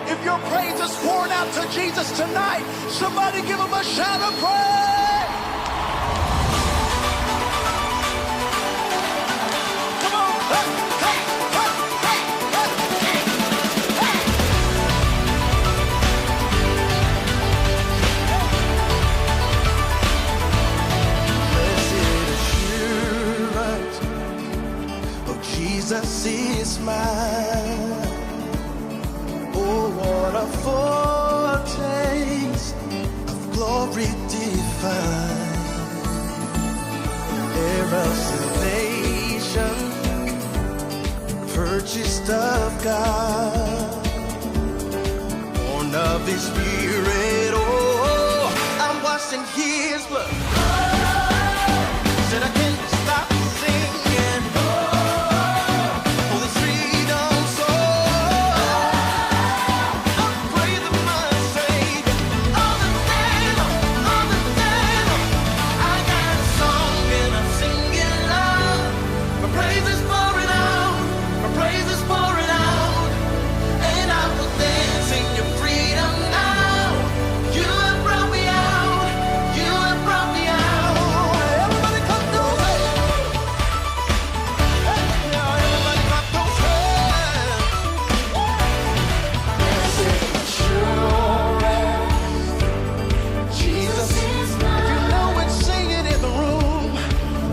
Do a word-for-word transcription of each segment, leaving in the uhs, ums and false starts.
If your praise is pouring out to Jesus tonight, somebody give him a shout of praise. Come on. Hey, hey, hey, hey, hey, hey. Blessed assurance, oh, Jesus is mine. Oh, what a foretaste of glory divine. Heir of salvation, purchased of God, born of His Spirit. Oh, I'm washed in His blood. Said I can't stop singing. Oh, this freedom song. I'm praising my Savior all the day long, all the day long. I got a song and I'm singing loud. My praise is pouring out, my praise is pouring out, and I will dance in your freedom now. You have brought me out, you have brought me out. Everybody clap those hands. Hey, yeah, everybody clap those hands. Blessed assurance, Jesus is mine. If you know it, sing it in the room.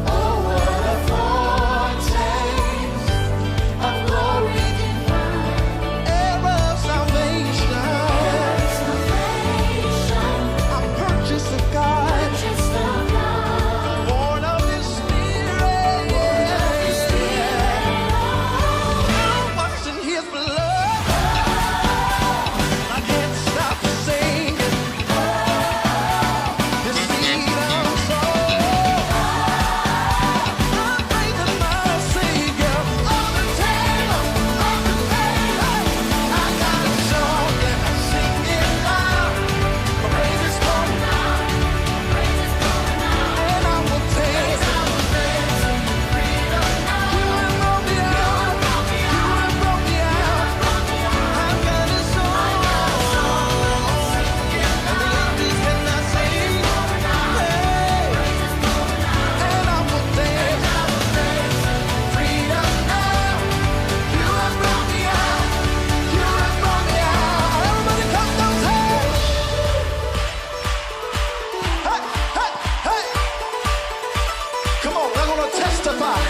Oh, what a foretaste of glory divine. Heir of salvation. Heir of salvation. I'm purchased of God. Purchased of God. Born of His Spirit. Born of His Spirit. I'm washed in His blood. I can't stop singing. Come on, we're gonna testify.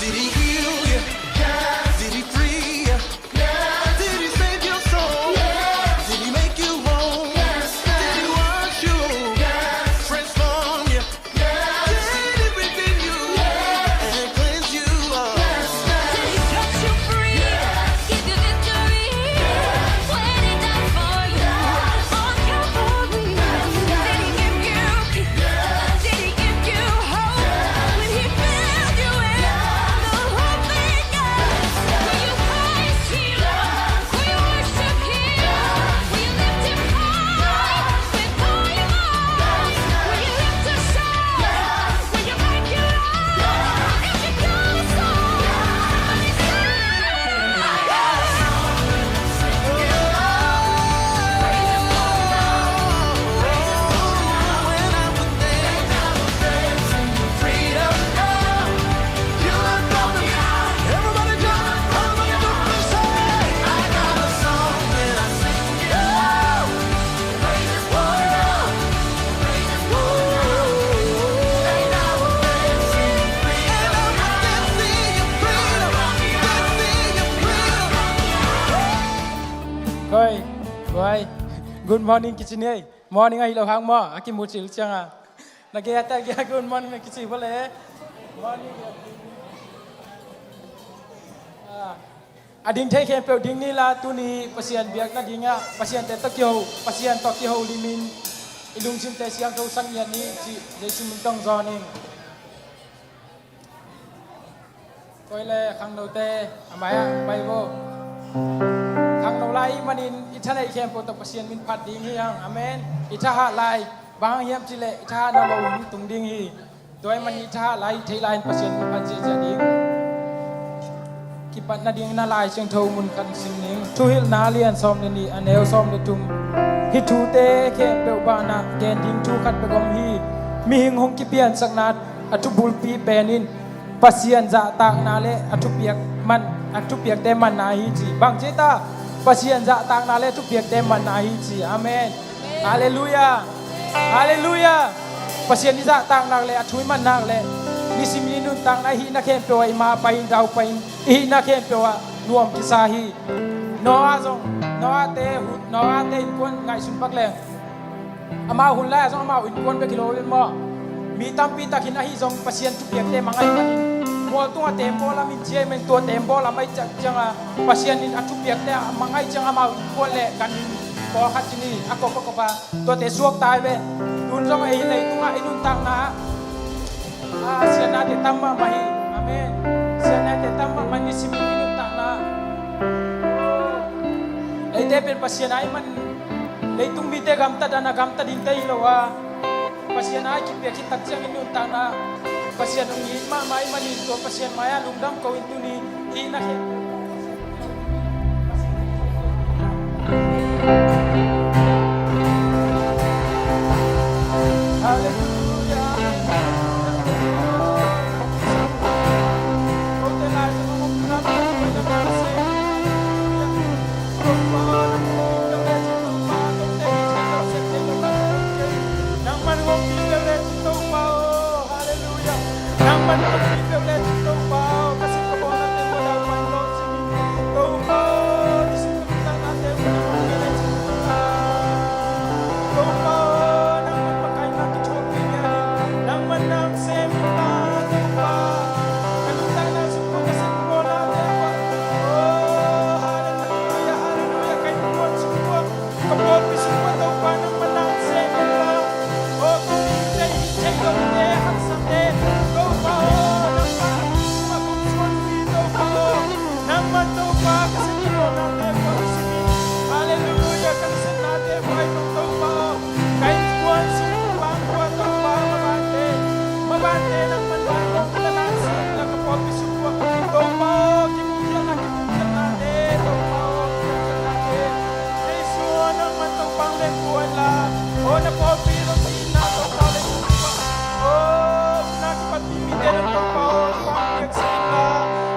Did He heal you? Yes. Did He free you? Yes. Did He save your soul? Yes. Did He make you whole? Yes. Did He wash you? Yes. Transform you? Yes. Did He redeem you? Yes. And cleanse you up? Yes. Did He set you free? Yes. Give you victory? Yes. When He died for you on Calvary? Yes. Did He give you peace? Yes. Did He give you hope? Yes. When He filled you with the Holy Ghost, will you praise Him? Will you worship Him? Will you lift Him high with all your might? Will you lift a shout? Will you make it loud? If you got a song, let me see. Koi, koi. Good morning kici ni ei. Morning ahi lo hang maw, a kimu cil cianga. Na gei a ta gei a good morning na kici bawle. Morning. Ah. A ding thei khempeuh ding ni la, tuni Pasian biakna dingah Pasian te tawh kiho, Pasian tawh kiho limin i lungsimte siangtho sak ngiat ni cih Jesu min tawh hong zawn ing. Koi le khangnote a mai-ah hong pai vo. Khangno lai ih manin i thaneih khempeuh tawh Pasian min phat ding hi hang. Amen. I thahat lai bang hang hiam cihleh i thahatna lo in tung ding hi. Tua ih manin i thahat lai, i theih lai in Pasian min phat ziahziah ding. Kipat nading na Lai Siangtho mun khat sim ning. Thuhilhna lian sawm le nih, a neu sawm le thum. Hih thute khempeuh banah gen ding thu khat bek om hi. Mihing hong kipiansakna a thubulpi pen in Pasian zahtakna le a thupiak man, a thupiakte manna hi ci. Bang ci ta? Pasian zahtakna le a thupiakte manna hi ci. Amen. Halleluiah. Halleluiah. Pasian i zahtak nak le a thu i man nak le nisim i nuntakna i hihna khempeuh ah i ma pai in, dau pai in, i hihna khempeuh ah nuam kisa hi. Noah zong, Noah te hun, Noah te innkuan ngaihsun pak le amau hun lai ah zong amau innkuan bek hi lo in maw, mi tampi tak hin ahi zong Pasian thupiakte mangngilh manin mual tungah tembaw lam in ciai manin tua tembaw lam ahi ciangah Pasian in a thupiakte a mangngilh ciang amau innkuan le gan in pawlkhat ci ni a kop a kop a tuate suak tai ve. Tun zong ei leitungah i nuntakna ah siatnate tam mahmah hi. Amen. Siatnate tam mahmah nisim i nuntakna. Eite pen Pasian a i man leitung mite gamtat dan a gamtat dingte hi lo a Pasian a i kipiak hi tak ciangin nuntakna Pasian hong it mahmah i manin tua Pasian mai-ah lungdam ko in tuni i na khe. Halleluiah. Nangman hong pi peuh le cin Topa aw. Halleluiah. Nangman hong pi peuh le cin Topa aw. Ka sik ka bawl nate mawh dau pan lawh cin Topa aw. Nisim ka nuntaknate mawh dau pan le cin Topa aw. Topa aw. Nangman makaihna kithuak pi ngiat in nangman nang sem in ta Topa. Ka nuntakna sung ka sik ka bawl nate mawh. Oh, halleluiah, halleluiah. Ka innkuan sung mawh Ka pawlpi sung ua Topa nangmah nang sem in la. Aw, ko mite hih thei lote haksate Topa aw, nangmah sungah kong suan uh hi Topa aw. Nangmah Topa ka sik ka bawl nate pawlpi sung hi. Halleluiah, ka nasepnate buai tong Topa aw. Ka innkuan sung pang ua Topa mabante. Mabante nangmah nang kong ka nang sem in la ka pawlpi sung ua Topa aw. Kimkhialna, kimkhialnate Topa aw. Kimkhialnate. Jesu aw nangman Topa hong lengkuan la. Aw na pawlpi lo cihna Topa lengkuan. Aw na kipatmi mite nang Topa aw Topa hong piaksa in la.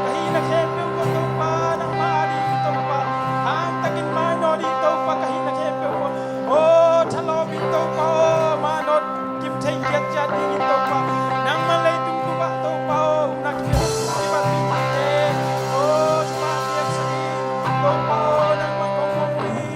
Ka hihna khempeuh ko Topa nangmah a ding Topa. Hangtakin mah nawn ding Topa ka hihna khempeuh ko. Aw thalawm in Topa aw mah nawn kim thei kiat ciat dingin Topa. Nangmah leitung bup ah Topa aw na kipiak kipat dingte. Aw thalawm piaksa in Topa aw nangmah kong mong uh hi.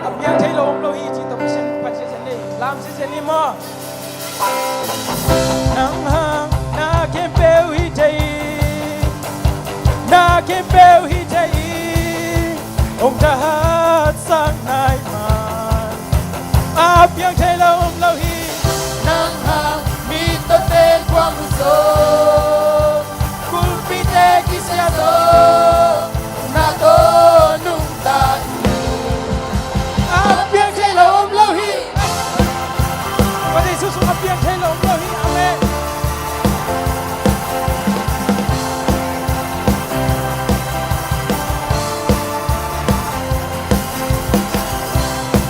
A piang thei lo om lo hi ci tawh Pasian phat ziazia ni. Lam ziazia ni maw? Nang hang na khempeuh hi thei, na khempeuh hi thei, hong thahatsak nai man. A piang thei lo om lo hi. Nang hang mi tawh teng kuang uh zong, kulpite kisia zong, na tawh nungta in. A piang thei lo om lo hi. Tua Jesu sung a piang thei lo om lo hi. Amen.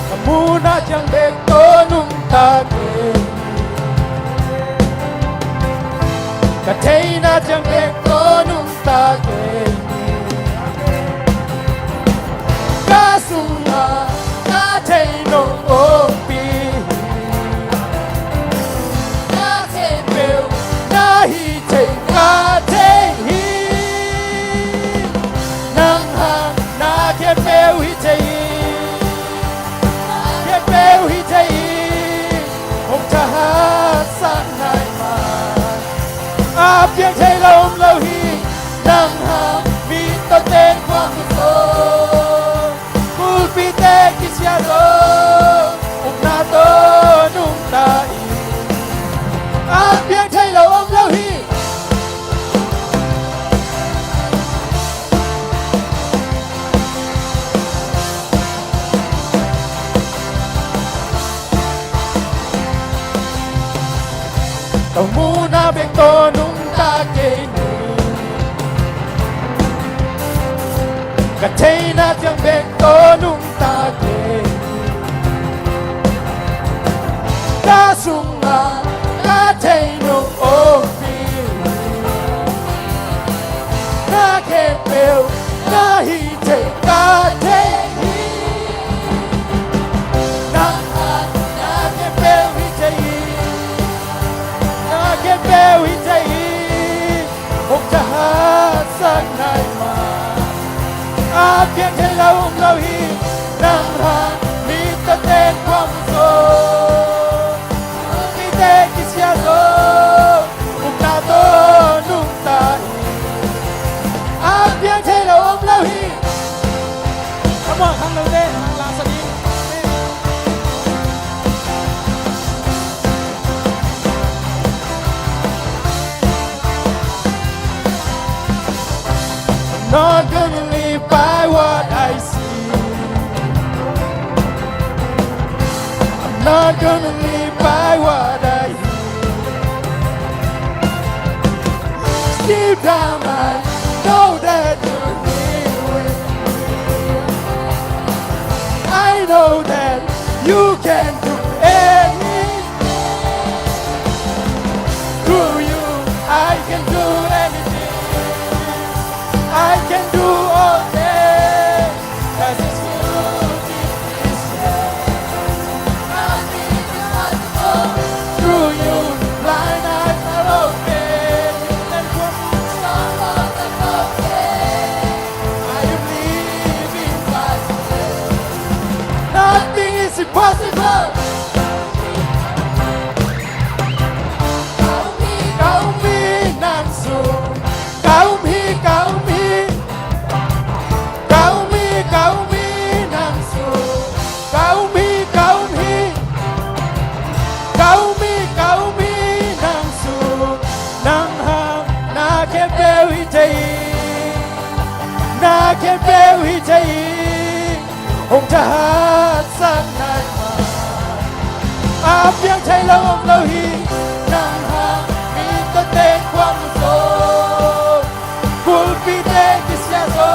Ka muhna ciang bek tawh nungta kei. Ka theihna ciang bek tawh nungta kei. Ka sungah na thei nong ompih hi. Na khempeuh na hih thei ka thei hi. Nang hang na khempeuh hi thei hi. Na khempeuh hi thei hi. Hong thahatsak nai man. A piang thei lo om lo hi. Nang hang mi tawh teng kuang uh zong, kulpite kisia zong, upna tawh nungta in. A piang thei lo om lo hi. Ka muhna bek tawh nungta kei ni. Ka theihna ciang bek tawh nungta kei ni. Ka sungah ka thei nong om hi. Na khempeuh na hih thei ka thei hi. Nangmah na khempeuh hih thei hi. Na khempeuh hih thei hi. Hong thahatsak nai mah. A piang thei lo om lo hi. Nang hang mi tawh teng khuam zo. Mite kisia zo. Upna tawh nungta hi. A piang thei lo om lo hi. Come on, khang lo te, khang la sa ding. I'm not gonna live by what I see. I'm not gonna live by what I hear. Deep down, I know that you're here with me. I know that you can do anything. Through you, I can do anything. I can do all things. 'Cause it's you who gives me strength. Nothing is impossible. Through you, blind eyes are open. And from strongholds are broken. I am living by faith. Nothing is impossible. Ka um hi, ka um hi, nang sung. Ka um hi, ka um hi. Ka um hi, ka um hi, nang sung. Ka um hi, ka um hi. Ka um hi, ka um hi, nang sung. Nang hang na khempeuh hih thei hi. Na khempeuh hih thei hi. Hong thahatsak nai mah. A piang thei lo om lo hi. Nang hang mi tawh teng khuam zo. Bulpite kisia zo.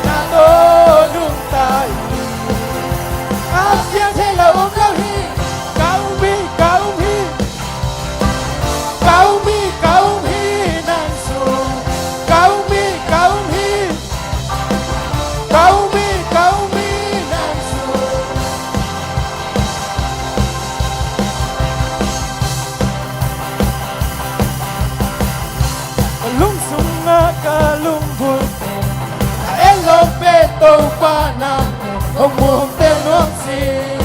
Na tawh nungta hi. A piang thei lo om lo hi. Ka um hi, ka um hi. Ka um hi, ka um hi, nang sung. Ka um hi, ka um hi. Ka um hi, ka um hi, nang sung. Ka lungsung ah ka lunggulh pen, a et lo pen Topa nang hong mu hong tel nuam sih.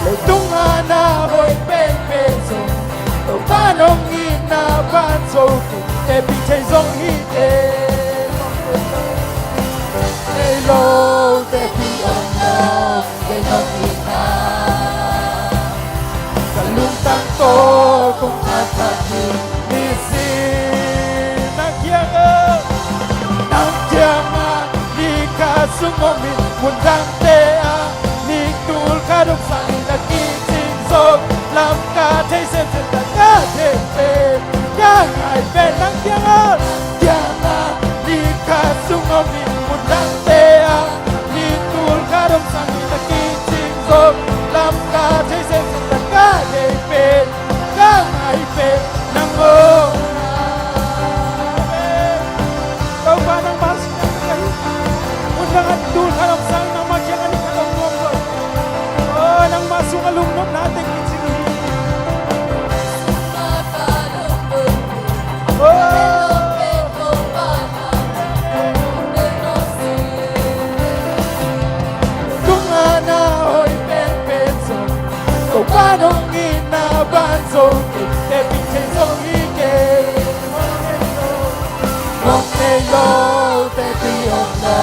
Leitung a na hoih penpen zong, Topa nong itna ban zo kei, hehpih thei zong hi teh. Nei lo teh pi om lo, kei nong itna. Ka lungtang tawh kong a thak hi nisim. Nang kiangah, nang kiangah nih khat sung om in, mun dangte ah nih tul khat om sangin a kicing zo. Lamka thei semsem, ka thei pen, ka ngai pen nang kiangah, kiangah nih khat sung om in, mun dangte ah nih tul khat om sangin a kicing zo. Lamka thei semsem, ka thei pen, ka ngai pen nang om. Amen. Topa nangmah sung ka hi. Mun dang a tul khat om sangin nangmah kiangah nih khat om nuam lo. Oh, nangmah sung a lungnopna teng kicing hi. Oh. Tung a na hoih penpen zong, Topa nong itna ban zong, kei teh pi thei zong hi kei. Mong nei lo teh pi om lo,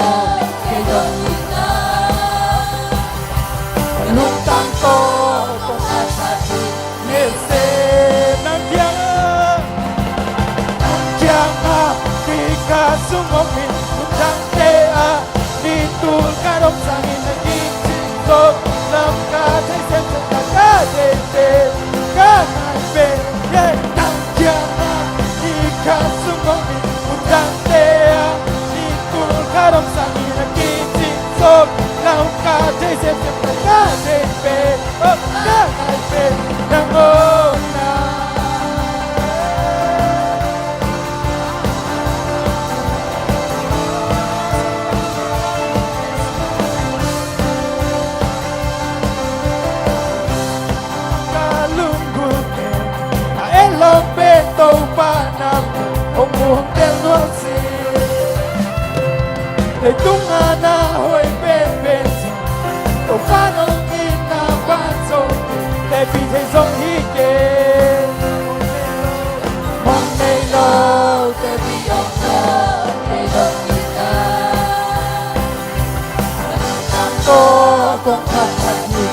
kei nong itna. Lungtang tawh kong a thak hi. Nang kiangah, nang kiangah nih khat sung om in, mun dangte ah nih tul khat om sangin a kicing zo. Lamka thei semsem, ka thei pen, ka Ka dong sangin a kicing zo, lau ka thei semsem, ka thei pen, oh, ka ngai pen nang om na. Ka lunggulh pen, ka etlawm pen Topa na hong muang tel nuam sih. Leitung a na hoih penpen zong, Topa nong itna pan zong, teci thei zong hi kei. Mong nei lo, teci om lo, teci om lo. Nang tawh kong thangtat hi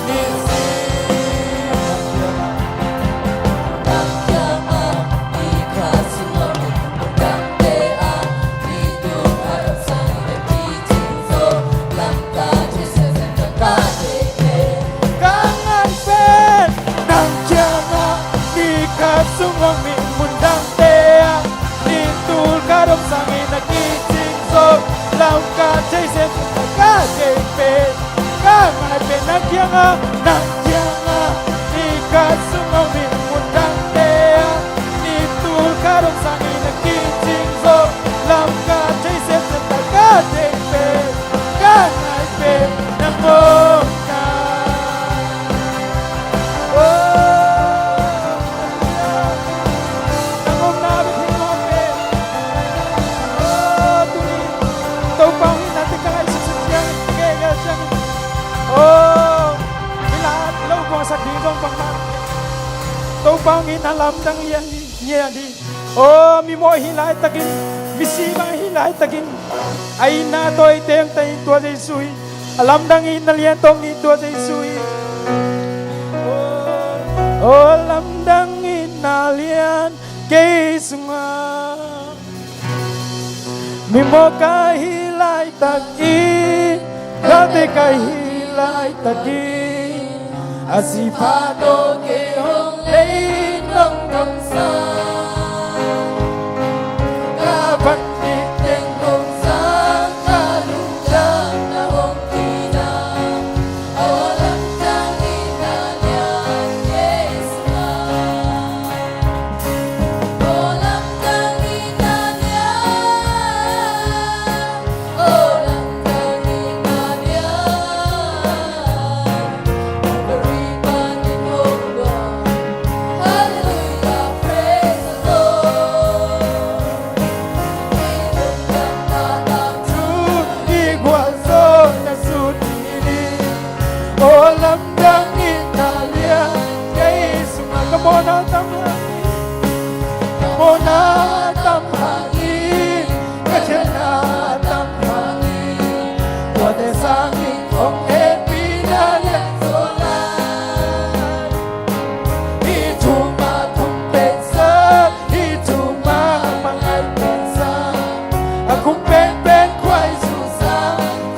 nisim. Nang kiangah ni kha sungah mi mundangte ah, ni tul kha dong sangin a kicing zo, lau ka thei semsem, ka thei pen. Ka ngai pen nang kiangah ni kha sungah mi mundangte ah, ni tul kha dong sangin a kicing zo, lau ka thei semsem, ka thei pen. Ka ngai pen nang kiangah, nang kiangah ni kha sungah mi mundangte ah, ni tul kha dong sangin a kicing zo, lau ka thei semsem, ka thei pen. Ka ngai pen nang om na. Oh, nang om na bek hi mawk pen. Oh, tuni Topa hong itna teng ka ngaihsut ciangin, ka ngaihsut ciangin, oh, hih lai lo kuangsak ding zong bangmah. Topa hong itna lamdang hi a, hi a, hi. Oh, mimawh hi laitakin, misi bang hi laitakin, a itna tawh i teng ta in, tua Jesu hi. A lamdang itna lian tawh i tua Jesu hi. Oh, oh, lamdang itna lian kei sungah. Mimawh ka hih laitakin, galte ka hih laitakin, a sihpha tawh kei hong lei nong kamsang. Ka van ding teng hong zang, ka lungtang na hong kidang. Oh, lamdang itna lian kei sungah. Oh, lamdang itna lian. Oh, lamdang itna lian. Calvary panin hong guan. Hallelujah, praise the Lord. I lungdamna tangthu, i gualzawhna sut ni. Oh, lamdang itna lian kei sungah. Ka mawhna tam hang in, ka mawhna tam hang in, ka khialhna tam hang in, tuate sangin hong hehpihna lian zaw lai. Hih thu mah thum pensa, hih thu mah pangai pensa, a khum penpen khuai zuhsa,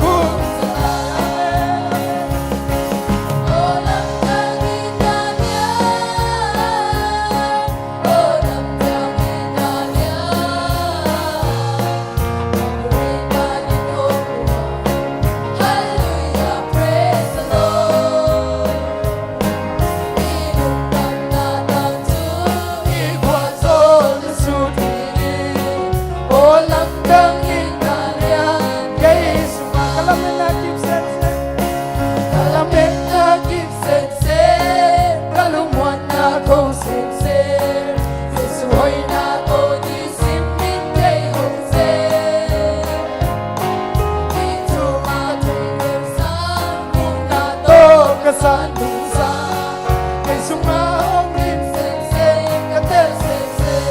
khum zuhsa. Ka lametna kip semsem, ka lungmuanna ko semsem, Jesu hoihna tawh kisim in kei hong sem. Hih thu mah thum pensa, muhna tawh ka san nungsa, kei sungah hong dim semsem, ka tel semsem.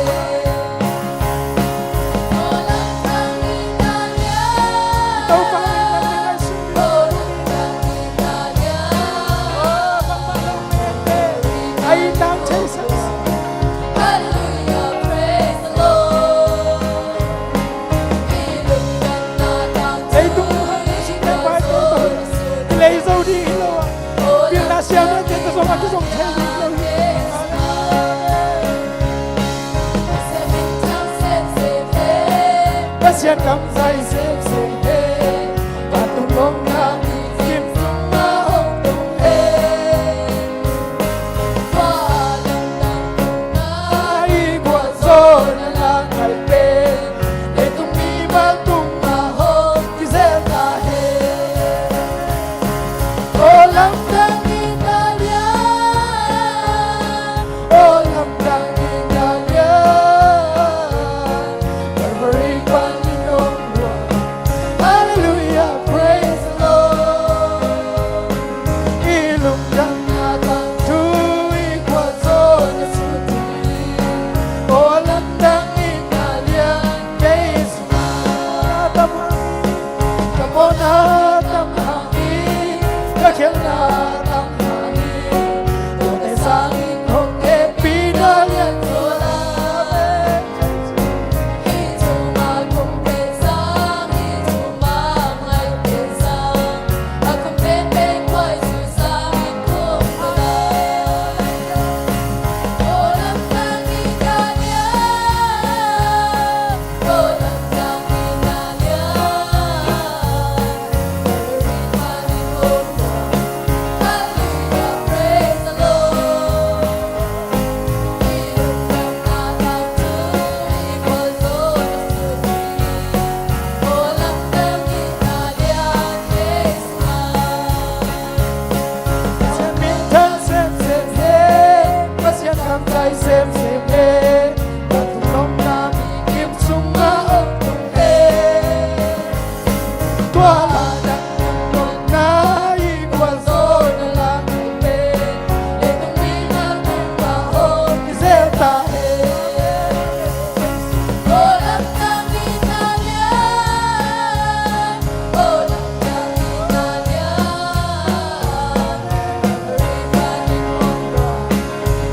Leitung hang singte paite tawh i lei zo ding hi lo a, pilna siamna te tawh zong a kizong thei ding lo hi. Pasian kamzai semsem.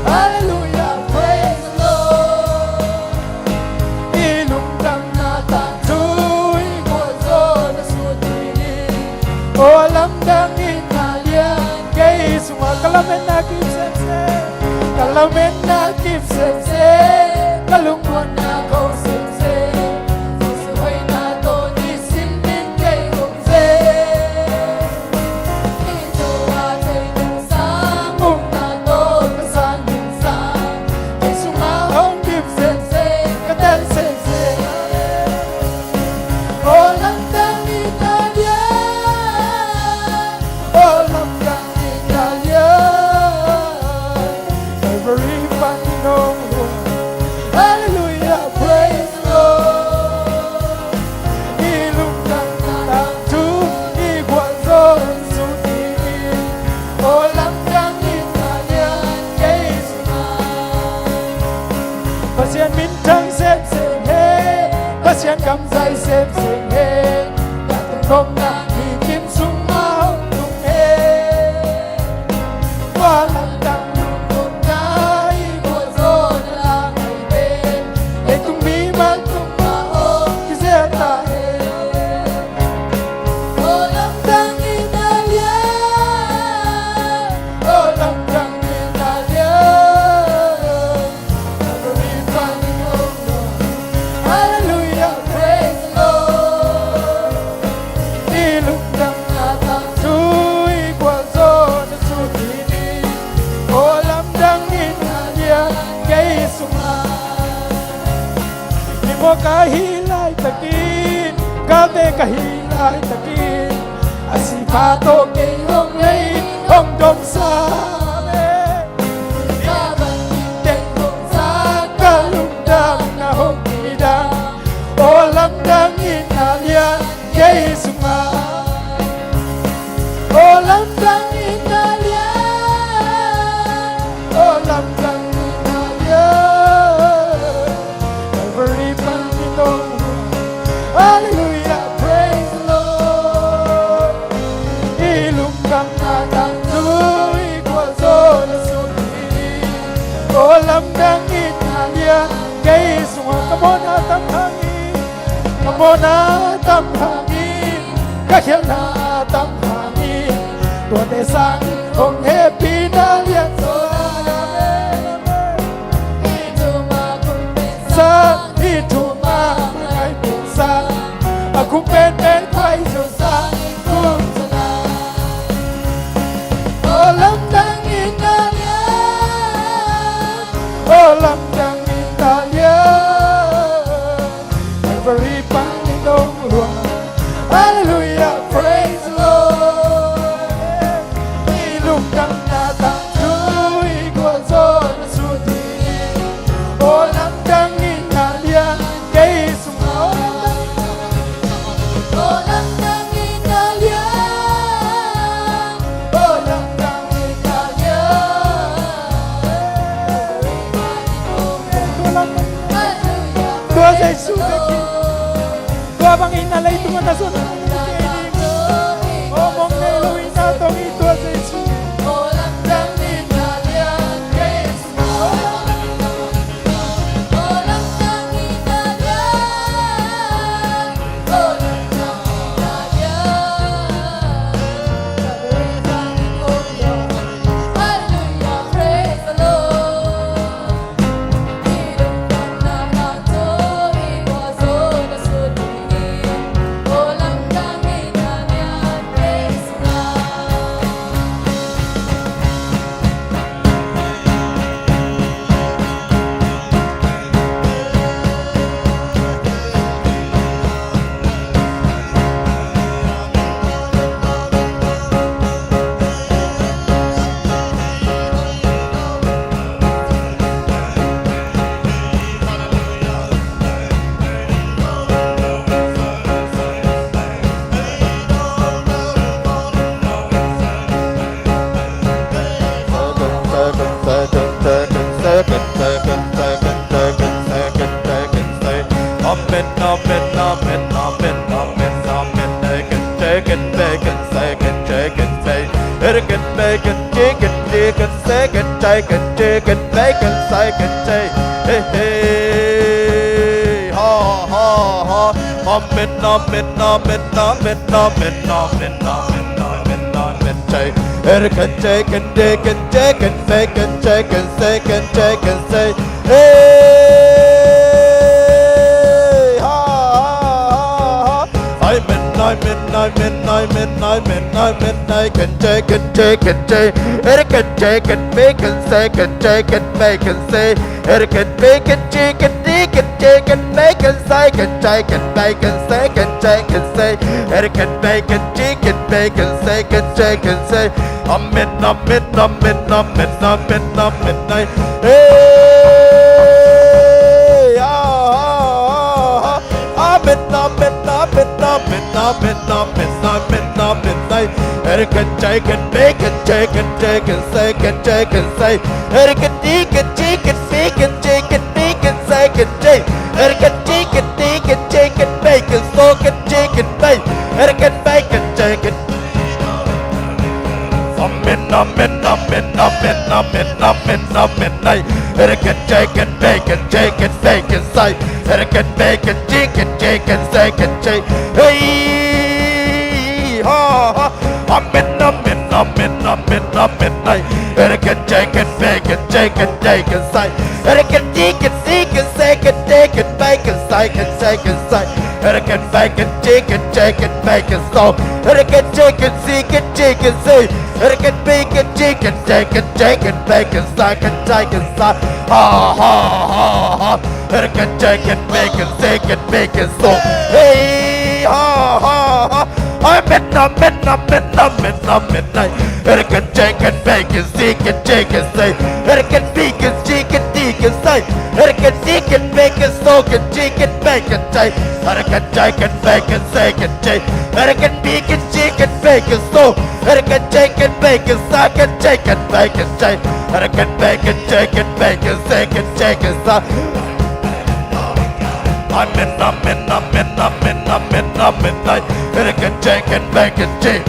Hallelujah, praise the Lord. I lungdam na tangthu i gualzawhna sut ding. O lamdang in na lian kei sungah ka lametna kip semsem, ka lametna kip semsem, ka lungmuanna ko semsem. Jesu hoihna tawh nisim ding kei hong zel. Hallelujah, praise the Lord. I lungdam na tangthu i gualzawhna sut ding. O lamdang in na lian kei sungah. Pasian minthang semsem hen, Pasian kamzai semsem hen, na tungtawna i kim sungah hong tung hen. Tua lamdang lungdamna i gualzawhna la ngai pen, leitung mimal tungah hong kizel ta hen. O lamdang in na lian, o lamdang in na lian. Hallelujah, praise the Lord. I lungdam na tangthu i gualzawhna sut ding. O lamdang in na lian kei sungah. Ni mawk ka hih laitakin, ka te ka hih laitakin, a sipha tawh kei hong lei hong domsa le. Ka van teng hong sa, ka lungdamna hong kidang. O lamdang in na lian kei sungah. O lamdang in na lian, o lamdang in na lian. Calvary pan in hong. Hallelujah, praise the Lord. I lungdam na tangthu i gualzawhna sut ding. O lamdang in na lian kei sungah. Ka mawhna tam hangin, ka mawhna tam hangin, ka khialhna tam hangin, tuate sangin hong hehpihna lian zaw. Amen, amen. Sang, hih thumah ngai pen sang, a kum penpen Khrih Jesu sangin kum zaw lai. O lamdang in na lian, o lamdang in na lian. Calvary pan in hong luang. Hallelujah, praise the Lord. I lungdam na tangthu i gualzawhna sut ding. O lamdang in na lian kei sungah. O lamdang in na lian, o lamdang in na lian. Tua Jesu bek hi. Tua bangin a leitung a na zon, o mong nei lo in na tawh i tua Jesu. Chicken, bacon, second, chicken, say. Chicken, bacon, chicken, chicken, second, chicken, bacon, second, say. Hey, hey, ha, ha, ha. Amen, amen, amen, amen, amen, amen, amen, amen, say. Chicken, chicken, chicken, chicken, bacon, chicken, second, chicken, say. Hey, ha, ha, ha, ha. Amen, amen, amen, amen, amen, amen, amen. Chicken, chicken, chicken, chicken, chicken, bacon, second, chicken, bacon, say. Chicken, bacon, chicken, chicken, chicken, bacon, second, chicken, bacon, second, chicken, say. Chicken, bacon, chicken, bacon, second, chicken, say. Amen, amen, amen, amen, amen, amen, amen. Hey, ah, ah, ah, ah. Amen, amen, amen, amen, amen, amen, amen, amen, say. Chicken, chicken, bacon, chicken, chicken, second, chicken, say. Chicken, chicken, chicken, bacon, chicken, bacon, second, say. Chicken, chicken, chicken, chicken, bacon, second, chicken, bacon. Chicken, bacon, chicken. Amen, amen, amen, amen, amen, amen, amen, ay. Chicken, chicken, bacon, chicken, bacon, say. Chicken, bacon, chicken, chicken, second, say. Hey, ha, ha. Amen, amen, amen, amen, amen, ay. Chicken, chicken, bacon, chicken, chicken, say. Chicken, chicken, chicken, second, chicken, bacon, second, second, say. Chicken, bacon, chicken, chicken, bacon, so. Chicken, chicken, chicken, chicken, say. Chicken, bacon, chicken, chicken, chicken, bacon, second, chicken, say. Ha, ha, ha, ha. Chicken, chicken, bacon, second, bacon, so. Hey, ha, ha, ha. Amen, amen, amen, amen, amen, ay. Chicken, chicken, bacon, chicken, chicken, say. Chicken, bacon, chicken, chicken, say. Chicken, chicken, bacon, so, chicken, chicken, bacon, say. Chicken, chicken, bacon, second, say. Chicken, bacon, chicken, bacon, so. Chicken, chicken, bacon, second, chicken, bacon, say. Chicken, bacon, chicken, bacon, second, chicken, say. Amen, amen, amen, amen, amen, amen, ay. Chicken, chicken, bacon, chicken,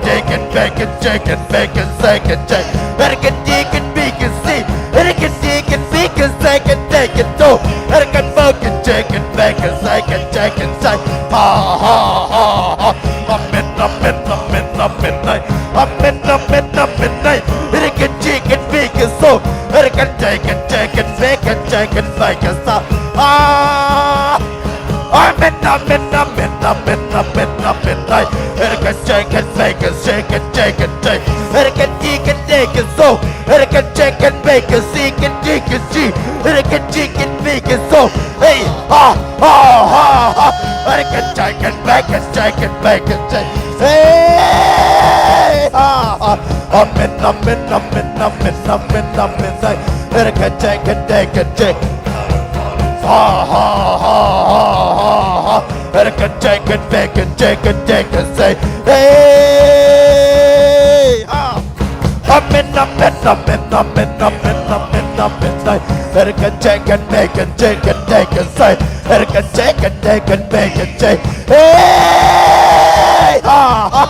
chicken, bacon, chicken, bacon, second, chicken, chicken, bacon, see, chicken, chicken, bacon, second, chicken, so, chicken, bacon, chicken, bacon, second, chicken, say. Ha, ha, ha, ha. Amen, amen, amen, amen, ay. Amen, amen, amen, ay. Chicken, chicken, bacon, so. Chicken, chicken, chicken, bacon, chicken, bacon, so. Ah. Amen, amen, amen, amen, amen, amen, ay. Chicken, chicken, bacon, chicken, chicken, chicken. Chicken, chicken, bacon, so. Chicken, chicken, bacon, chicken, chicken, chicken. Chicken, chicken, bacon, so. Hey, ha, ha, ha, ha. Chicken, chicken, bacon, chicken, bacon, chicken. Hey, ha, ha. Amen, amen, amen, amen, amen, amen, ay. Chicken, chicken, chicken, chicken. Ha, ha, ha, ha, ha, ha. Chicken, chicken, bacon, chicken, chicken, say. Hey, ha. Amen, amen, amen, amen, amen, amen, amen, ay. Chicken, chicken, bacon, chicken, chicken, say. Chicken, chicken, chicken, bacon, say. Hey, ha, ha.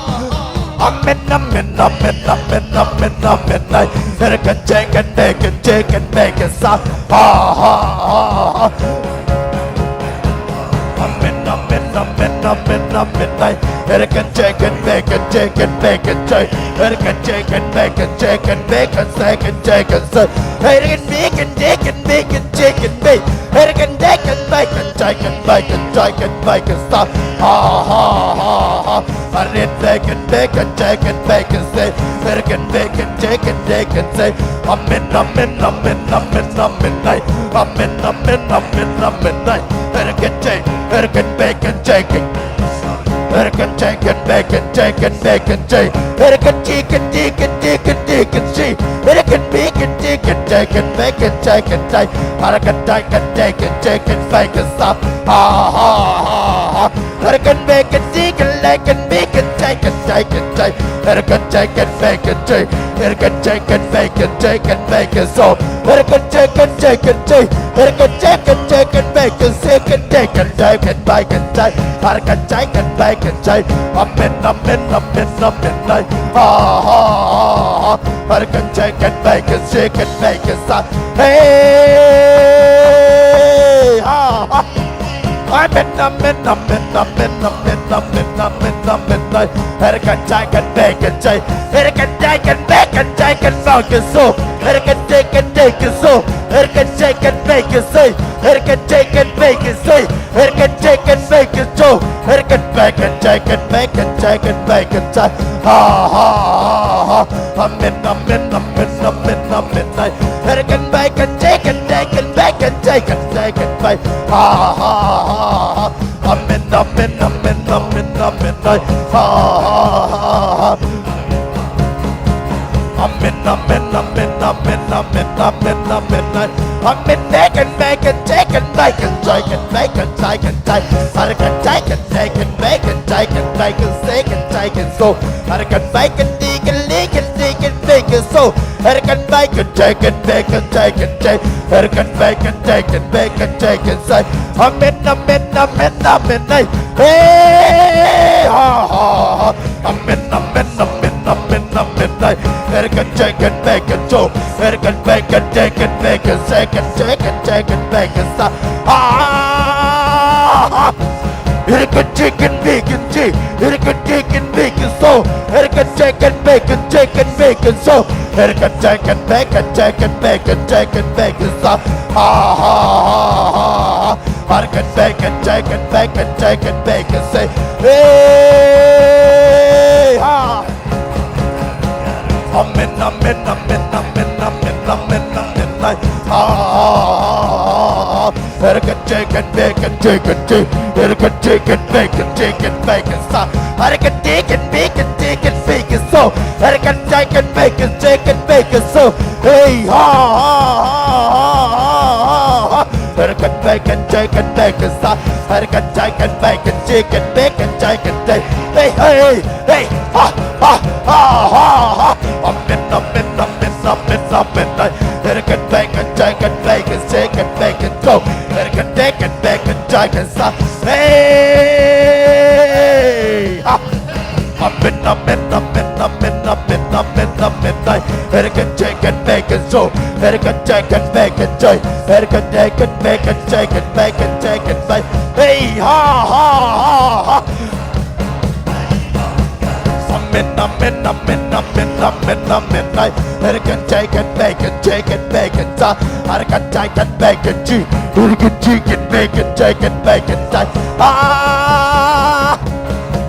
Amen, amen, amen, amen, amen, amen, ay. Chicken, chicken, bacon, chicken, bacon, sa. Ha, ha, ha, ha. Amen, amen, amen, amen, amen, ay. Chicken, chicken, bacon, chicken, bacon, say. Chicken, chicken, bacon, chicken, bacon, second, chicken, say. Chicken, bacon, chicken, bacon, chicken, bacon. Chicken, chicken, bacon, chicken, bacon, chicken, bacon, sa. Ha, ha, ha, ha. Amen, bacon, bacon, chicken, bacon, say. Chicken, bacon, chicken, bacon, say. Amen, amen, amen, amen, amen, ay. Amen, amen, amen, amen, ay. Chicken, chicken, chicken, bacon, chicken. Chicken, chicken, bacon, chicken, bacon, say. Chicken, chicken, chicken, chicken, chicken, say. Chicken, bacon, chicken, chicken, bacon, chicken, say. Chicken, chicken, chicken, chicken, bacon, sa. Ha, ha, ha, Hurricane, bacon, chicken, bacon, bacon, chicken, chicken, chicken. Hurricane, chicken, bacon, chicken. Hurricane, chicken, bacon, chicken, bacon, so. Hurricane, chicken, chicken, chicken. Hurricane, chicken, chicken, bacon, chicken, chicken, bacon, chicken. Hurricane, chicken, bacon, chicken. Amen, amen, amen, amen, amen. Ha, ha, ha, ha. Hurricane, chicken, bacon, chicken, bacon, sa. Hey, ha, ha. Amen, amen, amen, amen, amen, amen, amen, amen, amen. Hurricane, chicken, bacon, chicken. Hurricane, chicken, bacon, chicken, bacon, so. Hurricane, chicken, bacon, so. Hurricane, chicken, bacon, say. Hurricane, chicken, bacon, say. Hurricane, chicken, bacon, so. Hurricane, bacon, chicken, bacon, chicken, bacon, chicken. Ha, ha, ha, ha. Amen, amen, amen, amen, amen, amen. Hurricane, bacon, chicken, chicken, bacon, chicken, chicken, bacon. Ha, ha, ha, ha. Amen, amen, amen, amen, amen, amen. Ha, ha, ha, ha. Amen, amen, amen, amen, amen, amen, amen. Amen, bacon, bacon, chicken, bacon, chicken, bacon, chicken, chicken. Hurricane, chicken, chicken, bacon, chicken, bacon, chicken, chicken, so. Hurricane, bacon, chicken, chicken, chicken, bacon, so. Hurricane, bacon, chicken, bacon, chicken, chicken. Hurricane, bacon, chicken, bacon, chicken, say. Amen, amen, amen, amen, hey. Hey, ha, ha, ha. Amen, amen, amen, amen, amen, hey. Hurricane, chicken, bacon, so. Hurricane, bacon, chicken, bacon, second, chicken, chicken, bacon, sa. Ah, ha, ha. Hurricane, chicken, bacon, chi. Hurricane, chicken, bacon, so. Hurricane, chicken, bacon, chicken, bacon, so. Hurricane, chicken, bacon, chicken, bacon, chicken, bacon, sa. Ha, ha, ha, ha, ha. Hurricane, bacon, chicken, bacon, chicken, bacon, say. Hey, ha. Amen, amen, amen, amen, amen, amen, amen, amen. Ah, hurricane, chicken, bacon, chicken, chicken, hurricane, chicken, bacon, chicken, bacon, sa. Hurricane, chicken, bacon, chicken, bacon, so. Hurricane, chicken, bacon, chicken, bacon, so. Hey, ha, ha, ha. Hurricane, bacon, chicken, bacon, sa. Hurricane, chicken, bacon, chicken, bacon, chicken, chicken. Hey, hey, hey. Hey, ha, ha, ha, ha, ha. Amen, amen, amen, amen, amen. Hey, hurricane, bacon, chicken, bacon, chicken, bacon, go. Hurricane, chicken, bacon, chicken, sa. Hey, ha. Amen, amen, amen, amen, amen, amen, amen. Hey, hurricane, chicken, bacon, so. Hurricane, chicken, bacon, chicken. Hurricane, chicken, bacon, chicken, bacon, chicken, bacon. Hey, ha, ha, ha, ha. Amen, amen, amen, amen, amen, amen. Hey, hurricane, chicken, bacon, chicken, bacon, sa. Hurricane, chicken, bacon, chi. Hurricane, chicken, bacon, chicken, bacon, sa. Ah!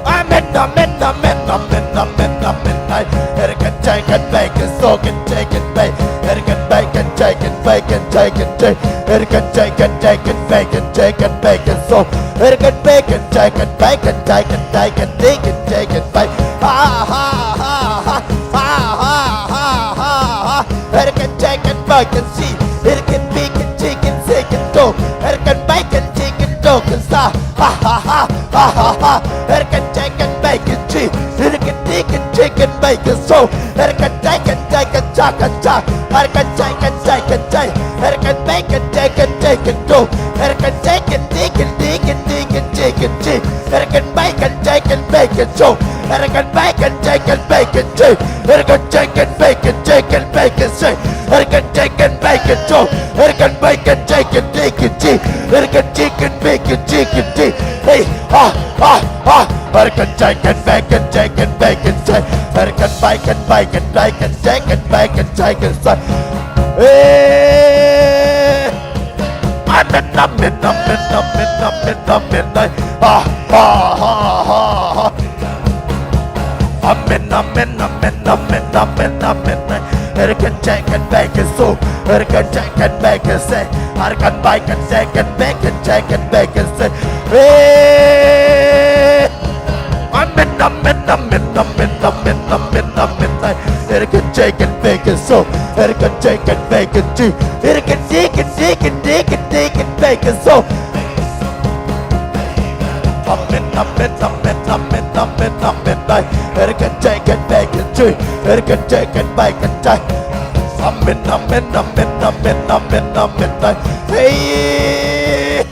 Amen, amen, amen, amen, amen, amen. Hey, hurricane, chicken, bacon, so can chicken, bacon. Hurricane, bacon, chicken, bacon, chicken, chicken. Hurricane, chicken, chicken, bacon, chicken, bacon, so. Hurricane, bacon, chicken, bacon, chicken, chicken, chicken, chicken, bacon. Ha, ha, ha, ha. Ha, ha, ha, ha, ha. Hurricane, chicken, bacon, see. Hurricane, bacon, chicken, chicken, dog. Hurricane, bacon, chicken, dog, sa. Ha, ha, ha, ha, ha, ha. Hurricane, chicken, bacon, see. Hurricane, chicken, chicken, bacon, so. Hurricane, chicken, chicken, chicken, chicken. Hurricane, chicken, chicken, chicken. Hurricane, bacon, chicken, chicken, dog. Hurricane, chicken, chicken, chicken, chicken, chicken, chicken. Hurricane, bacon, chicken, bacon, so. Hurricane, bacon, chicken, bacon, see. Hurricane, chicken, bacon, chicken, bacon, see. Hurricane, chicken, bacon, so. Hurricane, bacon, chicken, chicken, see. Hurricane, chicken, bacon, chicken, see. Hey, ha, ha, ha. Hurricane, chicken, bacon, chicken, bacon, see. Hurricane, bacon, bacon, bacon, chicken, bacon, chicken, see. Hey. Amen, amen, amen, amen, amen, amen, amen. Ah, ha, ha, ha, ha. Amen, amen, amen, amen, amen, amen. Hurricane, chicken, bacon, so. Hurricane, chicken, bacon, say. Hurricane, bacon, chicken, bacon, chicken, bacon, say. Hey. Amen, amen, amen, amen, amen, amen, amen. Hurricane, chicken, bacon, so. Hurricane, chicken, bacon, chi. Hurricane, chicken, chicken, chicken, chicken, bacon, so. Amen, amen, amen, amen, amen, amen. Ere kan cai kan bai kan cui, ere kan cai kan bai kan cai. Amen, amen, amen, amen, amen, amen. Hey.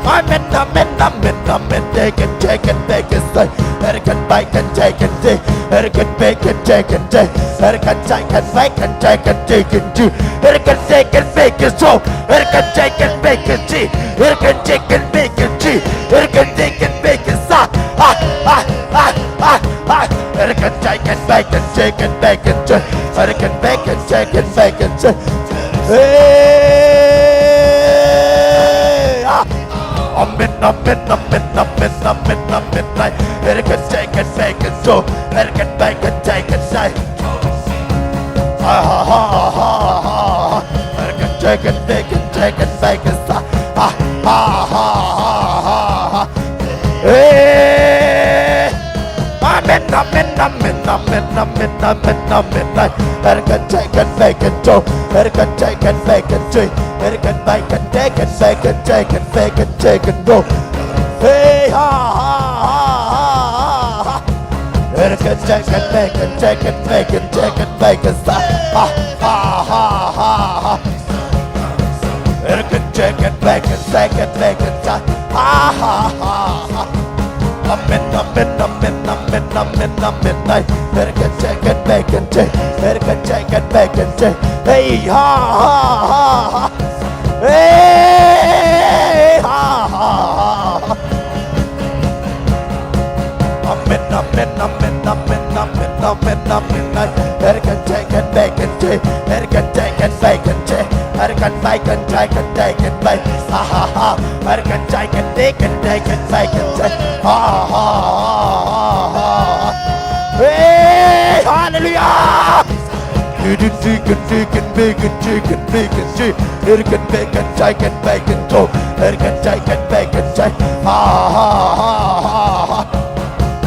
Amen, amen, amen, amen. Ere kan cai kan bai kan cai. Ere kan bai kan cai kan cai. Ere kan bai kan cai kan cai. Ere kan cai kan bai kan cai kan cai kan cui. Ere kan cai kan bai kan cui. Ere kan cai kan bai kan cui. Ere kan cai kan bai kan cui. Ere kan cai kan bai kan sa. Ah, ah, ah, ah, ah. Ere kan cai kan bai kan cai kan bai kan cai. Ere kan bai kan cai kan bai kan cai. Hey, ah. Amen, amen, amen, amen, amen, amen. Ere kan cai kan bai kan cai. Ere kan bai kan cai kan cai. Ha, ha, ha, ha, ha, ha. Ere kan cai kan bai kan cai kan bai kan sa. Ha, ha, ha, ha, ha, ha. Hey. Amen, amen, amen, amen, amen, amen, amen. Ere kan cai kan bai kan cai. Ere kan cai kan bai kan cai. Ere kan bai kan cai kan bai kan cai kan bai kan cai kan cai. Hey, ha, ha, ha, ha, ha, ha. Ere kan cai kan bai kan cai kan bai kan cai kan bai kan sa. Ha, ha, ha, ha, ha. Ere kan cai kan bai kan cai kan bai kan sa. Ha, ha, ha, ha. Amen, amen, amen, amen, amen, amen. Ere kan cai kan bai kan cai. Ere kan cai kan bai kan cai. Hey, ha, ha, ha, ha. Hey, ha, ha, ha, ha. Amen, amen, amen, amen, amen, amen, amen. Ere kan cai kan bai kan cai. Ere kan cai kan bai kan cai. Ere kan bai kan cai kan cai kan bai. Ha, ha, ha. Ere kan cai kan bai kan cai kan bai kan cai. Ha, ha, ha, ha, ha. Hey, hallelujah. Ere kan bai kan cai kan bai kan cai kan bai kan cai. Ere kan bai kan cai kan bai kan cai. Ere kan cai kan bai kan cai. Ha, ha, ha, ha, ha.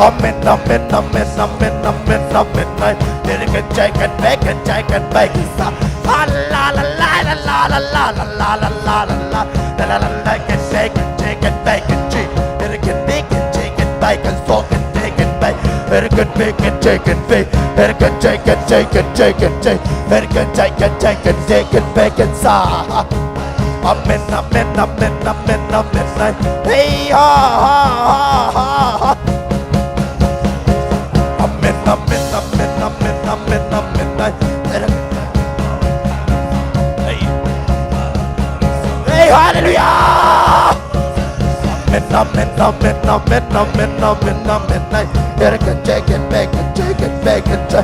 Amen, amen, amen, amen, amen, amen. Ere kan cai kan bai kan cai kan bai kan sa. La, la, la, la. La, la, la, la, la. Kan cai kan cai kan bai kan cai. Ere kan bai kan cai kan bai kan sa kan cai kan bai. Ere kan bai kan cai kan bai. Ere kan cai kan cai kan cai kan cai. Ere kan cai kan cai kan cai kan bai kan sa. Amen, amen, amen, amen, amen. Hey, ha, ha, ha, ha, ha. Amen, amen, amen, amen, amen, amen. Hey. Hey, hallelujah. Amen, amen, amen, amen, amen, amen, amen. Hey. Ere kan cai kan bai kan cai kan bai kan cai.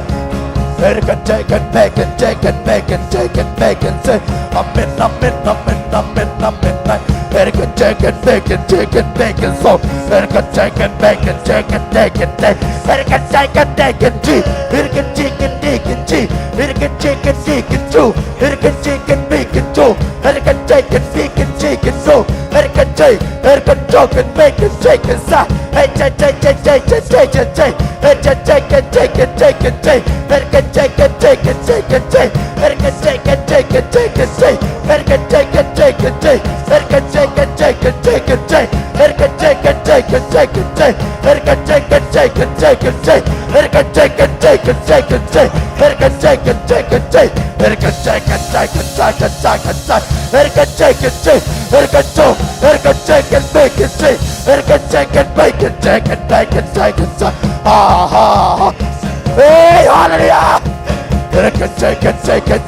Ere kan cai kan bai kan cai kan bai kan cai kan bai kan cai. Amen, amen, amen, amen, amen. Ere kan cai kan bai kan cai kan bai kan sa. Ere kan cai kan bai kan cai kan bai kan cai. Ere kan cai kan bai kan cai. Ere kan cai kan bai kan cai. Ere kan cai kan bai kan cai. Ere kan cai kan bai kan cai. Ere kan cai kan bai kan cai kan sa. Ere kan cai. Ere kan cai kan bai kan cai kan sa. Hey, cai, cai, cai. Hey, cai, cai, cai. Hey, cai, cai, cai, cai, cai, cai, cai. Hey, cai, cai, cai, cai, cai, cai, cai. Hey, cai, cai, cai, cai, cai, cai. Hey, cai, cai, cai, cai, cai, cai. Hey, cai, cai, cai, cai, cai, cai, cai. Hey, cai, cai, cai, cai, cai, cai, cai. Hey, cai, cai, cai, cai, cai, cai. Hey, cai, cai, cai, cai, cai, cai, cai. Hey, cai, cai, cai, cai, cai, cai. Hey, cai, cai, cai, cai, cai, cai, cai. Hey, cai, cai, cai, cai. Hey, cai, cai, cai, cai, cai, cai. Hey, cai, cai, cai, cai, cai. Hey, cai, cai, cai, cai, cai, cai, cai, cai. Ha, ha, ha. Hey, hallelujah. Hey, cai, cai, cai, cai,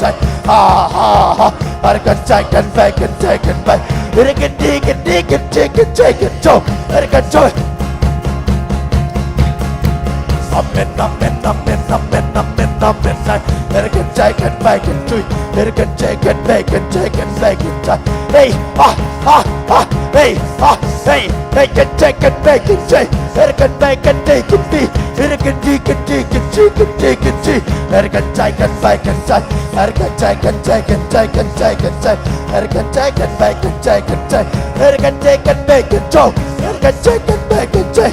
cai. Ha, ha, ha. Hey, cai, cai, cai, cai, cai, cai. Hey, cai, cai, cai, cai, cai, cai. Hey, cai, cai. Amen, amen, amen, amen, amen, amen. Hey, cai, cai, cai, cai, cai. Hey, cai, cai, cai, cai, cai, cai. Hey, ha, ha, ha. Hey, ha, hey, hey, cai, cai, cai, cai, cai. Hey, cai, cai, cai, cai, cai. Hey, cai, cai, cai, cai, cai, cai, cai. Hey, cai, cai, cai, cai, cai. Hey, cai, cai, cai, cai, cai, cai, cai. Hey, cai, cai, cai, cai, cai, cai. Hey, cai, cai, cai, cai, cai. Hey, cai, cai, cai, cai, cai.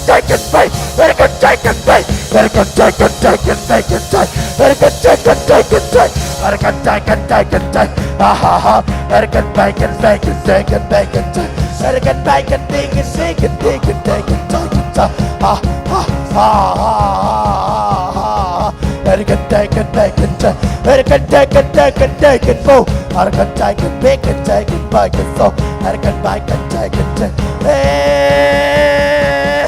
take and bake, and it can take and bake, and it can take and take and bake and take, and it can take and take and take, and it can take and take and take. Ah ha ha, and it can bake and bake and take and bake and take, and it can bake and bake and bake and bake and take and take and take. Ah ha ha ha ha ha. And it can take and bake and take, and it can take and take and take and go, and it can take and bake and take and bake and so, and it can bake and take and take. Hey.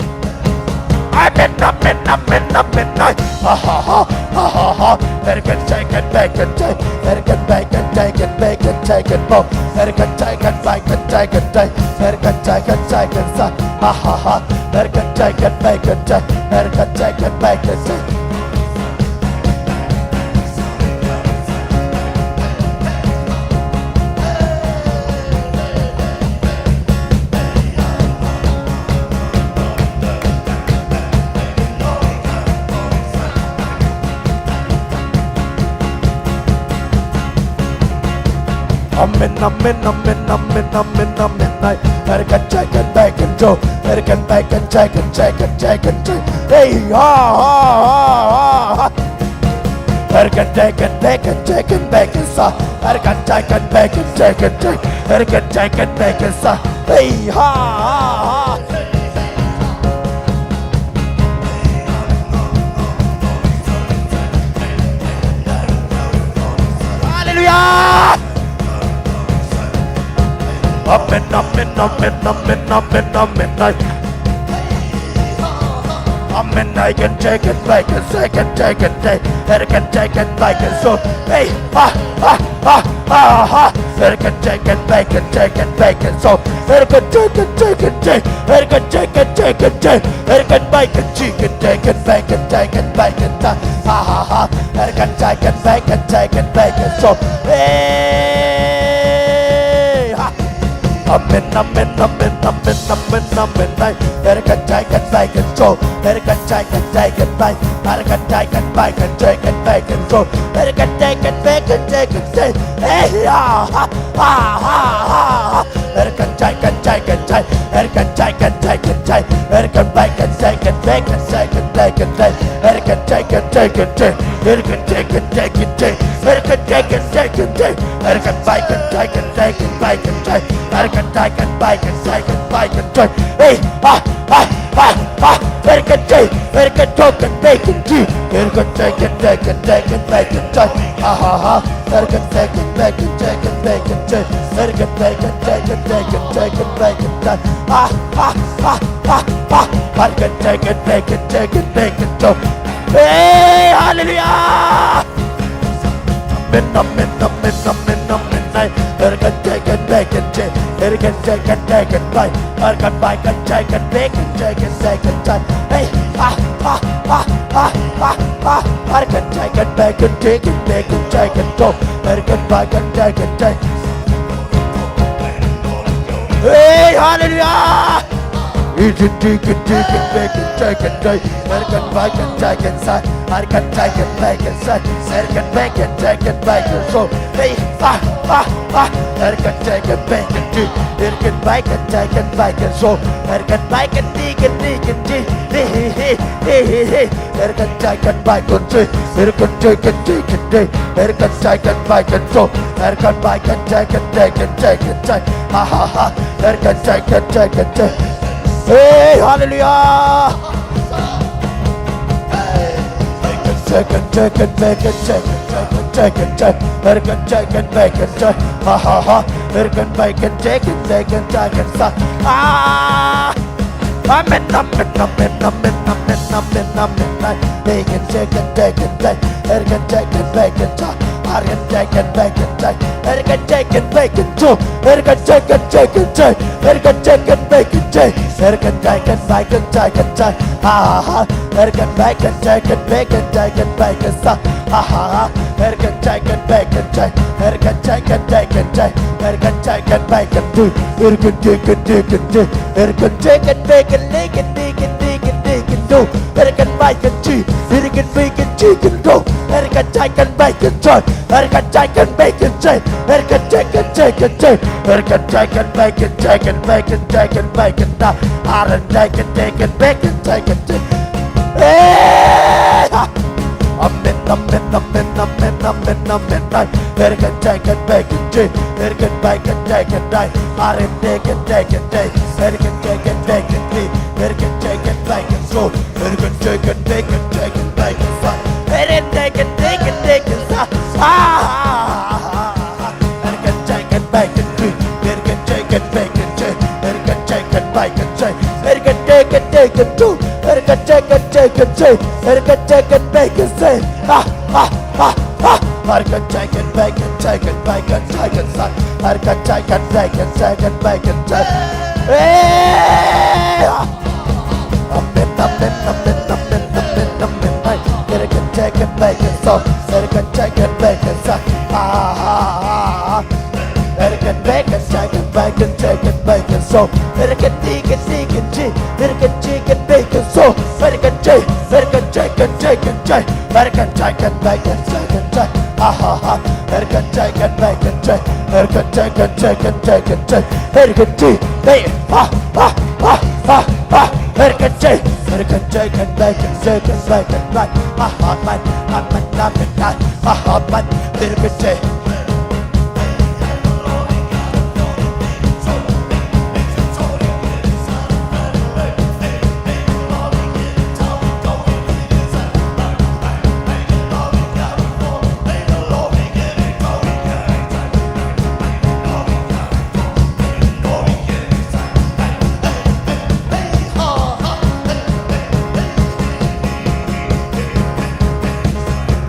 Amen, amen, amen, amen, amen. Ha ha ha ha ha ha. And it can take and bake and take, and it can bake and take and bake and take and go, and it can take and bake and take and take, and it can take and take and take. Ha ha ha. And it can take and bake and take, and it can take and bake and take. Amen, amen, amen, amen, amen, amen. Hey, and it can take and bake and go, and it can bake and take and take and take and take. Hey, ha ha ha ha ha. Erkan tekan tekan tekan tekan sa. Erkan tekan tekan tekan tekan. Erkan tekan tekan sa. Hey ha ha ha. Hallelujah. Amen, amen, amen, amen, amen, amen. Amen. I can take it back and second, take it, take it, can take it back and so. Hey, ha, ha, ha, ha, ha. It can take it back and take it back and so. It can take it, take it, take it, can take it, take it, take it, can back and take it, take it back and take it back and take. Ha ha ha. It can take it back and take it back and so. Hey, ha. Amen, amen, amen, amen, amen, amen. Hey, it can take it back and so. It can take it, take it back. Arrogant, arrogant, bacon, chicken, bacon, so. Arrogant, arrogant, bacon, chicken, say. Hey, ha, ha, ha, ha, ha, ha. Arrogant, arrogant, arrogant, arrogant, arrogant, arrogant, arrogant, bacon, chicken, bacon, chicken, bacon, say. Arrogant, arrogant, arrogant, arrogant, arrogant, arrogant, arrogant, arrogant, bacon, chicken, bacon, bacon, say. Arrogant, arrogant, bacon, chicken, bacon, say. Hey, ha, ha, ha, ha, very good day, very good talk and bacon tea. Very good take it, take it, take it, bacon time. Ha ha ha. Very good take it, take it, take it, bacon time. Very good take it, take it, take it, take it, bacon time. Ha ha ha ha ha. Very good take it, take it, take it, bacon time. Hey, hallelujah. Amen, amen, amen, amen, amen. Hey, very good take it, bacon time. Very good take it, take it, bacon. Arrogant, bacon, chicken, bacon, chicken, bacon, chicken. Hey, ha, ha, ha, ha, ha, ha. Arrogant, chicken, bacon, chicken, bacon, chicken, go. Arrogant, bacon, chicken, chicken. Hey, hallelujah. Eat it, chicken, chicken, bacon, chicken, chicken. Arrogant, bacon, chicken, son. Arrogant, chicken, bacon, son. Arrogant, bacon, chicken, bacon, so. Hey, ha, ha, ha. Arrogant, chicken, bacon, chicken. Arrogant, bacon, chicken, bacon, so. Arrogant, bacon, chicken, chicken, chicken. Hey, hey, hey, hey, hey, hey. Arrogant, chicken, bacon, chicken. Arrogant, chicken, chicken, chicken. Arrogant, chicken, bacon, so. Arrogant, bacon, chicken, chicken, chicken, chicken. Ha, ha, ha. Arrogant, chicken, chicken, chicken. Hey, hallelujah. Bacon, chicken, chicken, bacon, chicken, chicken, chicken, chicken. Bacon, chicken, bacon, chicken. Ha, ha, ha. Bacon, bacon, chicken, bacon, chicken, sa. Ah. Amen, amen, amen, amen, amen, amen, amen. Bacon, chicken, bacon, bacon. Bacon, chicken, bacon, chicken. Bacon, chicken, bacon, chicken. Bacon, chicken, bacon, chicken. Bacon, chicken, bacon, chicken. Bacon, chicken, bacon, chicken. Bacon, chicken, bacon, chicken, chicken. Ah, ah, ah. Bacon, bacon, chicken, bacon, chicken, bacon, sa. Ah, ah, ah. Bacon, chicken, bacon, chicken. Bacon, chicken, bacon, chicken. Bacon, chicken, bacon, chicken. Bacon, chicken, bacon, chicken. Bacon, chicken, bacon, chicken, chicken, chicken, do. Bacon, bacon, chicken. Bacon, bacon, chicken, do. Bacon, chicken, bacon, chicken. Bacon, chicken, bacon, chicken. Bacon, chicken, chicken, chicken. Bacon, chicken, bacon, chicken, bacon, da. Aaron, chicken, chicken, bacon, chicken, chicken. Hey! Amen, amen, amen, amen, amen, amen, amen. Very good, take it, take it, take. Very good, take it, take it, take. Aaron, take it, take it, take. Very good, take it, take it, take. Very good, take it, take it, so. Very good, take it, take it, take it, take it, sa. Very good, take it, take it, take it, sa. Ah! Very good, take it, take it, take. Very good, take it, take it, take. Very good, take it, take it, take. Very good, take it, take it, two. Very good, take it, take it, take. Very good, take it, take it, say. Ah, ah, ah, ah. Very good, take it, take it, take it, take it, take it, son. Very good, take it, take it, take it, take it, take. Hey! Amen, amen, amen, amen, amen, amen. Hey, very good, take it, take it, so. Very good, take it, take it, son. Ah, ah, ah, ah. Very good, take it, take it, take it, take it, take it, so. Very good, take it, take it, take. Very good, take it, take it, so. Very good, take, very good, take it, take it, take. Very good, take it, take it, take it, take. Ah, ah, ah. Very good, take it, take it, take. Very good, take it, take it, take it, take. Very good, take, take. Ah, ah, ah, ah, ah. Very good, take, very good, take it, take it, take it, take it, take. Ah, ah, man, ah, man, ah, man, ah, ah, man. Very good, take.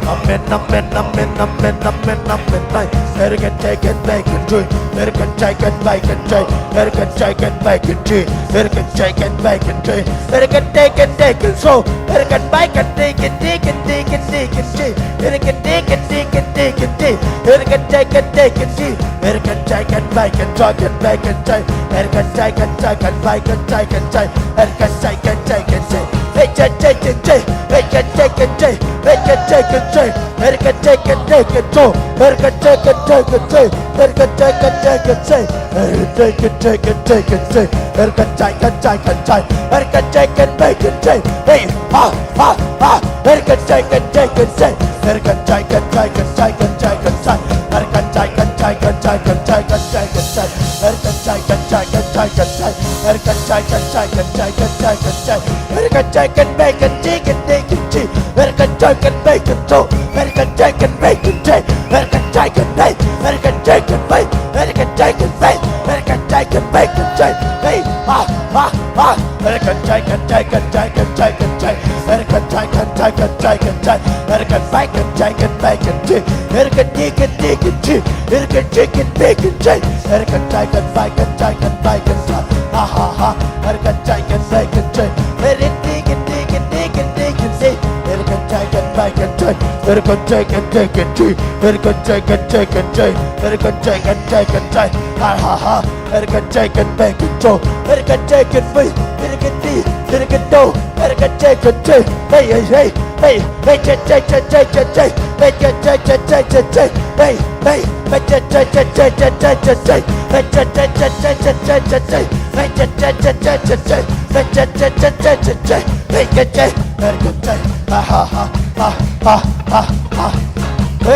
Amen, amen, amen, amen, amen, amen, amen. Very good, take it, take it, take. Very good, take it, take it, take. Very good, take it, take it, take. Very good, take it, take it, take. Very good, take it, take it, so. Very good, take it, take it, take it, take it, take it, take. Very good, take it, take it, take it, take. Very good, take it, take it, take. Very good, take it, take it, take it, take it, take. Very good, take it, take it, take it, take it, take. Very good, take it, take it, take.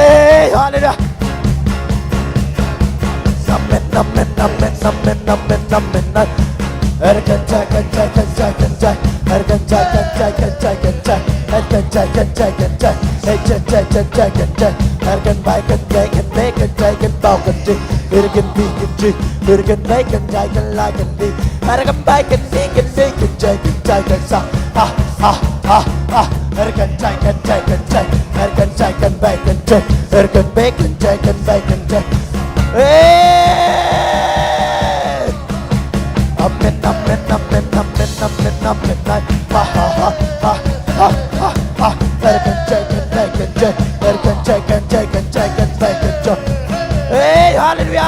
Hey, hallelujah. Amen, amen, amen, amen, amen, amen. Amen, amen, amen, amen, amen, amen. Hey, hallelujah.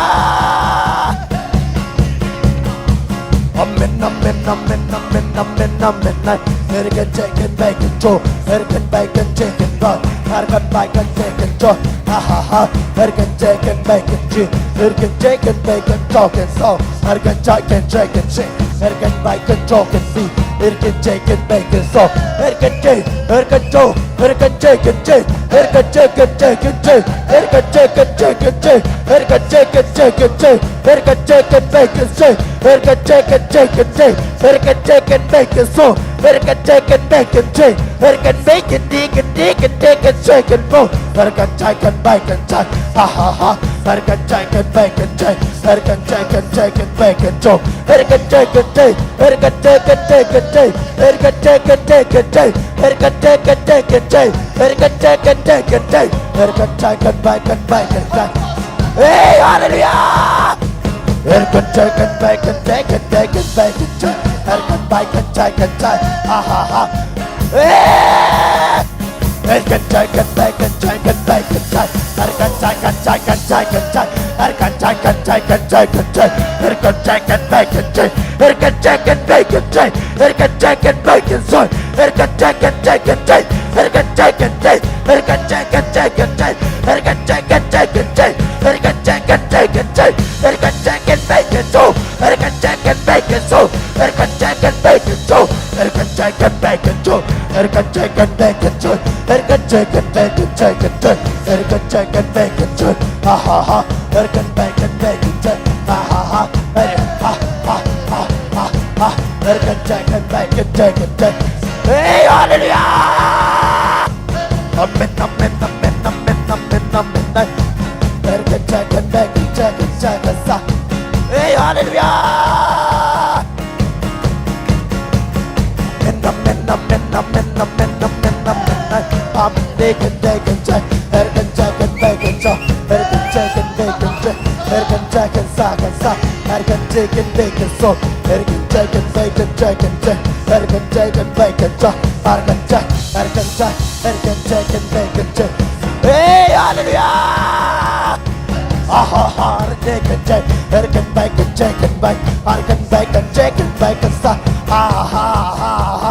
Amen, amen, amen, amen, amen, amen. Hurricane, shake and bake and throw. Hurricane, bake and shake and roll. Hurricane, bake and shake and throw. Ha, ha, ha. Hurricane, shake and bake and chew. Hurricane, shake and bake and talk and song. Hurricane, shake and shake and shake. Hurricane, bake and talk and see. Hurricane, shake and bake and song. Hurricane, shake, hurricane, throw. Hurricane, shake and shake. Hurricane, shake and shake and shake. Hurricane, shake and shake and shake. Hurricane, shake and shake and shake. Hurricane, shake and bake and shake. Hurricane, shake and shake and shake. Hurricane, shake and bake and song. Hurricane, shake and bake and shake. Hurricane, bake and dig and dig and take and shake and roll. Hurricane, shake and bake and shake. Ha, ha, ha. Hurricane, shake and bake and shake. Hurricane, shake and shake and bake and song. Hurricane, shake and shake. Hurricane, shake and shake and shake. Hurricane, shake and shake and shake. Hurricane, shake and shake and shake. Hurricane, shake and shake and shake. Hurricane, shake and bake and bake and shake. Hey, hallelujah! Hurricane, shake and bake and shake and shake and bake and shake. Hurricane, bake and shake and shake. Ha, ha, ha. Hey! Hurricane, shake and bake and shake and bake and shake. Hurricane, shake and shake and shake and shake. Hurricane, shake and shake and shake and shake. Hurricane, shake and bake and shake. Hurricane, shake and bake and shake. Hurricane, shake and bake and shake. Hurricane, shake and shake and shake. Hurricane, shake and shake. Hurricane, shake and shake and shake. Hurricane, shake and shake and shake. Hurricane, shake and shake and shake. Hurricane, shake and bake and shake. Hurricane, shake and bake and shake. Hurricane, shake and bake and shake. Hurricane, shake and bake and shake. Hurricane, shake and bake and shake. Hurricane, shake and bake and shake and shake. Hurricane, shake and bake and shake. Ha, ha, ha. Hurricane, bake and bake and shake. Ha, ha, ha. Hey, ha, ha, ha, ha, ha. Hurricane, shake and bake and shake and shake. Hey, hallelujah! Amen, amen, amen, amen, amen, amen. Hurricane, shake and bake and shake and shake and shake. Hey, hallelujah! Amen, amen, amen, amen, amen, amen, amen. Amen. They can, they can check. Hurricane, shake and bake and shake. Hurricane, shake and bake and shake. Hurricane, shake and shake and shake. Hurricane, shake and bake and shake. Hurricane, shake and bake and shake and shake. Hurricane, shake and bake and shake. Hurricane, shake, hurricane, shake. Hurricane, shake and bake and shake. Hey, hallelujah! Ha, ha, ha, hurricane, shake and shake. Hurricane, bake and shake and bake. Hurricane, bake and shake and bake and shake. Ha, ha, ha, ha.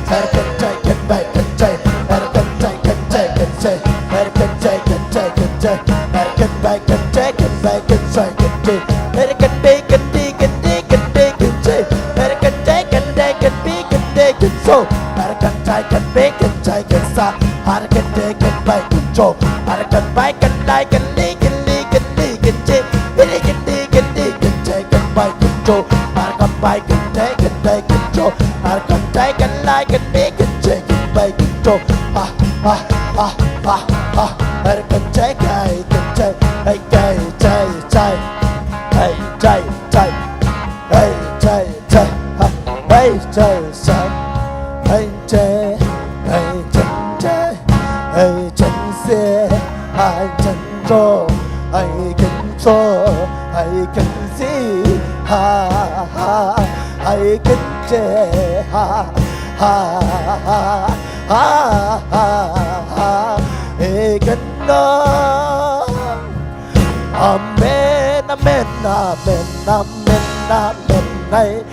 Amen, amen, amen, amen, amen. Hey,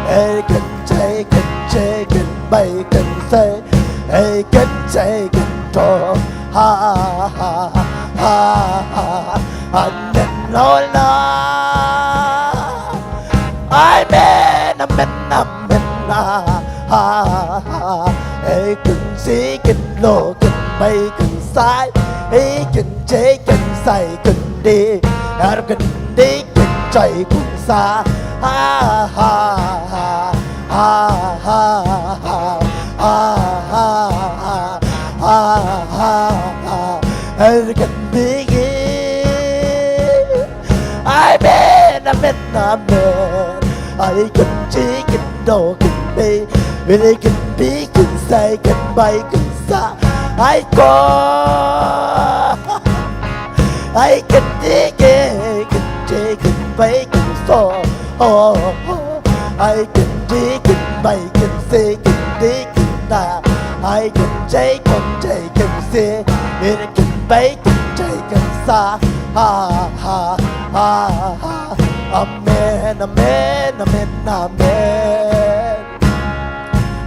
hey, can say, can say, can bay, can say. Hey, can say, can talk. Ha, ha, ha, ha. Amen, oh Lord. Amen, amen, amen. Ha, ha, ha. Hey, can say, can look, can bay, can say. Hey, can say, can say, can day. Har can day, can say, can sa. Ha, ha, ha. Ha, ha, ha. Ha, ha, ha. Ha, ha, ha. Hey, can begin. Amen, amen, amen. Ai, can say, can do, can be. Really can be, can say, can bay, can sa. Ai, ko. Ai, can say, can, can say, can bay, can so. Oh, oh. Ai, can say, can bay, can say, can say, can da. Ai, can say, can say, can say. Really can bay, can say, can sa. Ha, ha, ha, ha. Amen, amen, amen, amen.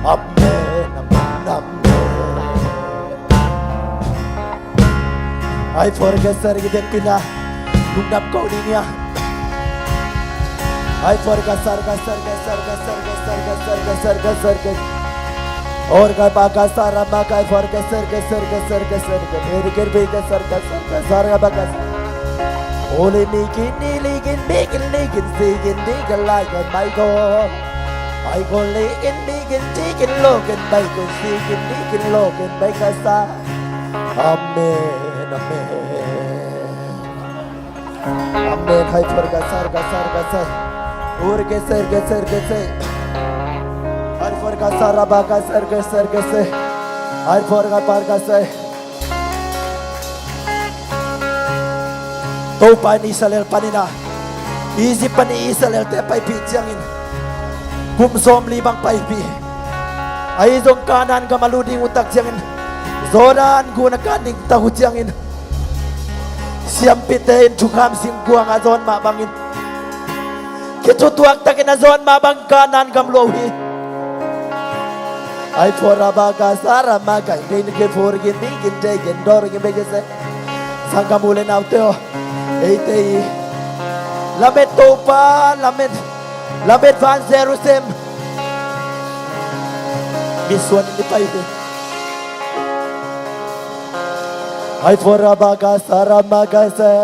Amen, amen, amen. Ai, forga sarga de pina. Lungdam ko ding ya. Ai, forga sarga sarga sarga sarga sarga sarga sarga sarga. Orga baga sara maga forga sarga sarga sarga sarga. Merga bega sarga sarga sarga baga. Ole migin ni ligin migin ligin sigin digin lagan maigo. Maigo ligin migin digin logan maigo sigin digin logan baga sa. Amen, amen. Amen. Hai forga sarga sarga sai. Urge serge serge sai. Hai forga sara baga serge serge sai. Hai forga parga sai. Topa in Israel panin a, Egypt panin Israel-te paipih ciangin kum sawmli bang paipih. Ahi zong Kanaan gam a lut ding uh tak ciangin, Jordan gun a kan ding tak uh ciangin, siampite in thukham singkuang a zawn mah bangin, kithutuak takin a zawn mah bang Kanaan gam lua uh hi. Ai phora ba ka sara ma ka in ke for gin ding gin te gin dor gin be gin se. Sanggam u le naute aw, eite i lamet Topa, lamet, lamet van Jerusalem. Misuan in i pai hi. Ai phora ba ka sara ma ka se.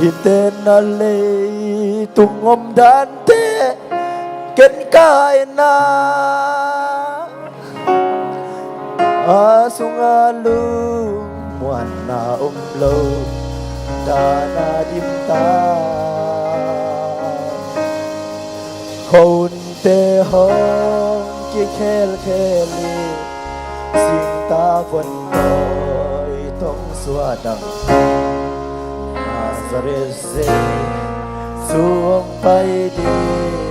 Ite na leitung omdante ken ka ina. A sungah lungmuanna om lo, dana dim ta. Khuahunte hong kikhelkhel in, singtang vun tawi tong suah dang. Nazareth Jesu hong pai ding.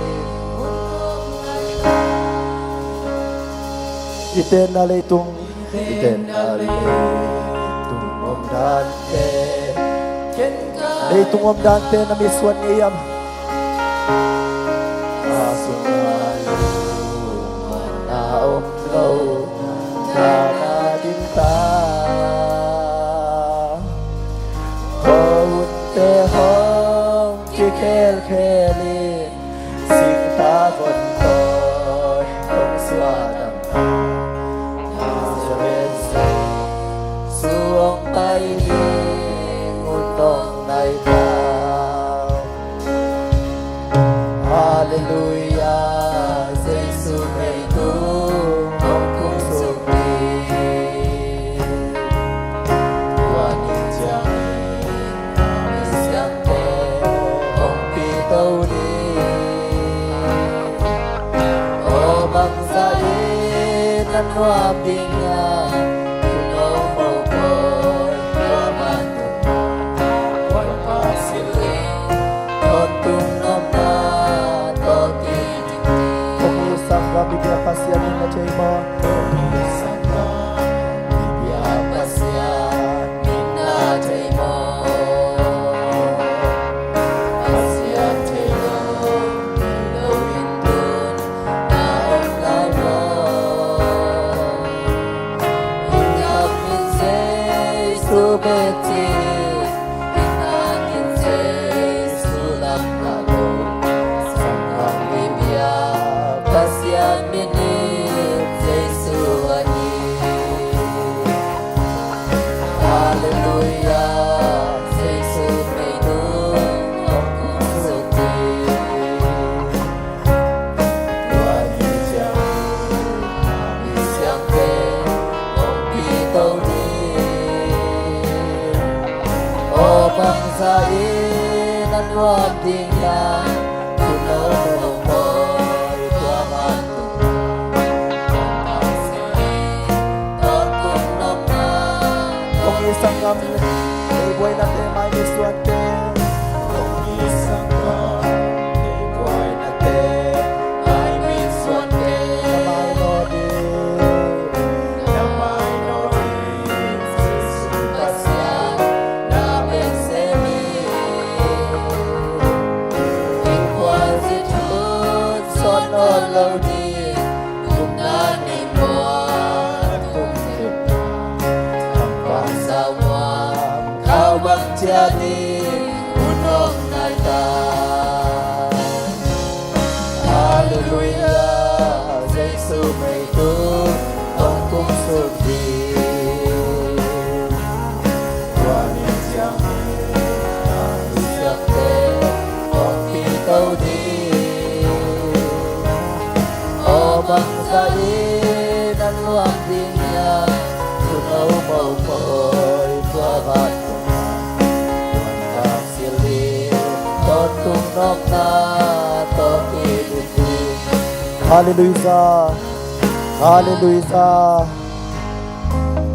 Ite na leitung, ite na leitung omdante, leitung omdante na misuan ngei hiam? A sungah lungmuanna om lo, dana dim ta. Khuahunte hong kikhelkhel in, singtang vun tawi tong suah dang. Nazareth Jesu hong pai ding, hun hong nai ta. Halleluia, Jesu leitung hong tung suk ding. Tua ni ciangin a misiangthe hong pito ding. Aw bangzah in a nuam ding hiam, tuuno mopawi tua vantung, Topa silh in, tawntung nopna tawh kei ding. Kong i sanggam i bia Pasian in na thei maw? Kong i sanggam i bia Pasian in na thei maw? Pasian thei lo, thei lo in tun na om lai maw? I gam in Jesu bek ci, i ngan in Jesu lam ngah lo. Sanggam i bia Pasian min in Jesu ahi. Halleluia, Jesu leitung hong tung suk ding. Tua ni ciangin a misiangthe hong pito ding. Aw bangzah in a nuam ding hiam, tuuno mopawi tua vantung, Topa silh in, tawntung nopna. Kong i sanggam, ei buainate, mai misuante. Kong i sanggam, ei buainate, mai misuante. Na mai nawn ding, na mai nawn ding, Jesu Pasian na bek sem in. Innkuan zit hun sawt nawn lo ding, nuntakna muan tung thei, tampang sau muan kau bang ciat ding, hun hong nai ta. Halleluia, Jesu leitung hong tung suk ding. Tua ni ciangin a misiangthe hong pito ding. Aw bangzah in a nuam ding hiam, tuuno mopawi tua vantung, Topa silh in, tawntung nopna tawh kei ding. Halleluia. Halleluia.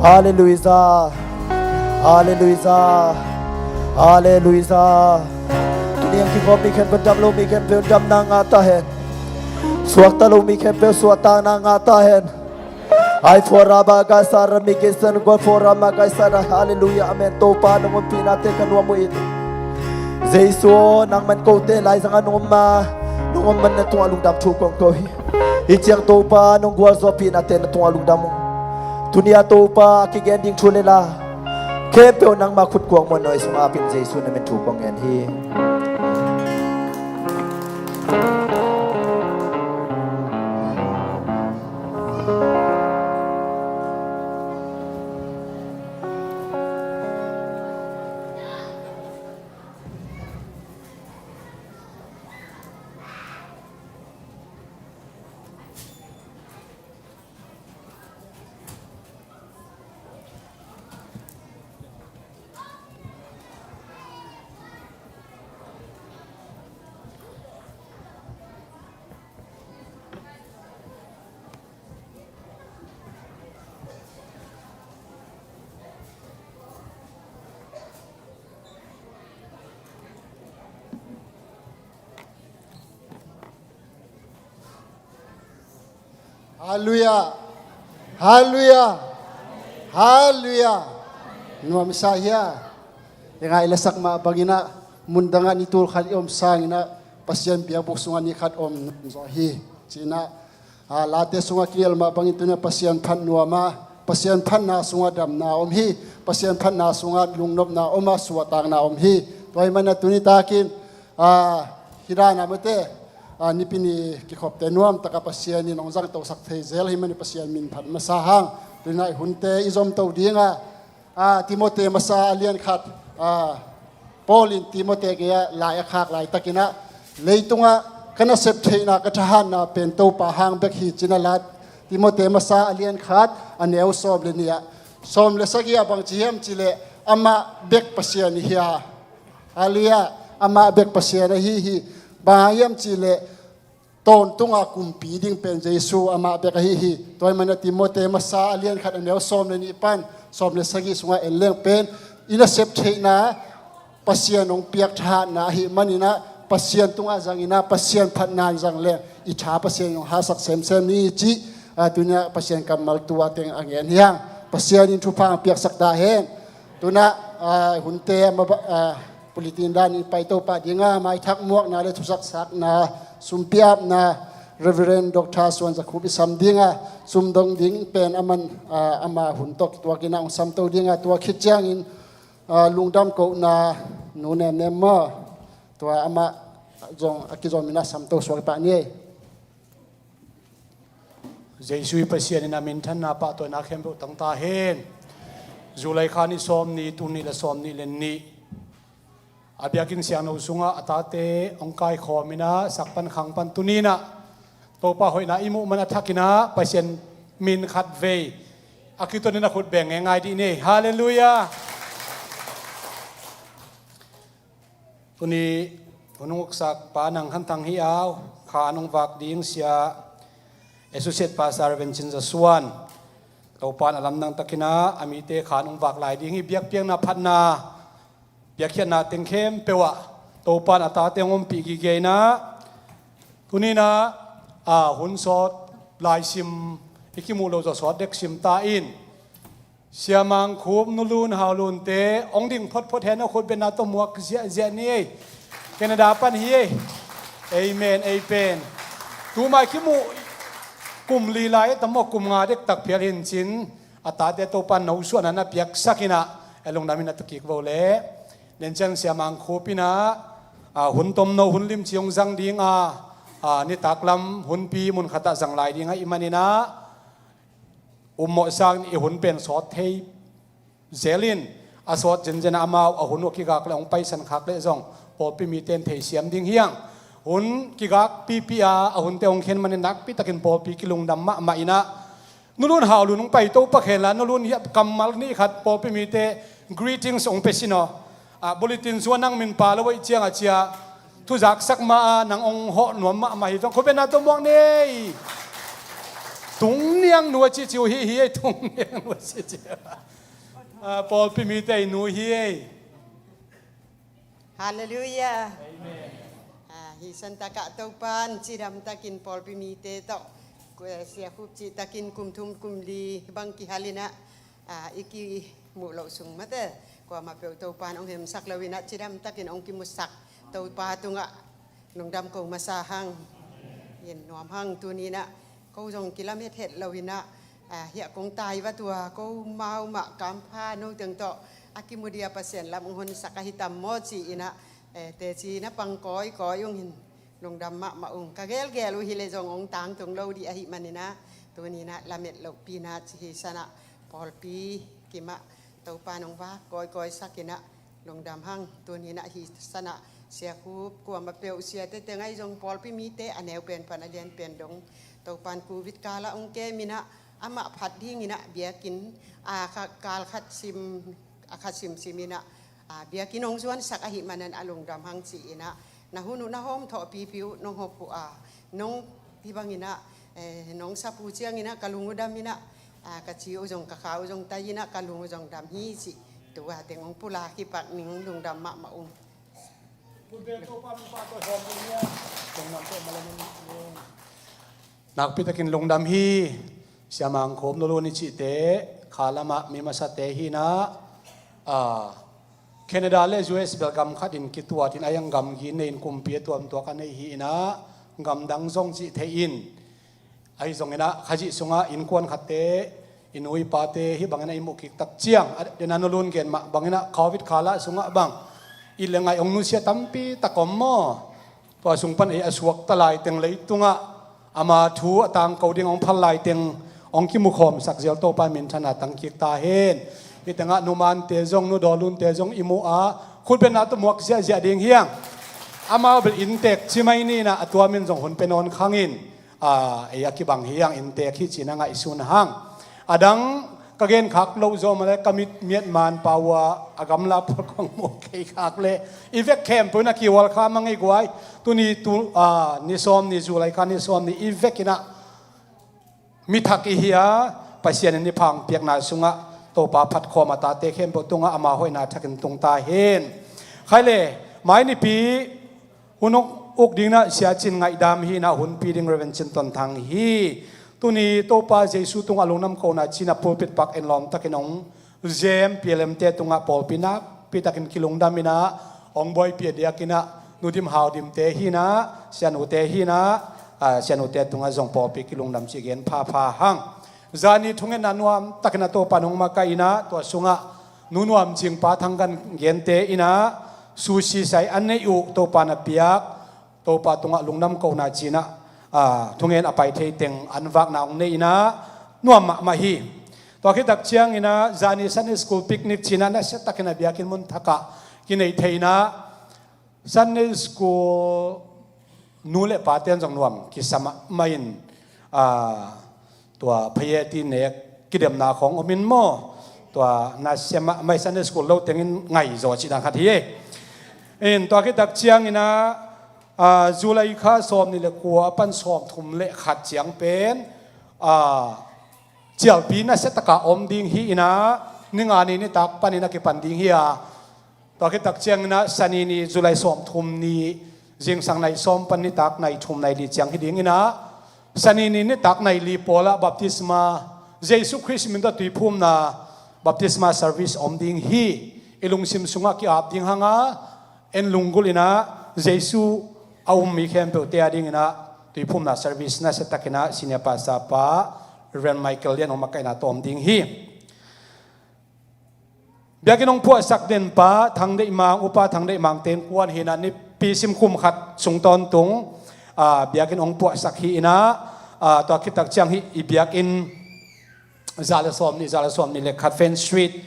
Halleluia. Halleluia. Halleluiah. Tuni a kikhop mi khempeuh, dam lo mi khempeuh damna ngah ta hen. Suakta lo mi khempeuh suahtakna ngah ta hen. Ai fora ba gai sara mi kisan gol fora ma gai sara. Halleluiah, amen. Topa nong ompihnate ka nuam uh hi. Jesu aw, nangman kote laizangah nong om ma, nong om man na tungah lungdam thu kong ko hi. Hih ciang Topa nong gualzawhpihnate na tungah lungdam uh. Tuni a Topa a kigen ding thu le la khempeuh nangma khut kuang muan noi sungah apin Jesu na min thu kong ngen hi. Halleluiah. Halleluiah. Halleluiah. Nuam i sa hia? Engah i lasak mah banginah mundangah ni tul khat i om sanginah Pasian biakbuk sungah ni khat om nuam zaw hi. Cinah, a, Late sungah kingel mah bangin tunah Pasian phat nuam a, Pasian phatna sungah damna om hi. Pasian phatna sungah lungnopna om a, suahtakna om hi. Tua hi manah tuni takin, a, hidana mate, a, nipi ni kikhopte nuam taka Pasian in hong zangtosak thei zel hi mani Pasian min phat masa hang. Tunah i hunte i zomto dinga, a, Timote masa a lian khat, a, Paul in Timote gei-ah lai a khak laitakinah, leitungah ka nasep theihna ka thahatna pen Topa hang bek hi cinah la Timote masa a lian khat a neu sawm le nih ah, sawm le sagih ah bang ci hiam cihleh amah bek Pasian i hi a. Halleluiah. Amah bek Pasian ahi hi. Bang hang hiam cihleh tawntunga kumpi ding pen Jesu amah bek ahi hi. Tua hi manah Timote masa a lian khat a neu sawm le nih pan sawm le sagih sungah en leng pen i nasep theihna Pasian hong piak thahatna ahi maninah Pasian tungah zanginah Pasian phatna in zang leng i tha Pasian hong hahsak semsem ni cih, a, tuni-ah Pasian kammal tua teng a ngen hiang. Pasian in thupha hong piaksak ta hen. Tunah, a, hunte a maba, a, pulitin dan i pai Topa dinga maithak muakna le thusaksakna, sumpiapna, Reverend Doctor Suan Zakhup i sam dinga, sumdong ding pen aman, a, ama hun tawh kituakinah hong samto dinga, tua khit ciangin, a, lungdam kohna Nu Nem Nem maw, tua amah zong a kizominah samto suak i pah ni ei. Jesu i Pasian in a minthanna pahtawina khempeuh tang ta hen. July kha ni sawm ni, tul nih le sawm nih le nih. A biakinn siangno sungah a tate hong kaikhawm inah sakpan khangpan tuninah Topa hoihna i muh man a thakinah Pasian min khat vei a kitunin a khut beng ngai dih ni. Halleluiah. Tuni hun hong uksak pa Nang Khan Thang hi a, kha nong vak ding sia Associate Pastor Reverend Cin Za Suan. Topa in a lamdang takinah a mite kha nong vak lai ding hi. Biakpiakna phatna, biakhiatna teng khempeuh ah Topa in a tate hong ompih gige inah tuninah, a, hun sawt laisim i kimuh lo zaw sawt dek sim ta in. Sia Mang Khup, Nu Lun, Hau Lunte hong ding photphot hen a, khut betna tawh muak ziahziah ni ei. Canada pan hi ei. Amen, amen. Tumai kimuh kum li lai e, tam maw, kum nga dektak phial hin cin a tate Topa in nosuahna na piaksak inah e, lungdam inah tukik vo le. Nen ciang Sia Mang Khup inah, a, hun tomno hun limci hong zang dinga, a, nitaklam hunpi munkhatah zang lai dinga i maninah ummawh sang i hun pen sawt thei zel in, a sawt zenzen a amau a hun uh a kigak le hong paisan khak leh zong pawlpi mite in theisiam ding hiang. Hun kigak pipi a, a hunte hong khen manin nakpi takin pawlpi kilungdam mahmah inah, Nu Lun, Hau Lun hong paito pak hen la, Nu Lun hiah kammal nih khat pawlpi mite greetings hong pia sin aw. A, bulletin sungah nang min pa lo ahih ciang a cia thuzaksak ma a nang hong hawh nuam mahmah hi. Khut betna tawh muak ni ei. Tung Niang nu a cihcih uh hi hi ei, Tung Niang nu a cihcih. A, pawlpi mite i nu hi ei. Halleluiah. Amen. Ah, hih santakah Topan cidam takin pawlpi mite tawh, eh, siakhup cih takin kum thum kum li bang kihal inah, ah, i kimuh loh sung mate, kuamah peuh Topan hong hemsak lo inah cidam takin hong kimusak Topa tungah lungdam ko masa hang. Hih nuam hang tuni inah ko zong kilamet het lo inah, ah, hiah kong tai va tua ko mau mah kampha no teng tawh a kimu dia Pasian lam hong honsak ahi tam maw ci inah, eh, teci na pang kawikawi ung hin lungdam mahmah ung. Ka gelgel uh hileh zong hong tangtung lo dih ahih man inah tuni inah lamet lohpi inah ci hi sanah pawlpi kimah Topa nong vak kawikawi sak inah lungdam hang. Tuni inah hih sanah siakhup kuamah peuh siate teng ahi zong pawlpi mite a neu pen pan a lian pen dong Topan Covid kalah hong kem inah amah phat ding inah biakinn a kha-, kal khat sim a khat simsim inah, ah, biakinn hong zuansak ahih manan a lungdam hang ci inah na hun uh na hawm thawh pipi uh nong hop uh a nong hih bang inah, eh, nong sap uh ciang inah ka lung uh dam inah, ah, ka ci uh zong ka kha uh zong tai inah ka lung uh zong dam hi ci. Tua teng hong pulak hi pak ning lungdam mahmah ung. Nakpi takin lungdam hi. Siamang Khawm Nulun i cihte kha lamah mi masate hi inah, ah, Canada le U S belgam khat in kituat in a iang gamgi nei in kumpi a tuamtuak a nei hi inah gamdang zong cih thei in ahi zong inah Khazih sungah innkuan khatte i nu i pate hih bang inah i muh kik tak ciang a dena Nulun gen mah bang inah Covid kalah sungah bang i le ngaih hong nusia tampi tak om maw? Tua sung pan ei a suakta laiteng leitungah ama thu a tangko ding hong phal laiteng hong kimukhawmsak zial Topa minthanna tangkik ta hen. Hih tengah numante zong nudawlunte zong i muh a khutbetna tawh muak ziahziah ding hiang. Amau bel inntek ci mai ni inah a tuamin zong hun pe nawn khangin, ah, ei a kibang hiang inntek hi ci inah ngaihsun hang. A dang ka genkhak loh zaw mah le ka mit miat man pau a a gamla pawl kong muh kei khak le i vek khempeuh inah kihual kha mah ngei guai. Tuni tu, ah, ni sawm ni July kha ni sawm ni i vek inah mi thak i hi a Pasian in i phang piakna sungah Topa phatkhawm a tate khempeuh tungah ama hoihna thakin tung ta hen. Khai le mai nipi hun uk ding inah Sia Cin ngaihdam hi inah hunpi ding Reverend Cin Ton Thang hi. Tuni Topa Jesu tungah lungdam kona ci inah pulpit pak en lawm takin hong zem P L M te tungah pawlpi nakpi takin kilungdam inah hong buaipih a diak inah Nu Dim Hau Dimte hi inah sianute hi inah, ah, sianute tungah zong pawlpi kilungdam ci gen phapha hang. Zani thungetna nuam takin a Topa nong makaih inah tua sungah Nu Nuam Cing Pa Thang Gan Gente inah sushi sai an neih uh Topa na piak Topa tungah lungdam kona ci inah, ah, thungen a pai thei teng an vakna hong nei inah nuam mahmah hi. Tua khit tak ciang inah zani Sunday School picnic ci inah nasia takin a biakinn mun thakah kinei thei inah Sunday School nu le pate in zong nuam kisa mahmah in, ah, tua phayeti nek kidemna khawng om in maw? Tua nasia mahmah Sunday School lo tengin ngai zaw cih dan khat hi. In tua khit tak ciang inah, ah, July kha sawm ni le kua pan sawm thum le khat ciang pen, ah, cialpi nasia taka om ding hi inah ni nga ni nitak pan inah kipan ding hi a. Tua khit tak ciang inah Sani ni July sawm thum ni zingsang nai sawm pan nitak nai thum nai li ciang hi ding inah Sani ni nitak nai li pawl ah baptisma Jesu Khrist min tawh tuiphumna baptisma service om ding hi. I lungsim sungah ki-ap ding hang a en lunggulh inah Jesu a um mi khempeuhte a ding inah tuiphumna service nasia takin ah senior pastor pa Reverend Michael Lian hong makaihna tawm ding hi. Biakinn hong puahsak den pa Thang Deih Mang, Upa Thang Deih Mang te innkuan hi inah nipi simkhum khat sung tawntung, ah, biakinn hong puahsak hi inah, ah, tua khit tak ciang hih i biakinn za le sawm ni, za le sawm ni le khat Fenn Street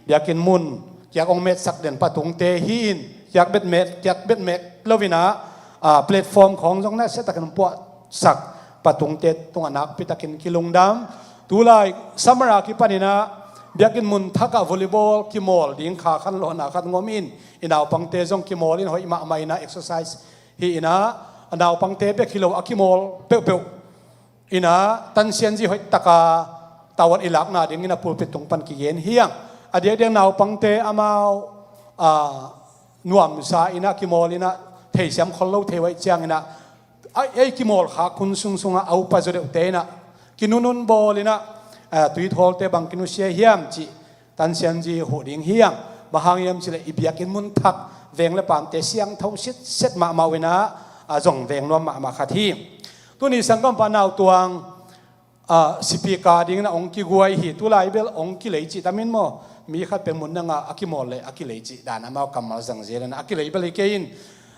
biakinn mun kiak hong metsak den pa Tungte hi in kiak bet met, kiak bet met lo inah, ah, platform khawng zong nasia takin hong puahsak pa Tungte tungah nakpi takin kilungdam. Tulai summer a kipan inah biakinn mun thakah volleyball kimawl ding kha khan lawhna khat ngom in i naupangte zong kimawl in hoih mahmah inah exercise hi inah a naupangte bek hi lo a kimawl peuhpeuh inah tansianzi hoih taka tawat i lakna ding inah pulpit tung pan kigen hiang. A diakdiak naupangte amau, ah, nuamsa in ah, kimawl in ah, theisiam khol lo thei uh ahih ciangin ah, a, ei kimawl khak hun sung sungah a upa zaw deuhte in ah kinunun bawl in ah, a, tuithawlte bang kinusia hiam cih tansianzi huh ding hi hang. Bang hang hiam cih leh i biakinn mun thak, veng le paamte siangtho sitset mahmah uh in ah, a, zong veng nuam mahmah khat hi. Tuni sanggampa Nau Tuang, a, speaker dingin ah hong kiguai hi. Tulai bel hong kilei cih tam in maw, mi khat pen mun na ngah a kimawl leh a kilei cih dan amau kammal zang zel in ah, a kilei bel hi kei in.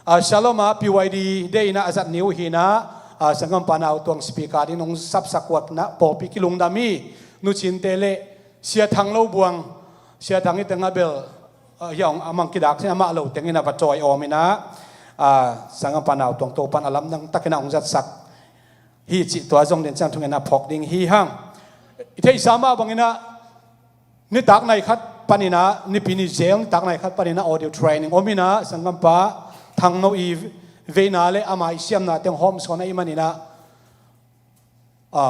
A, Shalom ah P Y D Day in ah a zat ni uh hi in ah, a, sanggampa Nau Tuang speaker dingin hong sapsak uh in ah pawlpi kilungdam hi. Nucinte le Sia Thang Lo Buang, Sia Thang i teng ah bel, a, hia hong a mang kidak sin, amah lo teng in ah va tawi awm in ah, a, sanggampa Nau Tuang Topan a lamdang takin ah hong zatsak hi cih tua zong den ciang thungen a phawk ding hi hang. I theihsa mah bangin ah nitak nai khat panin ah, Nipi ni zel nitak nai khat panin ah audio training om in ah, sanggampa Thang No i veina le ama i siamna teng hawmsawn ahih manin ah, a,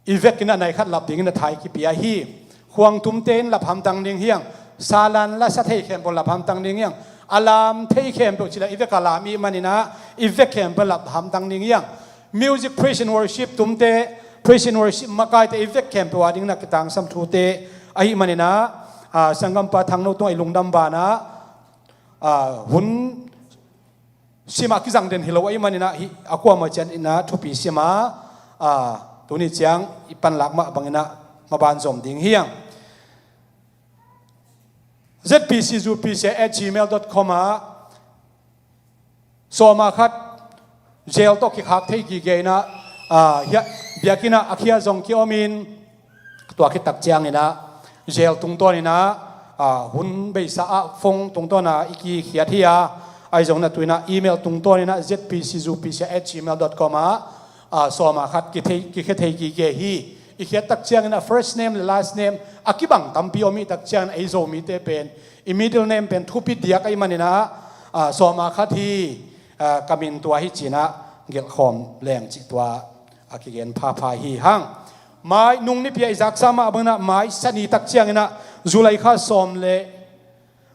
i vekin ah nai khat lap dingin ah thai kipia hi. Khuangtumte in lap hamtang ding hi hang. Salan la sa thei khempeuh lap hamtang ding hi hang. A lam thei khempeuh cih leh i vek a lam i hih manin ah, i vek khempeuh lap hamtang ding hi hang. Music, praise and worship tumte, praise and worship makaite i vek khempeuh a dingin ah kitangsam thute ahih manin ah, a, sanggampa Thang No tungah i lungdam banah, a, hun sim a kizang den hi lo ahih manin ah, hih a kuamah ciat in ah thupi sim a, a, tuni ciang i panlak mah bangin ah maban zom ding hi hang. Z P C zu P C at gmail dot com ah sawma khat zel tawh kikhak thei gige in ah, a, hia, biakinn ah a khia zong kiom in, tua khit tak ciangin ah zel tungtawn in ah, a, hun beisa ah phone tungtawn ah i kikhiat hi a, ahi zongin ah tu in ah email tungtawn in ah Z P C zu P C at gmail dot com ah, a, sawma khat kithei, kikhia thei gige hi. I khiat tak ciangin ah first name le last name a kibang tampi om i hih tak ciangin ah, ei Zomite pen i middle name pen thupi diak ahih manin ah, a, sawma khat hi, a, ka min tua hi ci in ah gelhkhawm leng cih tua a kigen phapha hi hang. Mai nung nipi ah i zaksa mah bangin ah mai Sani tak ciangin ah July kha sawm le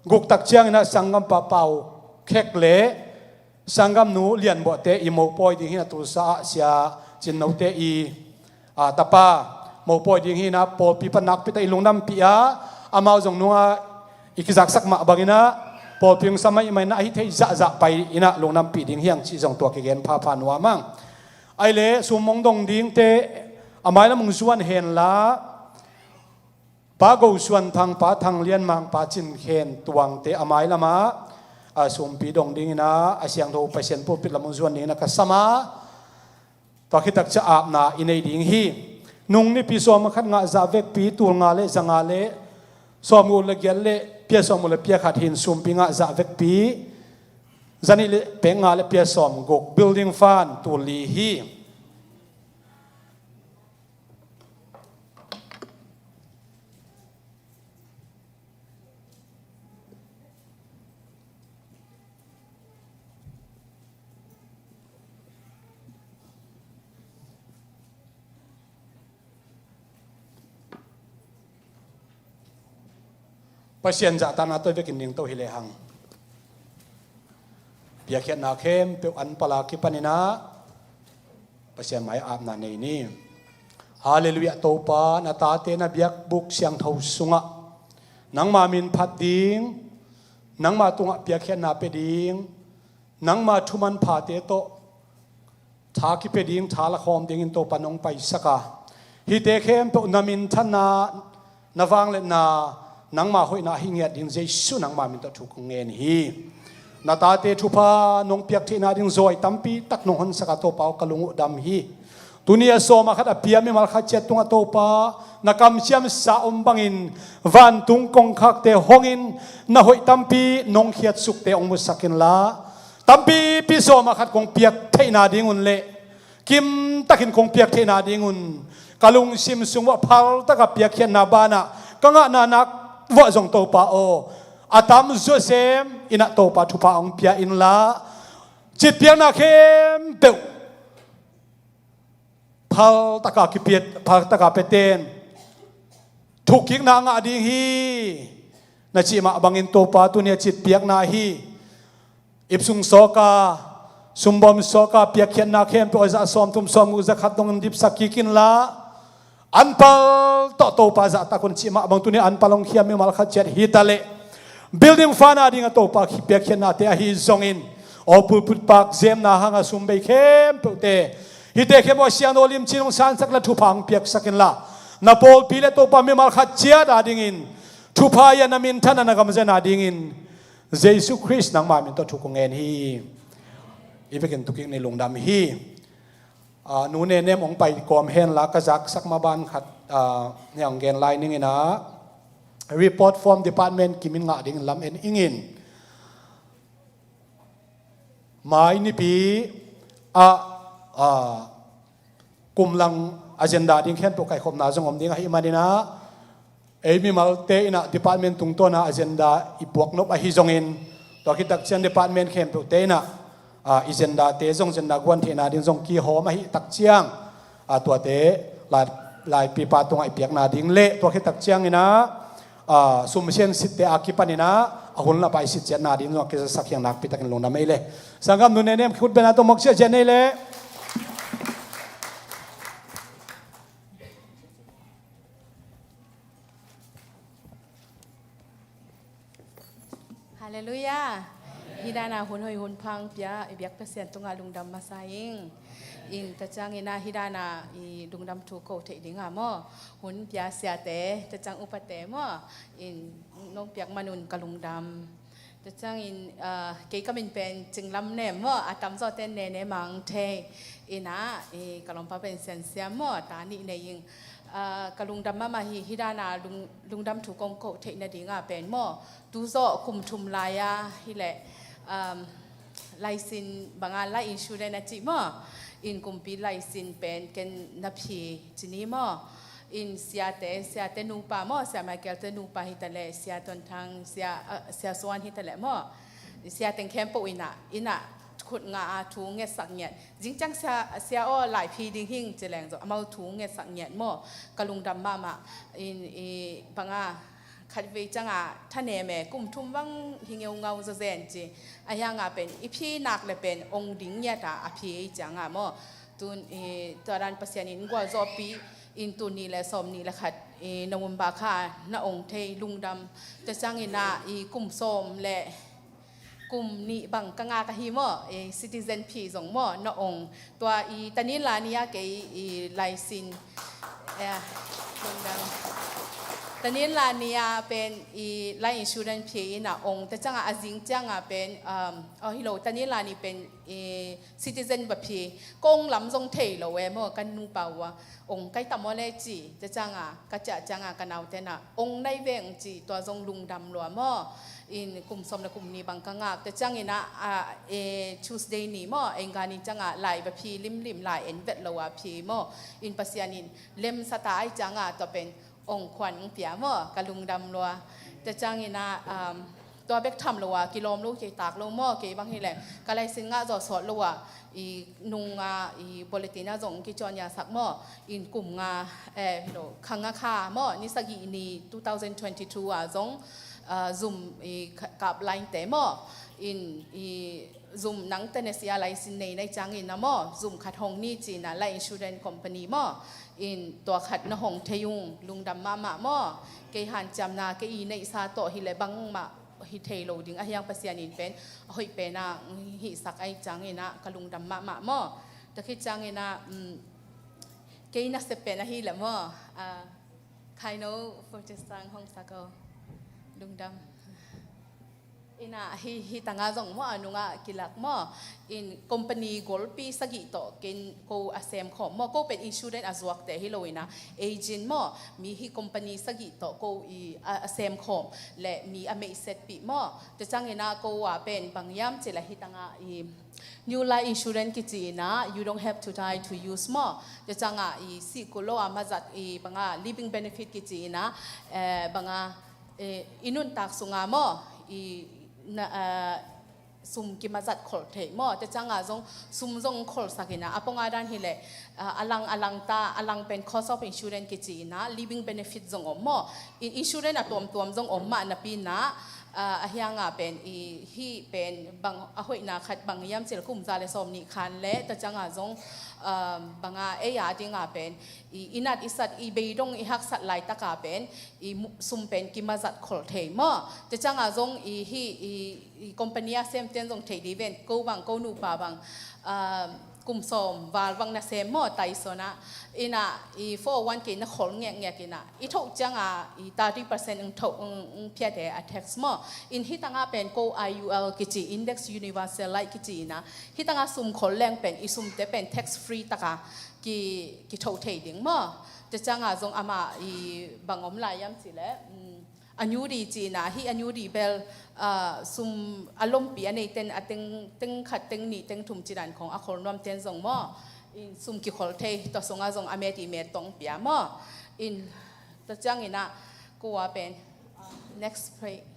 guk tak ciangin ah sanggampa Pau Khek le sanggamnu Lianbawhte i mopawi ding hi in ah, Tulsa ah Sia Cin Note i, a, tapa mopawi ding hi in ah, pawlpi pan nakpi tak i lungdampih a, amau zong nung a i kizaksak mah bangin ah pawlpi hong sam ahih manin ah, a hi theih zahzah pai in ah lungdampih ding hi hang cih zong tua kigen phapha nuam hang. Ahih leh sum hong dong dingte a mailam hong zuan hen la, Pa Go Suan Thang, Pa Thang Lian Mang, Pa Cin Khen Tuangte a mailam ah, a, sumpi dong dingin ah, a siangtho Pasian pulpit lam hong zuan dingin ah ka sam a, tua khit tak ciang apna i nei ding hi. Nung nipi sawma khat ngah zah vekpi, tul nga le za nga le sawmguk le giat le pia sawmguk le pia khat hi in, sumpi ngah zah vekpi, zanih le pek nga le pia sawmguk, building fund tul li hi. Pasian zahtakna tawh i vekin dingto hi lehang, piakkhiatna khempeuh an pala kipanin ah Pasian mai-ah apna nei ni. Halleluiah. Topa, na tate na biakbuk siangtho sungah nangma min phat ding, nangma tungah piakkhiatna pia ding, nangma thuman phate tawh tha kipia ding, tha lakhawm dingin Topa nong paisak a, hihte khempeuh na minthanna, na vangliatna, nangma hoihna ahi ngiat ding Jesu nangma min tawh thu kong ngen hi. Na tate thupha nong piak theihna ding zawi tampi tak nong honsak a, Topa aw, ka lung uh dam hi. Tuni a sawma khat a pia mimal khat ciat tungah Topa, na kamciamsa om bangin vantung kongkhakte hongin na hoih tampi nong khiatsukte hong musak inla, tampipi sawma khat kong piak theihna ding un le kimtakin kong piak theihna ding un ka lungsim sung uah phaltaka piakkhiatna banah ka ngahna nak uah zong Topa aw, a tam zuasem in ah Topa thupha hong pia inla, citpiakna khempeuh phaltaka kipiat, phaltaka piaten thukkikna ngah ding hi. Na cih mah bangin Topa tuni a cih piakna hi. Ipsung sawka, sumbawm sawka piakkhiatna khempeuh a zah sawmthum sawmguk zakhat dongin dipsak kik inla, anpal tawh Topa zahtak un cih mah bang tuni anpal hong khia mimal khat ciat hi ta leh, building fund a ding a Topa piakkhiatnate ahi zongin, aw pulpit pak zemna hanga sum bei khempeuhte, hihte khempeuh a siangtho limci hong sansak la thupha hong piaksak inla, na pawlpi le Topa mimal khat ciat a dingin thupha ia na minthan a na gamzen a dingin Jesu Khrist nangma min tawh thu kong ngen hi. I vekin tukik ni lungdam hi. Ah, nu Nenem hong pai kawm henla ka zaksak ma ban khat, ah, ne hong gen lai ning ina, report form department kimin ngah dingin lam en ingin. Mai nipi ah, ah, kum lang agenda ding khempeuh kaikhopna zong om ding ahih maninah, ei mimalte inah department tungtawna agenda i puak nop ahi zongin, tua khit takciang department khempeuhte inah, ah, agenda te zong agenda guan theihna ding zong kihawm ahih takciang, ah, tuate lai, laipipa tungah i piakna ding le tua khit takciang inah, ah, sumsian sitte a kipan inah a hun lapa i sit ciatna ding zong a kizasak hiang nakpi takin lungdam ei le. Sanggam nu Nenem khut bena tawh mawk ciatciat nei le. Halleluiah. Hih dana hun hoi hun phang pia i biak Pasian tungah lungdam masa ing. In taciang inah hih dana i lungdam thu ko theih dinga maw, hun pia siate, taciang upate maw, in nong piak manun ka lungdam. Taciang in, ah, kei ka min pen Cinglam Nem maw, a tamzawten Nene mang thei. Inah i ka lawmpa pen Siansiam maw, ta nih nei ing. Ah, ka lungdam mahmah hi. Hih dana lung, lungdam thu kong koh theih nadinga pen maw, tuzawh kum thum lai-a hileh, um, laisin banga life insurance a cih maw, in kumpi laisin pen ken na phi cini maw, in siate, siate nupa maw, Sia Michael te nupa hitaleh, Sia Tuan Thang, Sia, ah, Sia Suan hitaleh maw, siateng khempeuh inah, inah khut nga a thu ngetsak ngiat. Zingciang sia, sia aw lai phi ding hing ci leng zong amau thu ngetsak ngiat maw. Ka lungdam mahmah. In, i, banga khatvei cianga thanem e, kum thum bang hi ngeungau zawzen ci. A hianga pen i phi nak le pen ong ding ngiata a phi ei cianga maw. Tun, i, tua dan Pasian in gualzawhpih in tuni le sawm nih le khat, i, November kha na ong thei lungdam. Taciang inah i kum sawm le kum nih bang ka ngak ahi maw, eh, citizen phi zong maw, na ong. Tua i tanin la ni-a kei i laisin, eh, lungdam. Tanin la ni-a pen i life insurance phi in a ong. Tacianga a zing cianga pen, um, oh, hi lo, tanin la ni pen i citizen va phi. Ka ong lam zong thei lo e maw, ka nupa uh a ong kai ta maw le ci, tua cianga, ka ciah cianga ka naute na ong nai veng ci, tua zong lungdam lua maw. In kum sawm le kum nih bang ka ngak, tua ciangin a, a, e, Tuesday ni maw, engga ni cianga lai va phi limlim, lai en vet lo a phi maw. In Pasian in lemsa ta ai cianga tua pen ong khuan ong pia maw, ka lungdam lua. Tua ciangin a, um, tua bek tham lo a, kilawm lo, kei tak lo maw, kei bang hileh ka laisin ngah zawh sawt lo a, i nung a, i bulletin a zong kicawn ya sak maw, in kum nga, eh, lo, kha nga kha maw, ni sagih ni two thousand twenty-two a zong, ah, zum i ka-, kap line te maw, in i zum nang tene sia laisin nei nai ciangin na maw, zum khat hong ni cina life insurance company maw, in tua khat na hong thei ung, lungdam mahmah maw. Kei hanciamna, kei i neihsa tawh hileh bangmah hi thei lo ding, a hiang Pasian in pen a hoih pen a hihsak ai ciangin a ka lungdam mahmah maw. Tua khit ciangin a, um, kei nasep pen ahi leh maw, ah, khaino Protestant hong sak o, lungdam. Ina hi, hi tanga zong maw, a nunga kilak maw. In company golpi sagih tawh ken ko a semkhawm maw, ko pen insurance a zuakte hi lo ina, agent maw, mi hi company sagih tawh ko i a, a semkhawm le mi a meihsetpih maw. Tua ciangin a ko a pen bang hiam cih leh hi tanga i New Life Insurance kici ina, you don't have to die to use maw. Tua cianga i sih kul lo a mazat i banga living benefit kici ina, eh, banga, eh, i nuntak sunga maw, i na, eh, sum kimazat khol thei maw. Tua ciangah zong sum zong kholsak inah, a pongah dan hileh, ah, a lang a lang ta, a lang pen cost of insurance kici inah, living benefit zong om maw. In, insurance a tuamtuam zong om mah napi inah, ah, a hiangah pen i hih pen bang a hoihna khat bang hiam cih leh kum za le sawm nih khan leh, tua ciangah zong, ah, bang a ei a dingah pen i, i nat i sat, i beidong i haksat laitakah pen i mu-, sum pen kimazat khol thei maw. Tua ciangah zong i hih i, i company a semten zong thei dih ven, ko bang, ko nupa bang, ah, kum sawm val bang na sem maw, Tyson ah. Inah i four oh one K na khol ngekngek inah, i thoh ciangah i thirty percent ong thoh, ong, ong phiat e a tax maw. In hih tangah pen ko I U L kici, Index Universal Life kici inah, hih tangah sum khol leng pen i sumte pen tax free takah ki, kithoh thei ding maw. Tua ciangah zong amah i bang om lai hiam cih leh, um, annuity ci inah, hih annuity bel, ah, sum a lompi a neiten a teng, teng khat, teng nih, teng thum ci dan khong a khol nuamten zong maw, in sum kikhol thei, tua sungah zong a met i met tawh ong pia maw. In tua ciang inah ko a pen, ah, next page.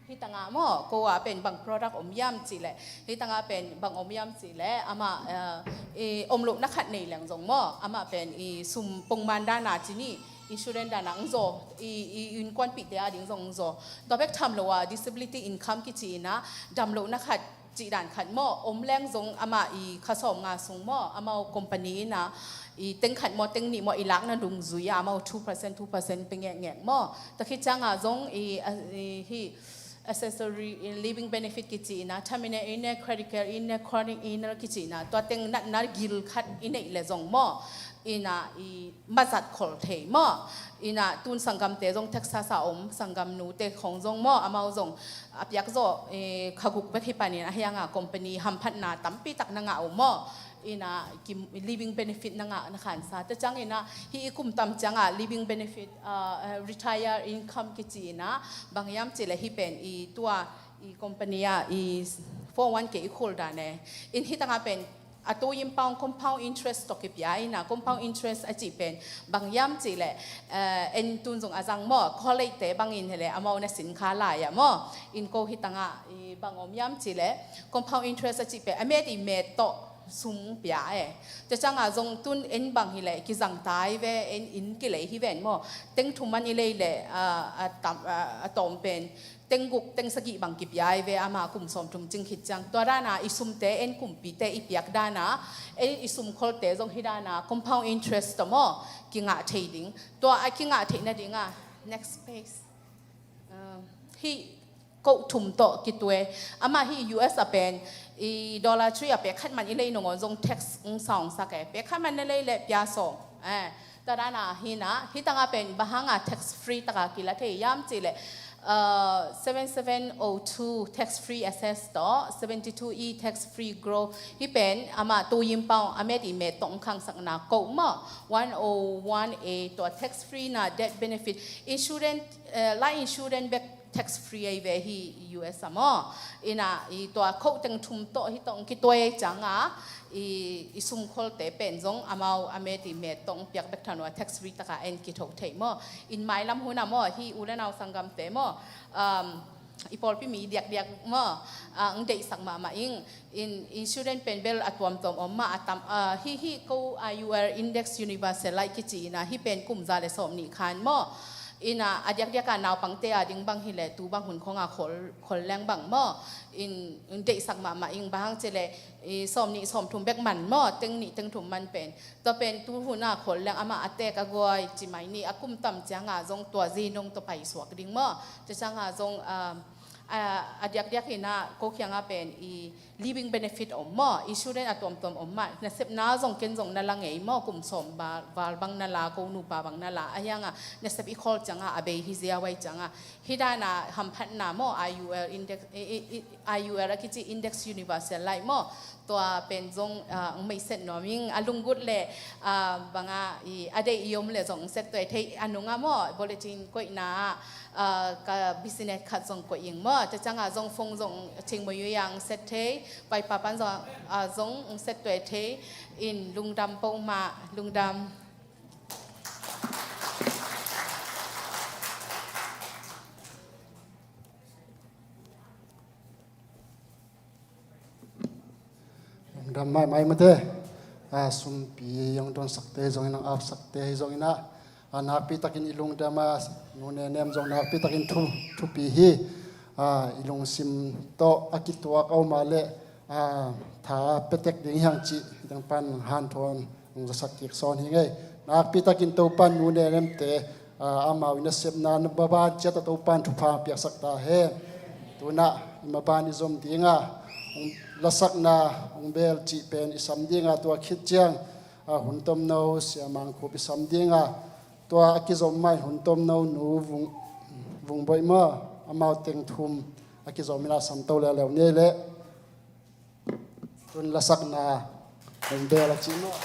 Hih tangah maw, ko a pen bang product om hiam cih leh, hih tangah pen bang om hiam cih leh, amah, eh, i om lohna khat nei leng zong maw, amah pen i sum pongman dana ci ni, insurance dana ong zaw, i, i innkuanpihte a ding zong ong zaw. Tua bek tham lo a disability income kici inah, dam lohna khat cih dan khat maw, om leng zong amah i kha sawm nga sung maw, amau company inah i teng khat maw, teng nih maw, i lakna dungzui ah amau two percent, two percent pia ngekngek maw. Tua khit ciangah zong i, a, i hih accessory, i living benefit kici inah, terminal illness, critical illness, chronic illness kici inah, tua teng natna gil khat i neih leh zong maw, inah i mazat khol thei maw. Inah tun sanggamte zong Texas a om sanggamnute khong zong maw, amau zong a piak zawh, eh, kha guk bek hi panin a hiangah company hamphatna tampi tak na ngah uh maw. Inah ki living benefit na ngah na khansa. Tua ciang inah hih i kum tam ciangah living benefit, ah, eh, retire income kici inah, bang hiam cih leh hih pen i tua i company ah i four oh one K i khol dan e. In hih tangah pen a tuimpau compound interest tawh kipia inah, compound interest a cih pen bang hiam cih leh, eh, en tun zong a zang maw, college te bangin hileh amau na sin kha lai ah maw. In ko hih tangah i bang om hiam cih leh, compound interest a cih pen a met i met tawh sum pia e. Tua ciangah zong tun en bang hileh kizang tai ve, en inn kilei hi ven maw. Teng thum man i lei leh, ah, a tam, ah, a tawm pen teng guk, teng sagih bang kipia i ve, amah kum sawm thum cing khit ciang. Tua dana i sumte en kumpite i piak dana, en i sum kholte zong hih dana compound interest tawh maw, kingah thei ding. Tua a kingah theih nadingah, next page. Um, hih koh thum tawh kituak. Amah hih U S a pen i Dollar Tree a pek khat man i lei nangawn zong tax ong sawngsak e. Pek khat man na lei leh pia sawng. Eh, tua dana hi inah, hih tangah pen bang hanga tax free takah kila thei hiam cih leh, uh, seven seven oh two tax free assess tawh, seventy two E tax free gross. Hih pen amah tuimpau a met i met tawh ong khangsakna koh maw, one oh one A tua tax free na death benefit, insurance, eh, life insurance bek tax free ahi ve hih U S a maw. Inah i tua koh teng thum tawh hih tawh ong kituak ciangah i, i sum kholte pen zong amau a met i met tawh ong piak bek thanuam a tax free takah en kithoh thei maw. In mailam hunah maw, hih u le nau sanggamte maw, um, i pawlpi mi diakdiak maw, ah, ong deihsak mahmah ing. In insurance pen bel a tuamtuam om mah, a tam, ah, hih, hih ko I U L Index Universal Life kici inah, hih pen kum za le sawm nih khan maw. Inah a diakdiakah naupangte a ding bang hileh tu bang hun khongah khol, khol leng bang maw. In, in deihsak mahmah ing, bang hang cih leh i sawm nih sawm thum bek man maw, teng nih teng thum man pen. Tua pen tu hunah khol leng amah a tek a guai ci mai ni, a kum tam ciangah zong tua zi nong tua paisuak ding maw. Tua ciangah zong, ah, a, a diakdiak inah ko kiangah pen i living benefit om maw, insurance a tuamtuam om mah, nasepna zong ken zong na la ngei maw, kum sawm val, val bang na la, ko nupa bang na la, a hiangah nasep i khol ciangah a bei hi ziau ahih ciangah. Hih dana hamphatna maw, I U L index, i, i, i, I U L a kici Index Universal Life maw. Tua pen zong, ah, ong maiset nuam ing, a lunggulh leh, ah, bangah i a deih i om leh zong ong set tuai thei, a nungah maw, bulletin koihna ah, ah, ka business card zong koih ing maw. Tua ciangah zong phone zong thingmui ui ah ong set thei, Pai Papan zong, ah, zong ong set tuai thei. In lungdam peuhmah, lungdam. Lungdam maimai mate. A, sumpi hong donsakte hi zongin, hong apsakte hi zongin ah, a, nakpitakin i lungdam a, Nu Nenem zong nakpitakin thu, thupi hi. A, i lungsim tawh a kituak a om a leh, a, tha pia tek ding hi hang cih hih teng pan hanthawn hong zasak kik sawn hi ing ei. Nakpitakin Topan Nu Nenemte, a, amau i nasepna maban ciat ah Topan thupha piaksak ta hen. Tu-in ah i maban i zom ding a, hong lasakna hong bel cih pen i sam ding a, tua khit ciang, a, hun tomno Sia Mang Khup i sam ding a, tua a kizom mah in hun tomno Nu Vung, Vung Boih maw, amau teng thum a kizom in ah sam to leuleu ni ei leh. Tu-in lasakna hong bel a cih maw.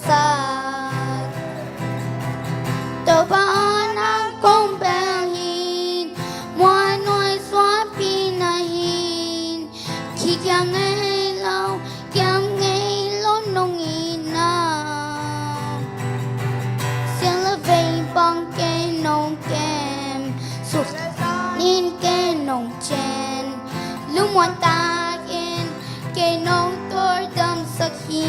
sak. Topa aw, nang kong bel hi in, muanhuai suahpih na hi in, khi kiam ngei lo, kiam ngei lo nong hi na. Siang le vei bang kei nong kem, suk in kei nong cen, lungmuan takin kei nong tawldamsak hi.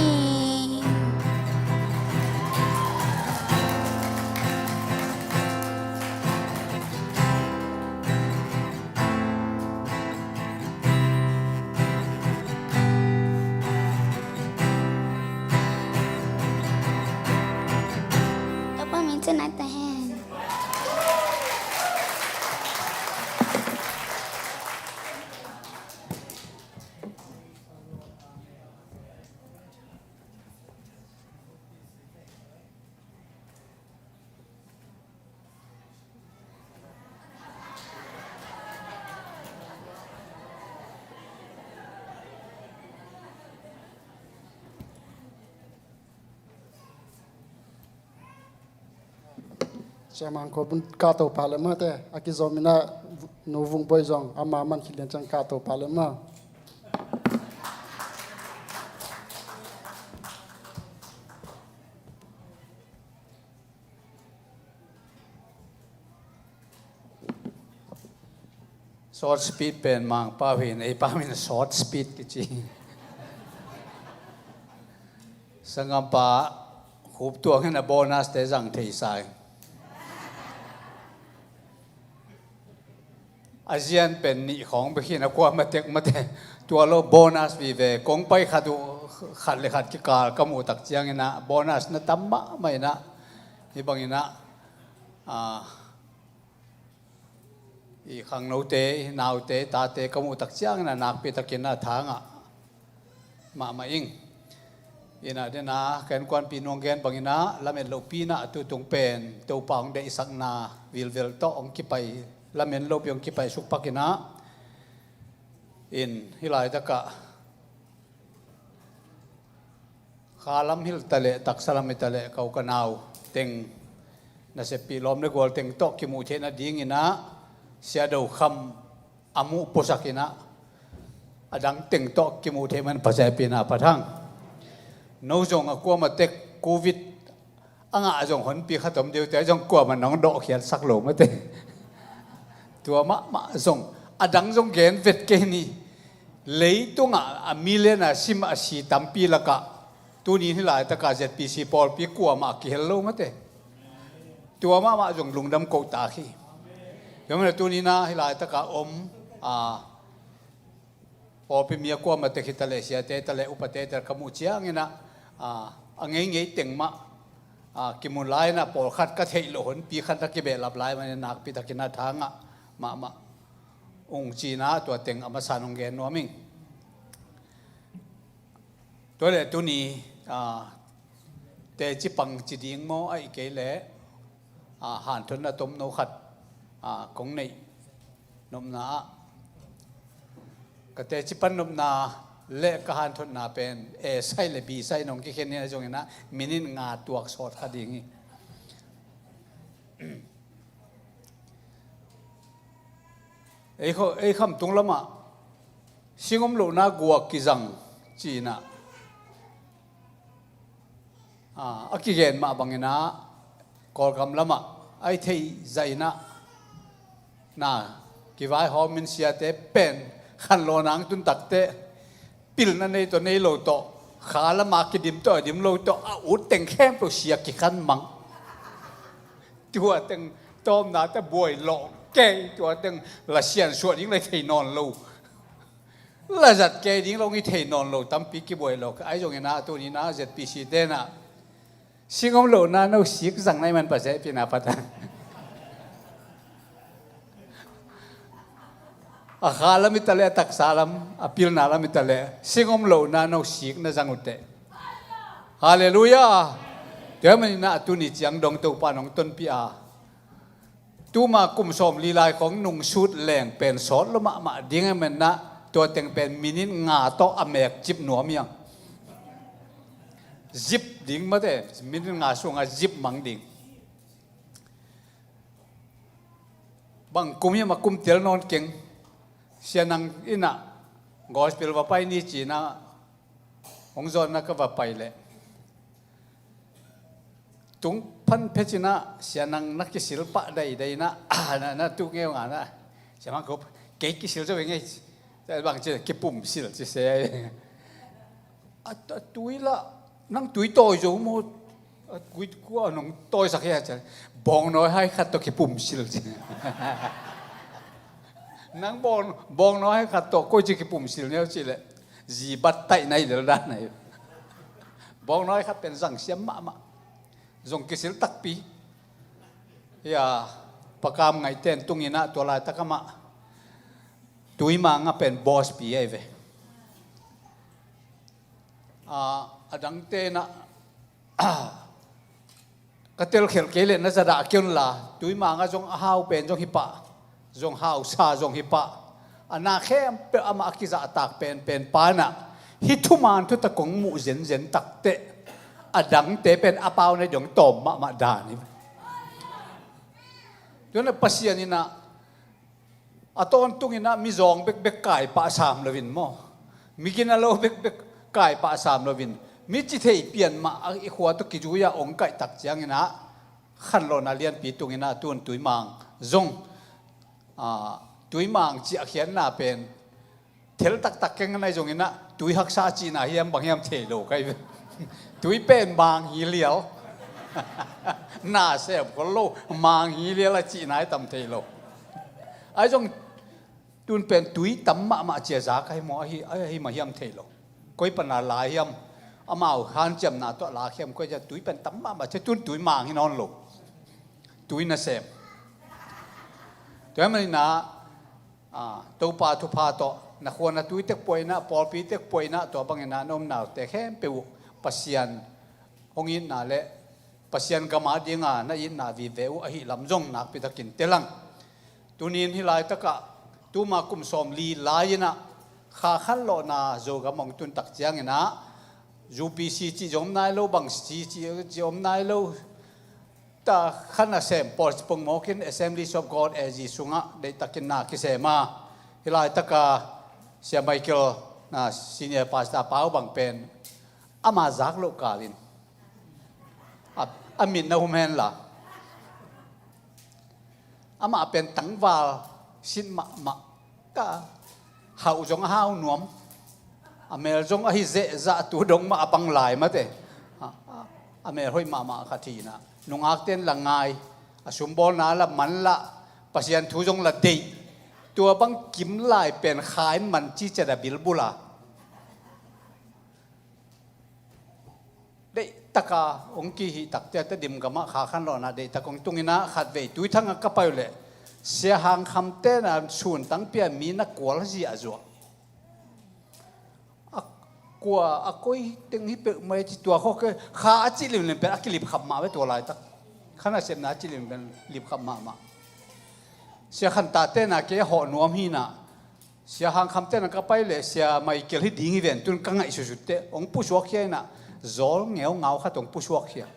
Topa min thang nai ta hen. Chairman, ko bun kahto pah le mah te, a kizom in ah, Nu Vung Boi zong ama man khit lian ciang kahto pah le mah. Short speed pen Mangpau hi in, ei pa min short speed kici. Sanggampa Khup Tuang in a bonus te zang thei sa ing. A zian pen nih khawng bek hi in, a kuamah tek mah te. Tua lo bonus vive, kong pai khat uh, khat le khat kikal ka muh tak ciangin ah bonus na tam mahmah in ah, hih bangin ah, ah, i khangnote, i naute, tate ka muh tak ciangin ah nakpi takin ah tha ngah mahmah ing. Ina dena ka innkuanpih in hong gen bangin ah, lamet lohpi in ah tu tung pen Topa hong deihsakna vilvel tawh hong kipai, lamen lohpi hong kipai suk pak in ah, in hih laitak ah kha lam hi ta leh, taksa lam hi ta leh, ka u ka nau teng, naseppih lawm le gual teng tawh kimuh theih nadingin ah Sia Do Kham a muh puasak in ah, a dang teng tawh kimuh theih man Pasian pi in ah phat hang. No zong a kuamah tek Covid a ngah zong honpi khat om deuh te, zong kuamah nong dawhkhiatsak lo mah te. Tua mahmah zong, a dang zong gen vet kei ni. Leitungah a million a sim a si tampi lakah, tuni hih laitak ah Z P C pawlpi kuamah a kihel lo mah te. Tua mahmah zong lungdam koh tak hi. Tua manin tuni in ah hih laitak ah om, a, pawlpi mi a kuamah tek hi ta leh, siate ta leh, upate ta leh ka muh ciangin ah, a, a ngeingei teng mah, a, kimu lai in ah, pawlkhat ka theih loh honpi khat a kibehlap lai manin nakpi takin ah tha ngah mahmah ung ci in ah tua teng a masa in hong gen nuam ing. Tua leh tuni, a, teci pang ci ding maw, ahih kei leh, a, hanthotna tomno khat, a, kong neih nopna ah, ka teci pan nopna le ka hanthotna pen A side le B side in hong kikhen hi a, zongin ah minute nga tuak sawt kha ding hi. Ei kho-, ei khamtung lamah sing om lohna guak kizang ci in ah, a, a kigen mah bangin ah, Kawlgam lamah a i theih zah in ah, na, kivaihawm in siate pen khanlawhna hong tun tak teh, pilna nei tawh nei lo tawh, kha lamah kidim tawh a dim lo tawh, a ut teng khempeuh sia kikhan mang. Tua teng tawpna teh buai lawh kei, tua teng la siansuah ding la i thei nawn lo. La zat kei ding lo, i thei nawn lo tampi kibuai lo. Ahi zongin ah tuni in ah Z P C te in ah sing om lohna no sik zang na hih man Pasian pi in ah phat hang. A kha lam hi ta leh, a taksa lam, a pilna lam hi ta leh, sing om lohna no sik na zang uh teh. Halleluiah. Tua manin ah tuni ciang dong Topa in hong tonpih a, tuma kum sawmli lai khawng nungsut leng pen sawt lua mahmah ding ahih manin ah, tua teng pen minute nga tawh a mek cip nuam hi hang. zip ding mate, minute nga sunga zip mang ding. Bang kum hiam a kum tel nawn keng. Sia Nang in ah gospel va pai ni ci-in ah hong zawnna ka va pai leh, tung phan phet in ah Sia Nang na kisil pah daidai in ah, na, na tu ngeu nga na, Sia Mang ko, kei kisil zo ve ngei. Bang ci, kipumsil ci se. A, a tui lah, nang tui tawi zo maw? A, kua nong tawisak hia ci. Bawngnawi hai khat tawh kipumsil ci. Nang bawng, bawngnawi hai khat tawh koi ci kipumsil neu cih leh, zi bat taih na hi lel dan ahi. Bawngnawi khat pen zang siam mahmah. Zong kisil takpi. Hia, Pa Kam Ngaih ten tung in ah tua laitak amah Tuimang ah pen boss pi ahi ve. A, a dangte in ah, ka telkhelh kei leh na za dah kei un la, Tuimang ah zong a hau pen zong hi pah, zong hausa zong hi pah. A na khempeuh amah a kizahtak penpen pa in ah, hih thuman thutak kong muh zenzen takteh, a dangte pen a pau na dong tawm mahmah dan hi. Tua in ah Pasian in ah, a tawntung in ah mizawng bekbek kaipah sam loin maw, mi gina lo bekbek kaipah sam loin, mi cithei pian mah a i khua tawh kizui-a ong kaihtak ciangin ah, khanlawhna lianpi tung in ah tun Tuimang zong, a, Tuimang cih a khiatna pen thel taktak keng a nai zongin ah, tui haksa cihna hiam bang hiam thei lo ka hi ve. Tui pen mang hi lial. Na sem khol lo, mang hi lial a cihna hi tam thei lo. Ahi zong tun pen tui tam mahmah cia za ka hi maw, ahi, ahi mah hiam thei lo. Koi pana lai hiam, amau hanciamna tawh la khiam koi cia tui pen tam mahmah cia tun tui mang hi nawn lo. Tui nasem. Tua hi manin ah, a, Topa thupha tawh, na khua na tui tek puaina, pawlpi tek puaina, tua bangin ah na omnaute khempeuh uh Pasian hong itna le Pasian gam a dinga na itna vive uh ahi lam zong nakpi takin tel ang. Tuni in hih laitakah, tuma kum sawmli lai-in ah, Kha khanlawhna Zogam hong tun tak ciangin ah, U P C cih zong om nai lo, bang C cih, cih om nai lo. Ta kha nasem pawl ci pongmawk in Assemblies of God A G sungah deihtakin na kisem a, hih laitaka Sia Michael, na, senior pastor pau bang pen ama zak loh kalin a, a mit na hum hen la, amah pen tangval sin mahmah. Ka hauh zong a hau nuam, a mel zong ahi zehzah, tu dong mah a bang lai mate. A, a, a mel hoih mahmah khat hi in ah, nungakten la ngai, a sumbawlna la man lah, Pasian thu zong la deih. Tua bang kim lai pen Kha in man ci ciat a bilbul a, deihtaka hong kihih takte a, Tedim gamah Kha khanlawhna deihtaka hong tung in ah, khatvei Tuithang ah ka pai uh leh, Sia Hang Kham ten a sun tang pia mi na kual ziahzuah. A kua, a koi teng hi peuhmah hi ci, tua khawk Kha a cih limlim pen a kilipkhap mah ve tua laitak. Kha nasepna a cih limlim pen lipkhap mahmah. Sia Khan Ta ten a kei a hawh nuam hi in ah, Sia Hang Kham ten a ka pai leh Sia Michael hi ding hi ven, tun ka ngaihsutsut teh hong pusuakkhia in ah, zawl ngeungau khat hong pusuakkhia.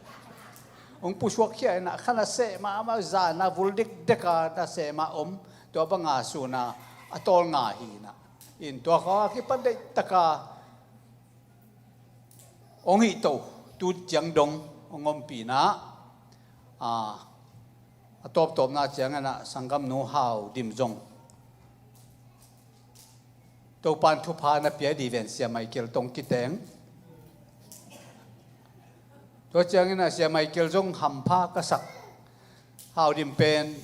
Hong pusuakkhia in ah, kha nasem mahmah, zan a vul dekdek a nasem a om, tua banga sun a, a tawlnga hi in ah. In tua khawng a kipan deihtaka hong hihto, tu ciang dong hong ompih in ah, a, a tawptawpna ciangin ah sanggamnu Hau Dim zong Topa'n thupha na pia dih ven, Sia Michael tawh kiteng. Tua ciangin ah Sia Michael zong hampha ka sak. Hau Dim pen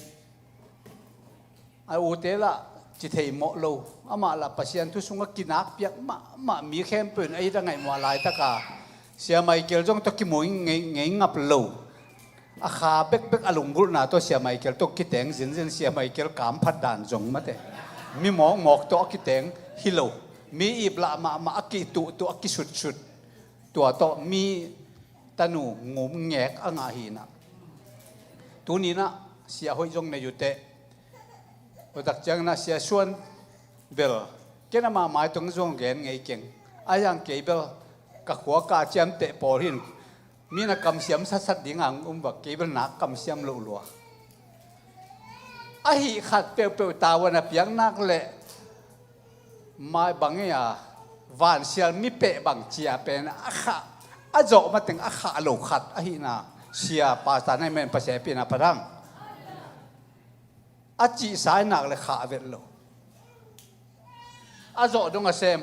a ute lah ci thei mawh lo. Amah lah Pasian thu sungah kinakpiak mahmah, mi khempeuh in a it a ngaihmawh a laitaka, Sia Michael zong tawh kimu ngei, ngei ngap lo. A kha bekbek a lunggulhna tawh Sia Michael tawh kiteng zinzin, Sia Michael kamphat dan zong mate. Mi mawkmawk tawh a kiteng hi lo. Mi iplah mahmah a kituhtuh, a kisutsut. Tua tawh mi tanu ngum ngek a ngah hi in ah. Tuni in ah sia hoih zong nei uh teh. Tua tak ciangin ah Sia Suan bel, ken amah mai tawh zong gen ngei keng. A yang kei bel, Ka khua ka ciamteh pawl hin mi na kamsiam satsat ding ang um va, kei bel nak kamsiam loh lua. Ahi khat peuhpeuh tavuan a piak nak leh mai bang ei a vansial mi peh bang cia pen a khah, a zawh mateng a khah lo khat ahihna sia pastor na hi men Pasian pina padang. A cihsa i nak le khah vet lo. A zawh dong a sem.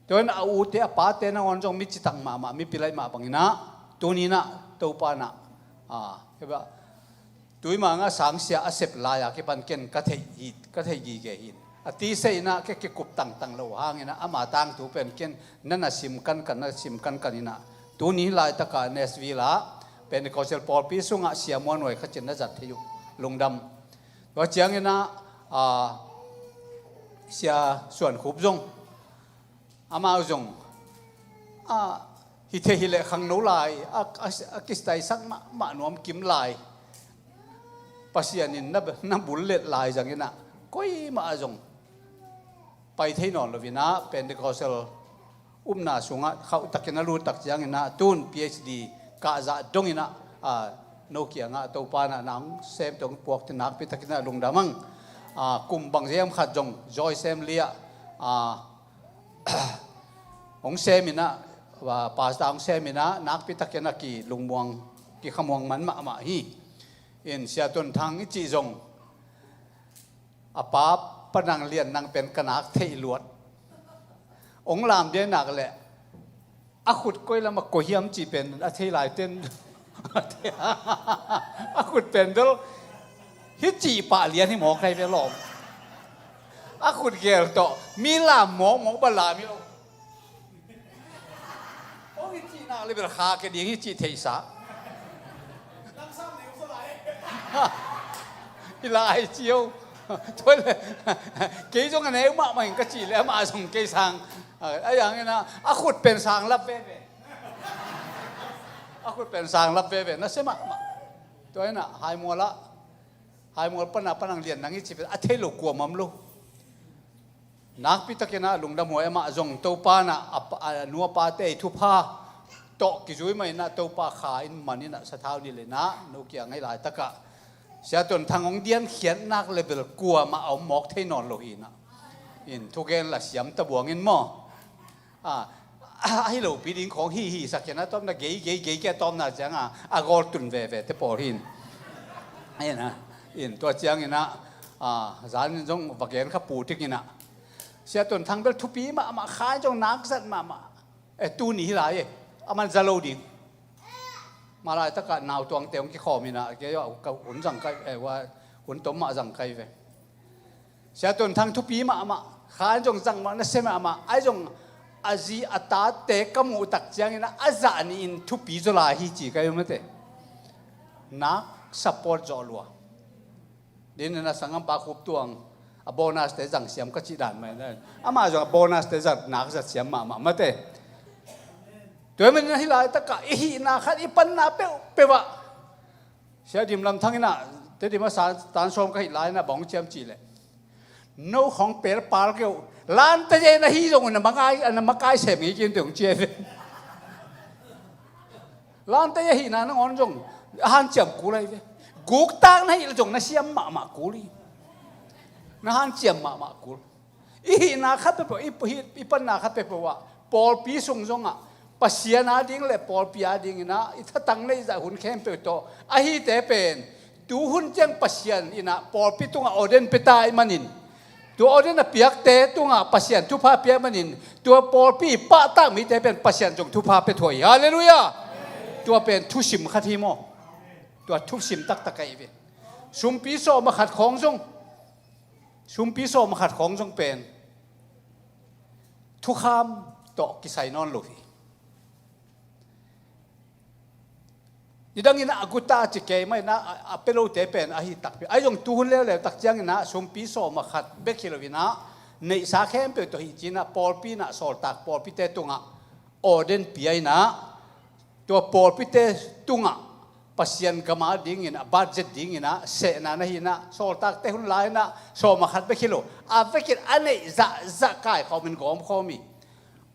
Tuin a ute a pate nangawn zong mi citak mahmah, mi pilaih mah banginah, tuninah Topa nah, a, kei ba, tuimangah sangsia a sep lai-a kipan ken ka theih hi, ka theih gige hin. A tisei inah kei kikup tangtang lo hanginah ama tangthu pen ken na na sim kankan, na sim kankan inah. Tuni laitaka Nashville ah Pentecostal pawlpi sungah sia muanhuai khatin na zat thei uh, lungdam. Tua cianginah, a, sia Suan Khup zong, amau zong, a, hi thei hi leh khangno lai, a, a, a kisitaisak mahmah nuam kim lai. Pasian in na, na bullet lai zanginah koimah a zong pai thei nawn loinah Pentecostal upna sungah khauhtakin a luttak cianginah tun PhD kahzah donginah, a, no kiangah Topa nah nang sem tong puak ti nakpitakinah lungdam ang. A, kum bang ziam khat zong zawi sem liah, a, hong seminah, a, pastor hong seminah nakpitakinah kilungmuang, kikhamuang man mahmah hi. In Sia Tun Thang i cih zong a pa Panang Lian nang pen ka nak theih luat. Ong lam dia nak leh a khut koi lam a koi hiam cih pen a thei lai ten. A khut pen bel hi cih pah lian hi mawk hai ve lawm. A khut gel tawh mi lam mawkmawk ba lam hi lo. Hong hi cihna le bel kha ke ding hi cih theihsa. Hi lai cio. Tua le kei zong a neu mahmah in ka cih le amah zong kei sang. A yang ina a khut pen sang lap veve. A khut pen sang lap veve na se mahmah. Tua ina Haimual ah, Haimual pana Panang Lian nang hi cih pen a thei lo kuamam lo. Nakpitakinah lungdamhuai amah zong Topa nah a pa, a nu a pate i thupha tawh kizui mah inah Topa kha in man inah sathau ni lenah no kiang ngaih laitakah Sia Tun Thang hong diankhiat nak le bel kuamah a om mawk thei nawn lo hinah. In thugen la siam tabuang in maw? A, ahi lopi ding khawng hi hi sak kena tawmna gei gei gei kia tawmna cianga a gawl tun veve te pawl hin. Ina, in tua cianginah, a, zan in zong va gen kha pu tikinah Sia Tun Thang bel thupi mahmah, kha in zong nakzat mahmah. E, tuni hi lai e, a man za lo ding. Malaitakah nautuangte hong kikhawm inah kei hun zang kai, e, hun tom mah zang kai ve. Sia Tun Thang thupi mahmah, kha in zong zang mah na se mahmah, ai zong a zi a tate ka muh tak ciangin a zah ni in thupi zaw lai hi ci ka hi mate. Nak support zawh lua. Din na sangam pa Khup Tuang a bonus te zang siam ka cih dan mai na. Amah zong a bonus te zat nak zat siam mahmah mate. Tua hi manin a hi laitakah i hihna khat i panna peuhpeuh ah Sia Dim Lam Thang inah, Tedim a sa tan sawm ka hih lai inah bang hong ciam cih leh, no khawng pelpal keuh, lante na hi zong na makai, na makai sem ngei kin te hong cia ve. Lante a hihna nangawn zong a hanciam kul ahi ve. Guktak na hih zong na siam mahmah kul hi. Na hanciam mahmah kul. I hihna khat peuhpeuh, i, i, i panna khat peuhpeuh ah pawlpi sung zongah Pasian ading le pawlpi ading inah i thatang neih zah hun khempeuh tawh ahite pen tu hun ciang Pasian inah pawlpi tungah ordain pia ta ahih manin, tua ordain a piakte tungah Pasian thupha pia ahih manin tua pawlpi i pahtak mite pen Pasian zong thupha pia thuah hi. Halleluiah. Tua pen thusim khat hi maw? Tua thusim taktak ahi ve. Sumpi sawm a khat khawng zong Sumpi sawm a khat khawng zong pen thukham tawh kisai nawn lo hi. Nidang inah a guta ci kei mah inah a, a pia lote pen ahi takpi. Ahi zong tu hun leuleu tak ciang inah sumpi sawm a khat bek hi lo inah neihsa khempeuh tawh hih ci inah pawlpi inah sawltak pawlpite tungah ordain pia inah tua pawlpite tungah Pasian gam adingin a budget dingin a sehna na hi inah sawltakte hun lai inah sawm a khat bek hi lo, a vekin a neih zahzah kaikhawmin gawmkhawm hi.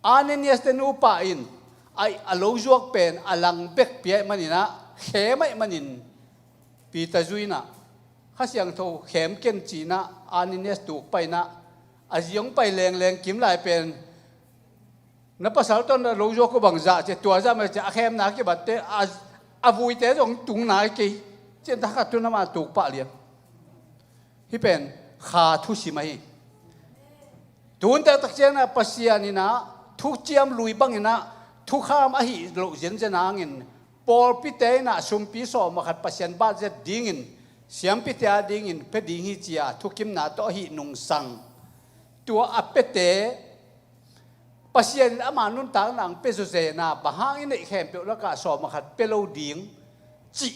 Ananias te nupa in a, a lo zuak pen a lang bek pia ahih maninah, khem ahih manin Peter zui inah, Kha Siangtho khem ken ci inah Ananias tuk pai inah, a zi hong pai lengleng kim lai pen, na pasal tawh na lo zuak uh bang zah ci, tua zah mah ci, a khemna kibatte a, a vuite zong tung nai kei, ci-in thakhat thu na ma tuk pah lian. Hih pen kha thusim ahi. Tun taktak ciangin ah Pasian in ah thuciam lui bangin ah thukham ahih loh zenzen hangin, pawlpite in ah sumpi sawm a khat Pasian bat zet dingin, siampite a dingin pia ding hi ci-a thukimna tawh ahih nungsang. Tua a piate Pasian in ama nuntakna hong pia zawzen a, bang hang i neih khempeuh lakah sawm a khat pia lo ding cih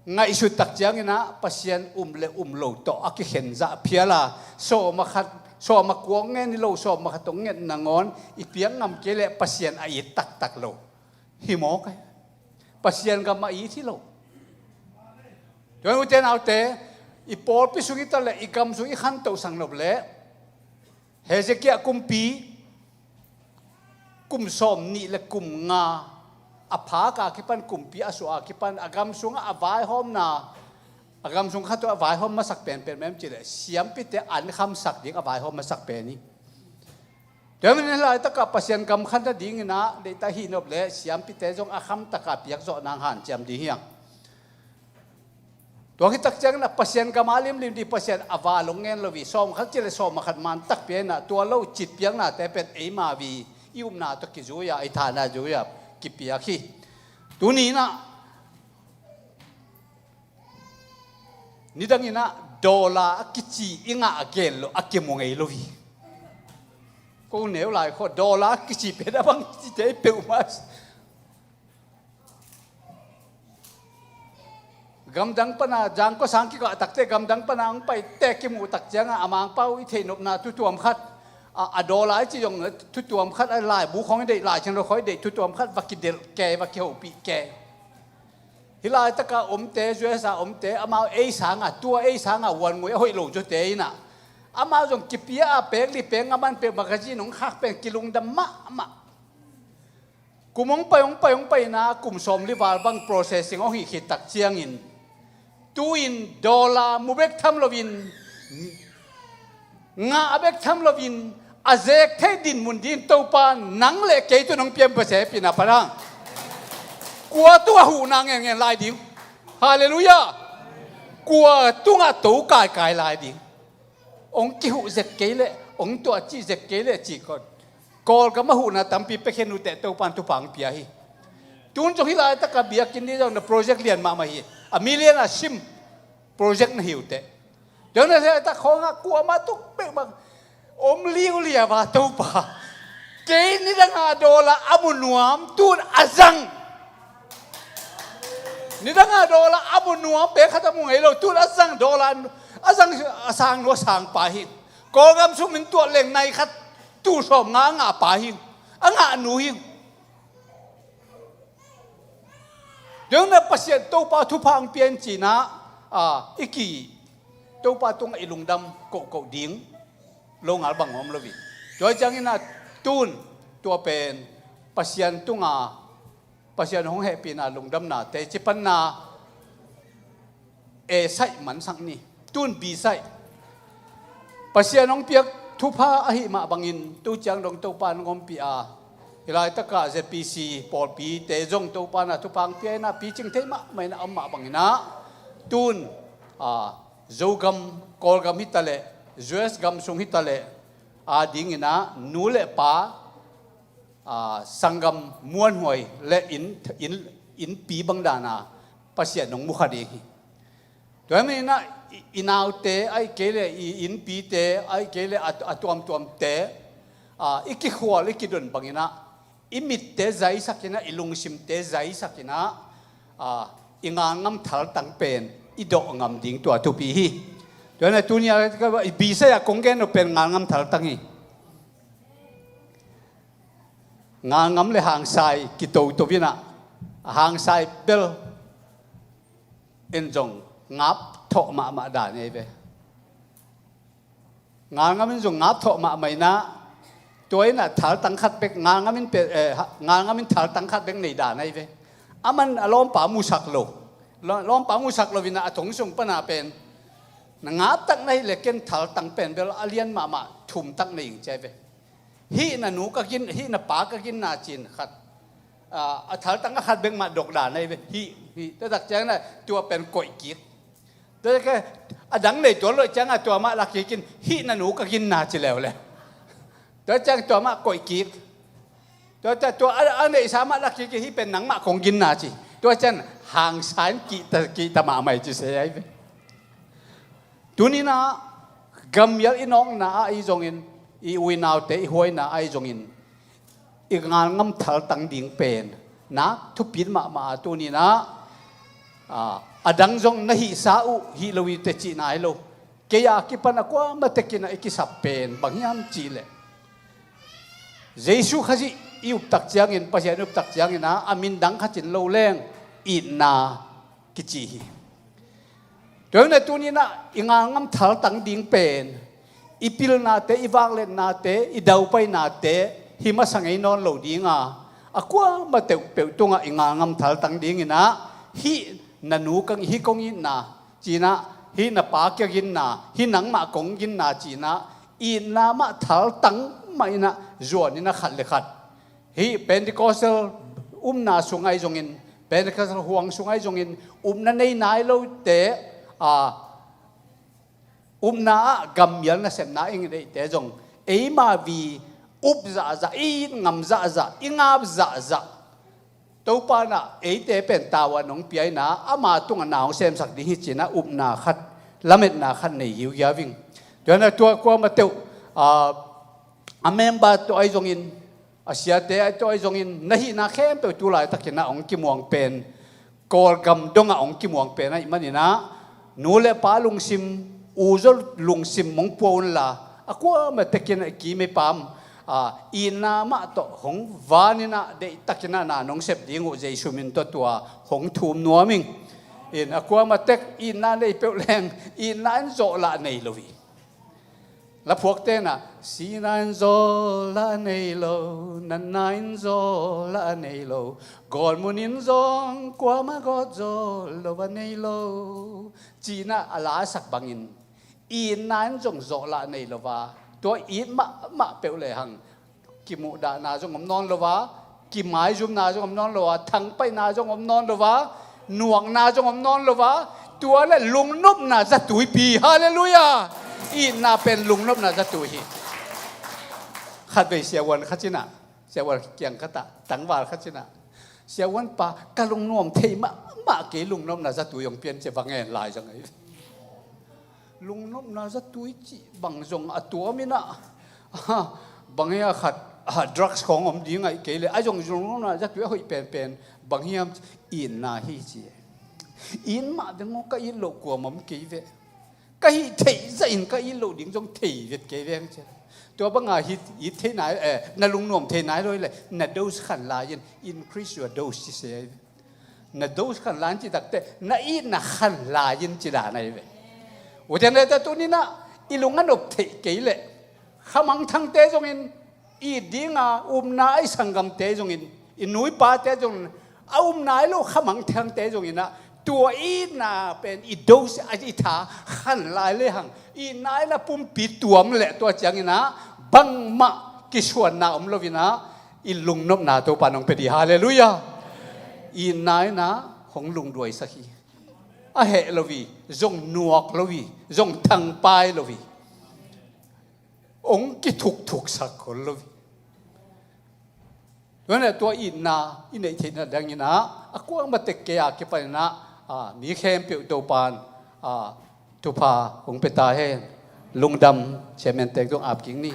ngaihsut tak ciangin ah Pasian um le um lo tawh a kikhen zah phial a, sawm a khat, sawm a kua hong ngen hi lo, sawm a khat hong ngen nangawn i piak ngam kei leh Pasian a it taktak lo hi mawk a, Pasian gam a it hi lo. Tua hi ute naute, i pawlpi sung hi ta leh i gam sung i khantohsak nop leh Hezekiah kumpi kum sawm nih le kum nga a phak a kipan, kumpi a suah a kipan a gam sungah a vaihawmna, a gam sung khat uh a vaihawm masak pen pen mah em cih leh siampite an khamsak ding a vaihawm masak pen hi. Tua hi manin hih laitakah Pasian gam khan nadingin ah deihtak hih nop leh siampite zong a khamtaka piakzawh nang hanciam ding hi hang. Tua khit tak ciangin a Pasian gam a limlim ding Pasian a val hong ngen lo hi. Sawm khat cih leh sawm a khat man tak pia in ah, tua lo cit piaknate pen eima vi i upna tawh kizui a, i thahna zui a kipiak hi. Tuni in ah nidang in ah dollar a kici i ngah a gel lo a kimu ngei lo hi. Ko neu lai khaw dollar a kici pen a bang cite i peuhmah. Gamdang pana zangkua sang kikah takte gamdang pana hong paite kimuh tak ciangah a Mangpau i theihnopna thutuam khat, a, a dollar i ci zong thutuam khat, a laibu khawng i deih, Lai Siangtho khawng i deih thutuam khat va kidelh ke, va kihopih ke. Hih laitakah omte, U S A omte, amau ei sangah, tua ei sangah huan ngui a hoih lo zawte in ah, amau zong kipia a pek li pek nga man pek magazine hong khak pen kilungdam mahmah. Kum hong pai, hong pai, hong pai in ah kum sawmli val bang processing hong hih khit tak ciangin, tu-in dollar mu bek tham loin, ngah bek tham loin, a zek theih dinmun dingin Topa nang le kei tungah hong piak Pasian hehpihna pha hang. Kua tungah huhna ngenngen lai ding? Halleluiah. Kua tungah to kaikai lai ding? Hong kihuh zek kei leh, hong tuah cih zek kei leh cih kawm, Kawlgam ah huhna tampi piakhia uh teh Topa in thupha hong pia hi. Tun zong hih laitakah biakinn ding zong na project lian mahmah hi. A million a sim project na hi uh teh. Tua na hih laitak khawngah kuamah tuk peuhmah om liuliau a, Topa, kei nidang a dollar a mu nuam, tun a zang. Nidang a dollar a mu nuam, pek khat a mu ngei lo, tun a zang dollar, a zang, a sang nua sang pa hi. Kawlgam sung min tuah leng nai khat tul sawm nga a ngah pa hi. A ngah nu hi. Tua na Pasian Topa thupha hong pia in ci-in ah, a, i ki, Topa tungah i lungdam kohkoh ding lo ngal bang om lo hi. Tua ciangin ah tun, tua pen Pasian tungah, Pasian hong hehpihna lungdamna teci panna A side mansak ni. Tun B side. Pasian hong piak thupha ahih mah bangin tu ciang dong Topa in hong ompih a, hih laitakah Z P C pawlpite zong Topa in ah thupha hong pia in ah picing thei mahmah in ah om mah bangin ah, tun, a, Zogam, Kawlgam hi ta leh, U S gam sung hi ta leh, a dingin ah nu le pa, a, sanggam muanhuai le inn, inn, innpi bang dan a Pasian hong mu kha ding hi. Tua hi manin ah i, i naute ahih kei leh, i innpite ahih kei leh, a, a tuamtuamte, a, i kikhual, i kidon bangin ah, i mitte zaisak in ah, i lungsimte zaisak in ah, a, i ngalngam thaltang pen i dawh ngam ding tua thupi hi. Tua hi a tuni a, i B side ah kong gen uh pen ngalngam thaltang hi. Ngalngam le hangsai kitoto in ah, a hangsai bel in zong ngap thawh mahmah dan ei ve. Ngalngam in zong ngap thawh mahmah in ah, Tua in ah thaltang khat bek, ngalngam in pe, eh, ha-, ngalngam in thaltang khat bek nei dan ahi ve. A man a lawmpa musak lo. Law-, lawmpa musak lo in ah a thong sung pan a pen na ngap tak na hih leh ken thaltang pen bel a lian mahmah thum tak nei ing ci ahi ve. Hih na nu ka gin, hih na pa ka ginna ci-in khat. Ah, a thaltang a khat bek mah dok dan ahi ve. Hih, hih. Tua tak ciang in ah tua pen koih kik. Tua ciang a dang nei tuan lo ciang a tua mah la kik in hih na nu ka ginna ci leuleu. Tua ciang tua mah koih kik. Tua ciang tua a, a neihsa mah la kik in hih pen nangmah kong ginna ci. Tua ciang hangsa in kihta, kihta mahmah hi ci se ahi ve. Tuni-in ah gammial i nawkna ah ahi zongin, i uinaute i huaina ah ahi zongin, i ngalngam thaltang ding pen nak thupit mahmah a, tuni-in ah, ah, a dang zong na hihsa uh hih lo hi teh cihna hi lo. Kei a kipan a kuamah tek in ah i kisap pen bang hiam cih leh, Jesu Khazih i uptak ciangin, Pasian i uptak ciangin ah a min dang khat in lo leng itna kici hi. Tua hi a, tuni-in ah i ngalngam thaltang ding pen i pilnate, i vangliatnate, i daupainate hi masa ngei nawn lo ding a, a kuamah peuhpeuh tungah i ngalngam thaltang ding in ah, hih na nu ka, hih kong itna ci-in ah, hih na pa ka ginna, hih nangmah kong ginna ci-in ah, itna mah thaltang mah in ah zuan in ah khat le khat, hih Pentecostal upna sung ahi zongin, Pentecostal huang sung ahi zongin, upna nei nai lote, a, upna ah gammial nasepna i deihte zong, eima vive up zahzah, i it ngam zahzah, i ngap zahzah, Topa in ah eite pen tavuan hong pia in ah, ama tungah na hong semsak ding hi ci-in ah upna khat, lametna khat nei giugiau ing. Tua hi a, tua kuamah peuh, a, a member tawh ahi zongin, a siate tawh ahi zongin, na hihna khempeuh tu laitakin ah hong kimuang pen, Kawlgam dongah hong kimuang pen ahih manin ah, nu le pa lungsim, u zaw lungsim hong pua unla, a kuamah tek in ah i kim i pam, a, itna mah tawh hong van in ah deihtakin ah na nong sep ding uh Jesu min tawh tua hong thum nuam ing. In a kuamah tek itna nei peuh leng, itna in zawh lah nei lo hi. Laphuakte in ah, sihna in zawh lah nei lo, natna in zawh lah nei lo, gawtmun in zong kuamah gawt zawh lo a nei lo, ci-in ah a la a sak bangin, itna in zong zawh lah nei lo a, tua it mahmah peuh lehang, kimuhdahna zong om nawn lo a, kimaizumna zong om nawn lo a, thangpaihna zong om nawn lo a, nuakna zong om nawn lo a, tua le lungnopna zatuipi. Halleluiah! Itna pen lungnopna zatui hi. Khatvei siavuan khat in ah, siavuan kiang khat ah, tangval khat in ah, siavuan pa, ka lungnuam thei mahmah kei, lungnopna zatui hong pia in ci-a va ngen lai zong ahi. Lungnopna zatui cih bang zong a tuam in ah, bang hi a khat, a, drugs khawng om ding ahi kei leh, a zong lungnopna zatui a hoih penpen bang hiam, itna hi ci. It mah veng aw, ka it loh kuamah om kei ve. Ka hih theih zahin ka it loh ding zong thei vet kei veng ci. Tua banga hih, it thei nai, eh, na lungnuam thei nai lo hi leh, na dose khan lai in, increase your dose ci se ahi ve. Na dose khan lai in cih takteh, na itna khan lai in ci dan ahi ve. Ute naute, tuni-in ah i lung a nop theih kei leh, khamangthangte zongin, it dinga upna a i sanggamte zongin, i nu i pate zongin, a upna a hi lo khamangthangte zongin ah, tua itna pen i dose, a i tha khan lai lehang, itna in a pumpi tuam leh tua ciangin ah bangmah kisuanna om lo-in ah, i lungnopna Topa in hong pia ding. Halleluiah. Itna in ah hong lungduaisak hi. A heh lo hi, zong nuak lo hi, zong thangpai lo hi. Hong kithukthuksak khol lo hi. Tua hi a, tua itna i neih theihna dingin ah, a kuamah tek kei a kipanin ah, a, mi khempeuh Topa in, a, thupha hong pia ta hen. Lungdam. Chairman te tung ap kik ni.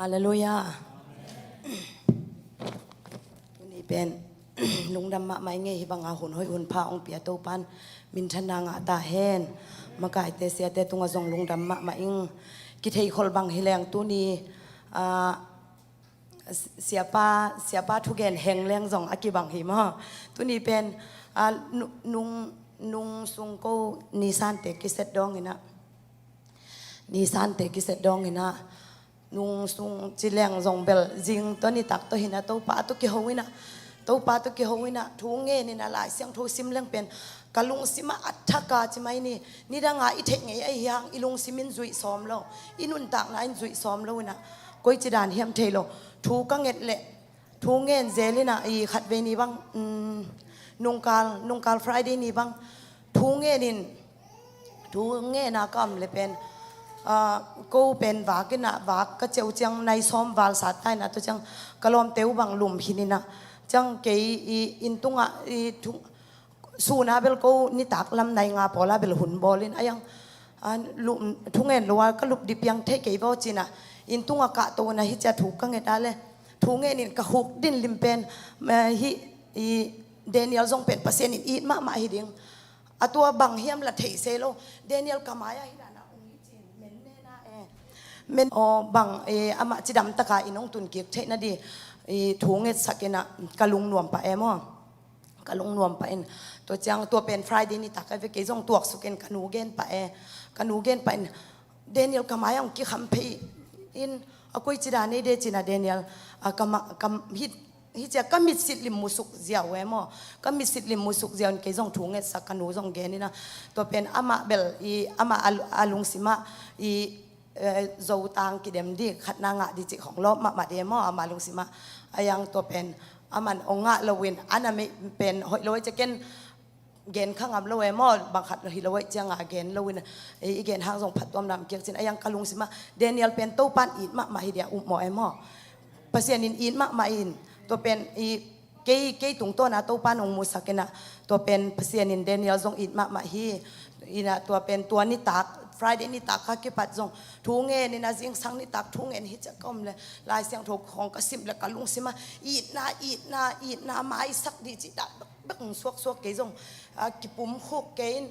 Halleluiah. Tuni pen lungdam mahmah ing ei, hih banga hun hoih hun pha hong pia Topa in minthanna ngah ta hen. Makaite siate tungah zong lungdam mahmah ing. Kitheikhol bang hi leng tuni, ah, siapa, siapa thugen heng leng zong a kibang hi maw. Tuni pen, ah, nu-, nung, nung sung ko nisante kiset dawng inah. Nisante kiset dawng inah. Nung sung ci leng zong bel zing tawh nitak tawh hinah Topa tawh kiho inah, Topa tawh kiho inah thu ngen inah Lai Siangtho sim leng pen ka lungsimah a thak a ci mai ni. Nidanga i theih ngei ahi hang i lungsim in zuih sawm lo, i nuntakna in zuih sawm lo inah koici dan hiam thei lo. Thu ka nget leh thu ngen zel inah i khatvei ni bang, um, nungkal, nungkal Friday ni bang thu ngen in, thu ngen a ka om le pen, ah, ko pen vak inah vak ka ceu ciang nai sawm val sat ta inah tua ciang ka lawmte uh bang lum khin inah ciang kei i inn tungah i thu, sun a bel ko nitak lam nai nga pawl a bel hun bawl in a iang, ah, lum, thu ngen lo a ka lup dih piang thei kei vaw ci inah inn tungah kahto inah hi cia thu ka nget a le thu ngen in ka huk din lim pen, eh, hi i Daniel zong pen Pasian in it mahmah hi ding. A tua bang hiam la thei se lo. Daniel ka mai-ah hi dan a ung hi cin, men nena e. Men aw bang, eh, amah cidam taka in ong tun kik theih nading, eh, thu ngetsak inah ka lungnuam pah e maw. Ka lungnuam pah in. Tua ciang tua pen Friday nitak a ve kei zong tuaksuk in ka nu gen pah e. Ka nu gen pah in. Daniel ka mai-ah ong kikham phei in a koici dan nei de ci inah Daniel, ah, ka ma-, ka hit, hih cia ka mitsit lim musuk ziau e maw. Ka mitsit lim musuk ziau in kei zong thu ngetsak ka nu zong gen inah. Tua pen amah bel i amah a, a lungsimah i, eh, Zotang kidem dih khatna ngah dih cih khong lawp mahmah de maw amah lungsimah. A iang tua pen aman ong ngah lo in a na mei pen hoih lo e cia ken gen kha ngam lo e maw, bang khat hi lo e cianga gen lo in, i, i gen hang zong phattuam lam kiak cin a iang ka lungsimah Daniel pen Topan it mahmah hi dia upmawh e maw. Pasian in it mahmah in tua pen i kei, kei tungtawna Topan ong musak inah tua pen Pasian in Daniel zong it mahmah hi. Inah tua pen tua nitak Friday nitak kha kipat zong thu ngen inah zingsang nitak thu ngen hi cia ka om le Lai Siangtho khong ka sim le ka lungsimah itna, itna, itna maisak dih cih dah bek, bek suaksuak kei zong, ah, kipum khuk kei in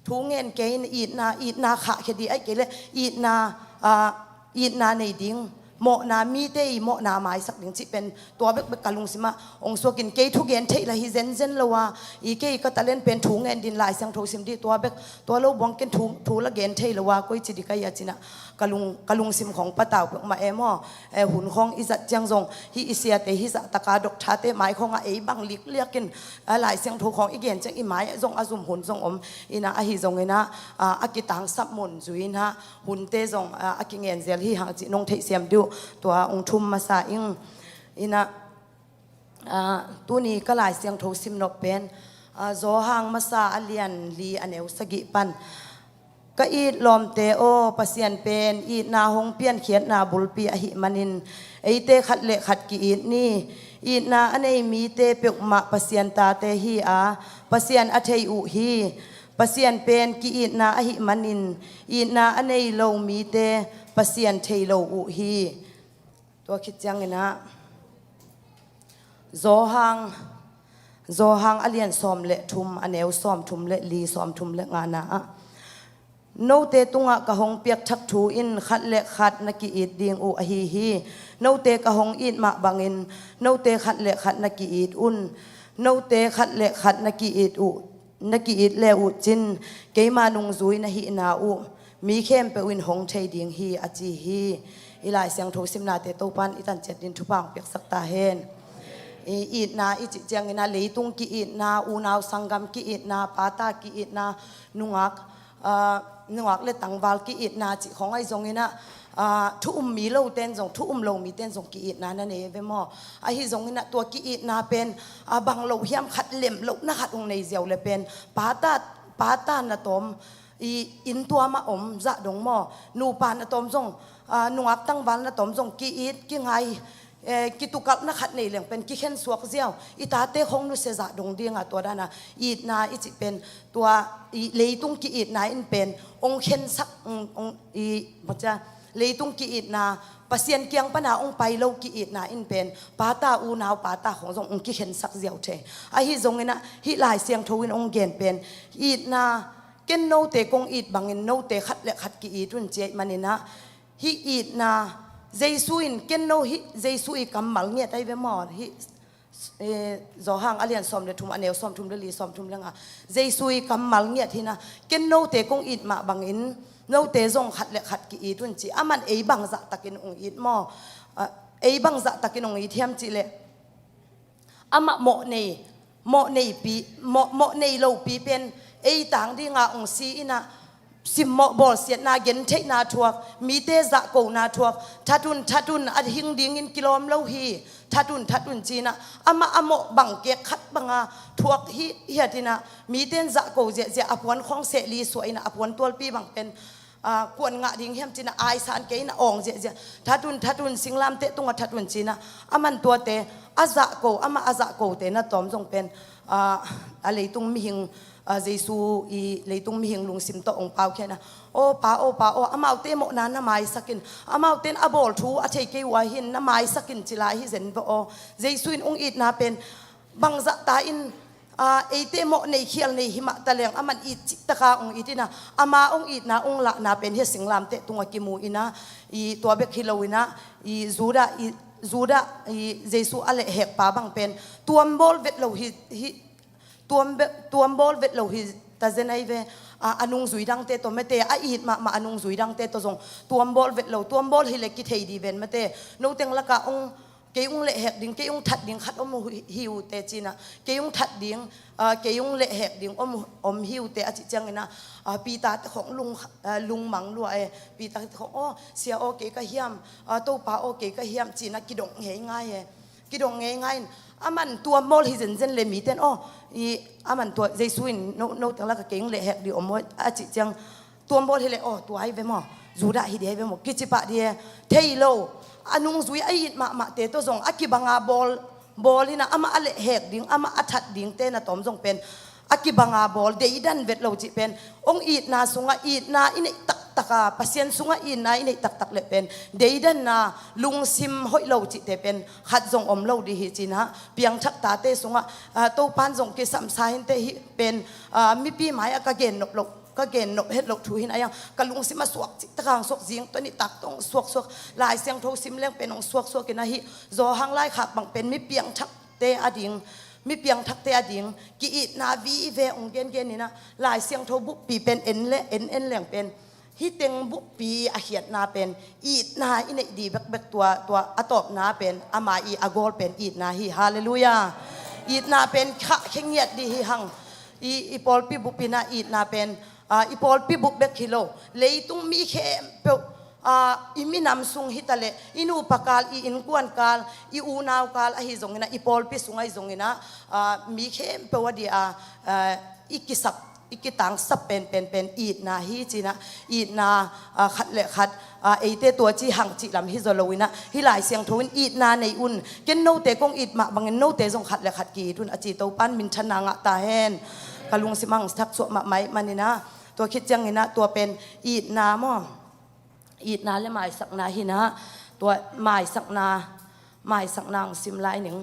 thu ngen kei in itna, itna khahkhia dih aih kei le itna, ah, itna nei ding mawhna mite i mawhna maisak ding cih pen tua bekbek ka lungsimah ong suak in kei thugen theih la hi zenzen lo a i kei ka talent pen thu ngen din Lai Siangtho sim dih tua bek tua lo buang ken thu, thu la gen thei lo a koici dih ka ia ci inah ka lung, ka lungsim khong patau pek mah e maw. Eh, hun khong i zat ciang zong hi i siate hi zah taka doctor-te mai khongah ei bang likliak in, ah, Lai Siangtho khong i gen ciang i mai zong a zum hun zong om inah ahi zong inah, ah, a kitangsap mun zui inah hunte zong, ah, a kingen zel hi hang cih nong theihsiam dih uh tua ong thum masa ing. Inah, ah, tuni ka Lai Siangtho sim nop pen, ah, Zawhang masa a lian li a neu sagih pan ka it lawmte aw, Pasian pen itna hong piankhiatna bulpi ahih manin eite khat le khat ki-it ni. Itna a nei mite peuhmah Pasian tate hi a Pasian a thei uh hi. Pasian pen ki-itna ahih manin itna a nei lo mite Pasian thei lo uh hi. Tua khit ciang inah Zawhang, Zawhang a lian sawm le thum a neu sawm thum le li sawm thum le ngana ah note tungah ka hong piakthak thu in khat le khat na ki-it ding uh ahi hi. Note ka hong it mah bangin note khat le khat na ki-it un. Note khat le khat na ki-it uh, na ki-it le uh cin keima nungzui na hihna uh mi khempeuh in hong thei ding hi a ci hi. I Lai Siangtho simnate Topan i tanciat din thupha hong piaksak ta hen. I itna i cih ciang inah leitung ki-itna, unau sanggam ki-itna, pata ki-itna, nungak, ah, nungak le tangval ki-itna cih khong ahi zong inah, ah, thu um mi lo ten zong, thu um lo mi ten zong ki-itna na nei ve maw. Ahi zong inah tua ki-itna pen, ah, bang lo hiam khat lem lohna khat hong nei ziau le pen pata, pata na tawm i inn tuam a om zah dong maw. Nupa na tawm zong, ah, nungak tangval na tawm zong ki-it, kingai, eh, kitukalhna khat nei leng pen kikhen suak ziau. I tate khong nusia zah dong dinga tua dana itna i cih pen tua i leitung ki-itna in pen ong khensak, ong, ong, i, macia, leitung ki-itna Pasian kiang pana ong pai lo ki-itna in pen pata unau pata khong zong ong kikhensak ziau thei. Ahi zong inah hih Lai Siangtho in ong gen pen itna ken note kong it bangin note khat le khat ki-it un, ci ahih manin ah, hih itna, Jesu in ken no hih Jesu i kammal ngiat ahi ve maw, hih eh, Johan a lian sawm le thum, a neu sawm thum le li, sawm thum le nga. Jesu i kammal ngiat hi na, ken note kong it mah bangin note zong khat le khat ki-it un, ci. Aman ei bangzah takin ong it maw? Ah, ei bangzah takin ong it hiam cih leh, amah mawh nei, mawh neipi, mawh, mawh nei lopi pen ei tang dinga ong si in ah, simmawh bawlsiatna, gentheihna thuak, mite zahkona thuak, that un, that un, a hing dingin kilawm lo hi, that un, that un, ci-in ah, amah a mawh bang kek khat banga thuak hi, hiat in ah, mite in zahko ziahziah, a puan khawng sehli suah in ah, a puan tualpi bang pen, ah, kuan ngah ding hiam ci-in ah, aisan kei in ah awng ziahziah, that un, that un, singlamteh tungah that un, ci-in ah, aman tuate a zahko, amah a zahkote na tawm zong pen, ah, a leitung mihing, ah, Jesu i leitung mihing lungsim tawh ong paukhia in ah, aw Pa, aw Pa, aw, amaute mawhna na maisak in, amaute in a bawl thu a thei kei uh a hin, na maisak in, ci lai hi zen veh aw. Jesu in ong itna pen bangzah ta in, ah, eite mawh nei khial nei hi mah ta leng, aman it cih taka ong it in ah, ama ong itna ong lahna pen hih singlamteh tungah kimu in ah, i tua bek hi lo in ah, i Judah, i Judah, i Jesu a lehhekpa bang pen tuambawl vet lo hi, hi, tuam be-, tuambawl vet lo hi ta zen ahi ve. A, a nungzui dangte tawh mate, a it mahmah a nungzui dangte tawh zong tuambawl vet lo, tuambawl hi leh kithei dih ven mate. Noteng lakah ong, kei ong lehhek ding, kei ong that ding khat om hi, hi uh teh, ci-in ah, kei ong that ding, ah, kei ong lehhek ding om, om hi uh teh, a cih ciangin ah, ah, Peter te khawng lung, ah, lungmang lua e. Peter te khawng, aw Sia aw, kei ka hiam, ah, Topa aw, kei ka hiam, ci-in ah kidong ngeingai e. Kidong ngeingai in, aman tuambawl hi zenzen leh mite in, aw, i, aman tua, Jesu in no, noteng lakah kei ong lehhek dih om aw, a cih ciang, tuambawl hi leh, aw, tua ahi ve maw, Judah hi dih ahi ve maw, kici pah dih e. Thei lo, a nungzui a it mahmahte tawh zong a kibanga bawl, bawl in ah, amah a lehhek ding, amah a that dingte na tawm zong pen a kibanga bawl, deidan vet lo cih pen, ong itna sungah itna i neih taktak a, Pasian sungah itna i neih taktak leh pen deidanna, lungsim hoih lo cihte pen khat zong om lo dih hi, ci-in ah, piangthak tate sungah, ah, Topa'n zong kisam sa hi inteh, hih pen, ah, mipi mai-ah ka gen nop loh, ka gen nop het loh thu hi na, a iang ka lungsim a suak cih taka ong suak, zing tawh nitak tawh ong suaksuak, Lai Siangtho sim leng pen ong suaksuak in ah, hih Johan laikhak bang pen mi piangthakte a ding, mi piangthakte a ding ki-itna vive ong gengen in ah, Lai Siangtho buppi pen en le, en, en leng pen, hih teng buppi a khiatna pen itna i neih dih bekbek, tua, tua a tawpna pen, ama i a gawl pen itna hi. Halleluiah. Itna pen khahkhia ngiat dih hi hang. I, i pawlpi bup in ah itna pen, ah, i pawlpi bup bek hi lo, leitung mi khempeuh, ah, i minam sung hi ta leh, i nupa kal, i innkuan kal, i unau kal ahi zongin ah, i pawlpi sung ahi zongin ah, ah, mi khempeuh a dia, ah, i kisap, i kitangsap penpen pen itna hi, ci-in ah, itna, ah, khat le khat, ah, eite tua ci hang cih lam hi zaw lo in ah, hih Lai Siangtho in itna nei un, ken note kong it mah bangin note zong khat le khat ki-it un, a ci Topa'n minthanna ngah ta hen. Ka lungsim ah ong thak suak mahmah ahih manin ah, tua khit ciangin ah, tua pen itna maw, itna le maisakna hi na, tua maisakna, maisakna ong sim lai ning.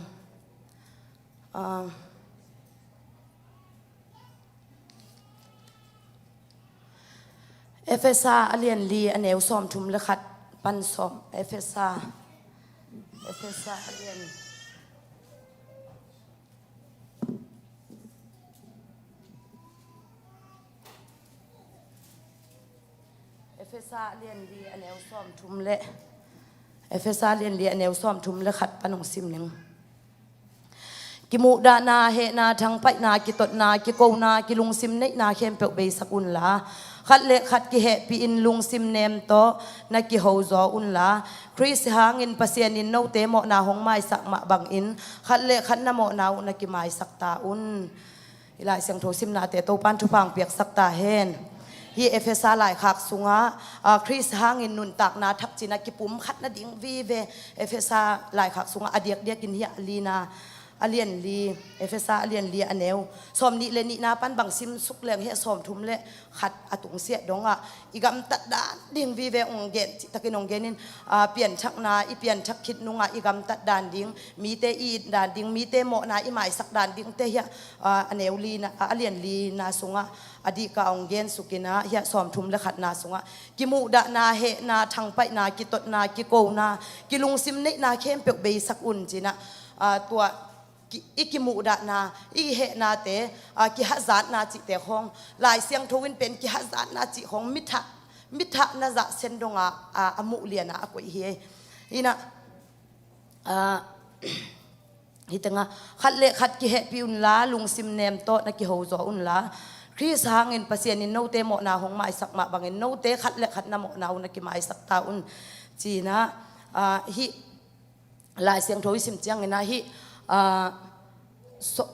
Ah, Efesa a lian li, a neu sawmthum le khat pan sawm, Efesa, Efesa a lian, Efesa a lian li, a neu sawmthum le, Efesa a lian li, a neu sawmthum le khat pan ong sim ning. Kimuhdahna, hehna, thangpaihna, kitotna, kikona, kilungsim neihna khempeuh beisak unla, khat le khat kihehpih in lungsim nem tawh na kiho zaw unla, Khrist hangin Pasian in note mawhna hong maisak mah bangin khat le khat na mawhna uh na kimaisak ta un. I Lai Siangtho simnate Topa'n thupha ong piaksak ta hen. Hih Efesa laikhak sungah, ah, Khrist hangin nuntakna thak ci-in ah kipumkhat nading vive, Efesa laikhak sungah a diakdiakin hih a lina, A lian li, Efesa a lian li a neu sawm nih le nihna pan bang sim suk leng hia, sawm thum le khat a tungsiah dongah i gamtat dan ding vive hong gen, cihtakin hong genin, aa, pianthakna, i pianthak khit nungah i gamtat dan ding, mite i it dan ding, mite mawhna i maisak dan ding te hia, aa, a neu lina, a lian lina sungah a dihka hong gen sukinah hia, sawm thum le khatna sungah kimuhdahna, hehna, thangpaihna, kitotna, kikona, kilungsim neihna khempeuh beisak un cinah, aa, tua ki, i kimuhdahna, i hehnate, aa, kihazatna cihte khawng, Lai Siangtho in pen kihazatna cih khawng mithah, mithah na zah sen dongah, aa, a muh lianah a koih hi. Inah, aa, hih tengah khat le khat kihehpih unla, lungsim nem tawh na kiho zaw unla, Khrist hangin Pasian in note mawhna hong maisak mah bangin note khat le khat na mawhna uh na kimaisak ta un cinah, aa, hih Lai Siangtho i sim cianginah hih, aa, so,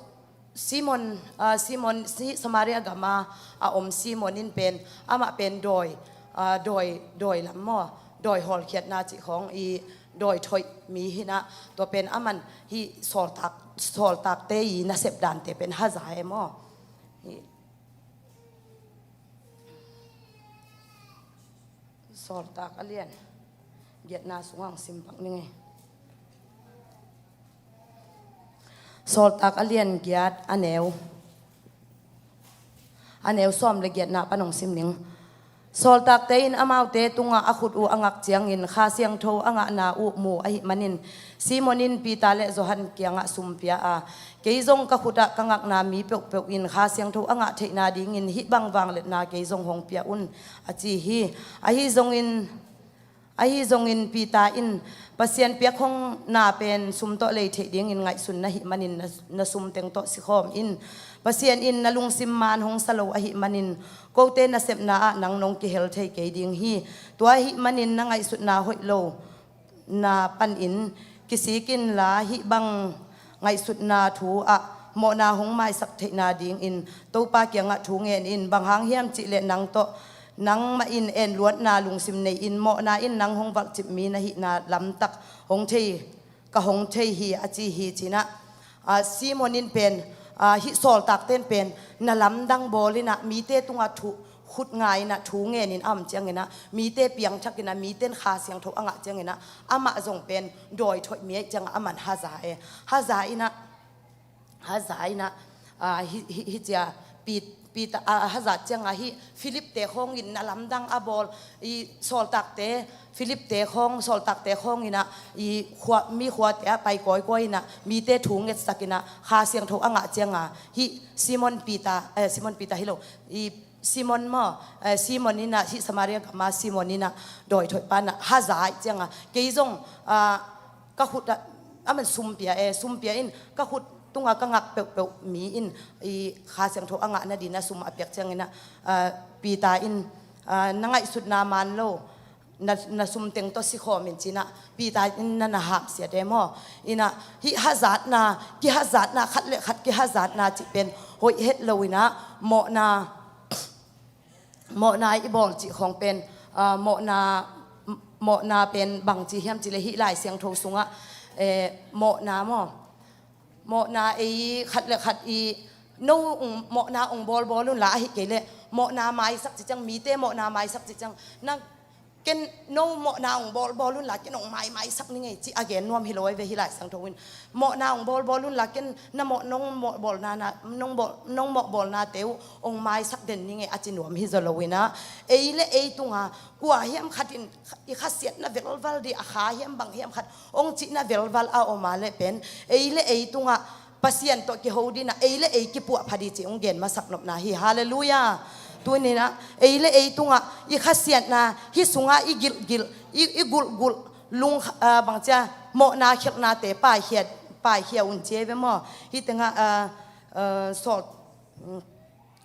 Simon, aa, Simon, si, Samaria gama a om Simon in pen, amah pen dawi, aa, dawi, dawi lam maw, dawi hawlkhiatna cih khawng i dawi thoih mi hinah, tua pen aman hih sawltak, sawltakte i nasep dante pen haza e maw. Hih Sawltak a lian giatna sungah hong sim pak ning ei. Sawltak a lian giat a neu, a neu sawm le giatna pan hong sim ning. Sawltakte in amaute tungah a khut uh a ngak ciangin Kha Siangtho a ngahna uh mu ahih manin Simon in Peter le Johan kiangah sum pia a, kei zong ka khutah ka ngakna mi peuhpeuh in Kha Siangtho a ngah theihna dingin hih bang vangliatna kei zong hong pia un, a ci hi. Ahi zongin, ahi zongin Peter in, Pasian piakhawngna pen sum tawh lei theih dingin ngaihsun na hih manin na, na sum teng tawh sikhawm in. Pasian in na lungsim maan hong sa lo ahih manin kote nasepna ah nang nong kihel thei kei ding hi. Tua ahih manin na ngaihsutna hoih lo na panin kisik inla, hih bang ngaihsutna thu ah mawhna hong maisak theihna dingin Topa kiangah thu ngen in. Bang hang hiam cihleh nang tawh nangmah in enluatna lungsim nei in mawhna in nang hong valhcip mi na hihna lamtak hong thei, ka hong thei hi, a ci hi cinah. Aa, Simon in pen, aa, hih sawltakte in pen na lamdang bawl inah mite tungah thu, khut nga inah thu ngenin a om cianginah mite piangthak inah mite in Kha Siangtho a ngah cianginah amah zong pen dawi thoih mi ahih ciangah aman haza e. Haza inah, haza inah, aa, hi, hi, hi cia Pit, Peter, aa, hazat ciangah hih Philip te khawngin na lamdang a bawl, i sawltakte, Philip te khawng, sawltakte khawng inah i khua, mi khuate ah pai kawikawi inah mite thu ngetsak inah Kha Siangtho a ngah ciangah hih Simon Peter, eh, Simon Peter hi lo, i Simon maw, eh, Simon inah, hih Samaria gama Simon inah dawi thoih pa inah haza ahih ciangah kei zong, ah, ka khut ah, aman sum pia e, sum pia in ka khut tungah ka ngak peuhpeuh mi in i Kha Siangtho a ngah nadinah sum a piak cianginah, ah, Peter in, ah, na ngaihsutna maan lo, na, na sum teng tawh sikhawm in cinah Peter in na, na hamsiat e maw. Inah hih hazatna, kihazatna, khat le khat kihazatna cih pen hoih het lo inah mawhna, mawhna i bawl cih khawng pen, aa, mawhna, mawhna pen bangci hiam cihleh hih Lai Siangtho sungah, eh, mawhna maw, mawhna ei khat le khat i no ung, mawhna ung bawlbawl unla, ahih kei leh mawhna maisak ci ciang, mite mawhna maisak ci ciang, na ken no mawhna ung bawlbawl unla ken ung maimaisak ning ei ci a gen nuam hi lo ei ve hih Lai Siangtho in. Mawhna ung bawlbawl unla ken na mawh, nong mawhbawlna, na, nong bawl, nong mawhbawlnate uh ung maisak den ning ei a ci nuam hi zaw lo inah, ei le ei tungah kua hiam khat in i khasiatna velval dih, a kha hiam bang hiam khat ong cihna velval a om a leh pen ei le ei tungah Pasian tawh kiho dinah ei le ei kipuahpha dih cih ong gen masak nopna hi. Halleluiah. Tuninah ei le ei tungah i khasiatna, hih sungah i gilhgilh, i, i gulhgulh lung, ah, bangcia mawhna khelhnate paikhia, paikhia un ci ei ve maw. Hih tengah, ah, ah, sawt, mm,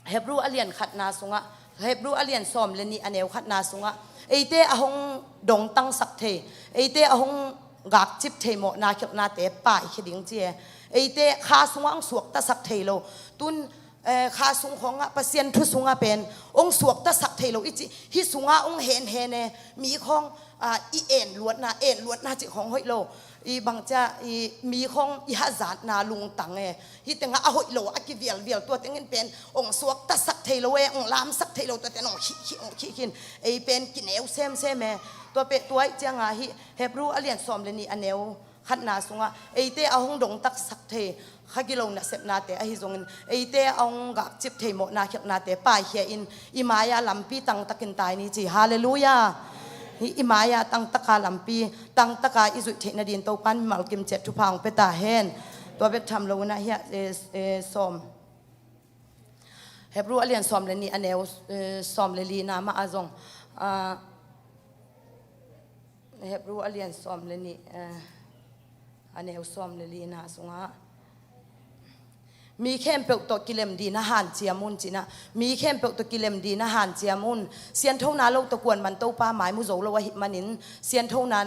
Hebrew a lian khatna sungah, Hebrew a lian sawm le nih a neu khatna sungah eite a hong dongtangsak thei, eite a hong gakcip thei mawhna khelhnate paikhia ding ci e. Eite kha sungah hong suaktasak thei lo. Tun eh, kha sung khawngah Pasian thu sungah pen hong suaktasak thei lo i cih, hih sungah hong henhen e, mi khawng, ah, i enluatna, enluatna cih khawng hoih lo. I bangcia, i mi khawng i hazatna lungtang e. Hih tengah a hoih lo a kivialvial tua tengin pen hong suaktasak thei lo e, hong lamsak thei lo tua teng hong khih, khih, hong khih khin. Ei pen kineu semsem e. Tua peh tua ih ciangah hih Hebru a lian sawm le nih a neu khatna sungah eite a hong dongtaksak thei kha gilo nasepnate ahi zongin, eite a hong gakcip thei mawhna khialhnate paikhia in i mai-ah lampi tangtakin tai ni ci. Halleluiah. Hih i mai-ah tangtaka lampi tangtaka i zuih theih nadin Topan mimal kimciat thupha hong pia ta hen. Tua bek tham lo inah hiah, eh, eh, sawm Hebru a lian sawm le nih a neu, eh, sawm le lina mah a zong, ah, Hebru a lian sawm le nih, eh, a neu sawm le lina sungah mi khempeuh tawh kilem dih na hanciam un cinah, mi khempeuh tawh kilem dih na hanciam un. Sianthona lo tawh kuan man Topa mai mu zo lo ahih manin sianthona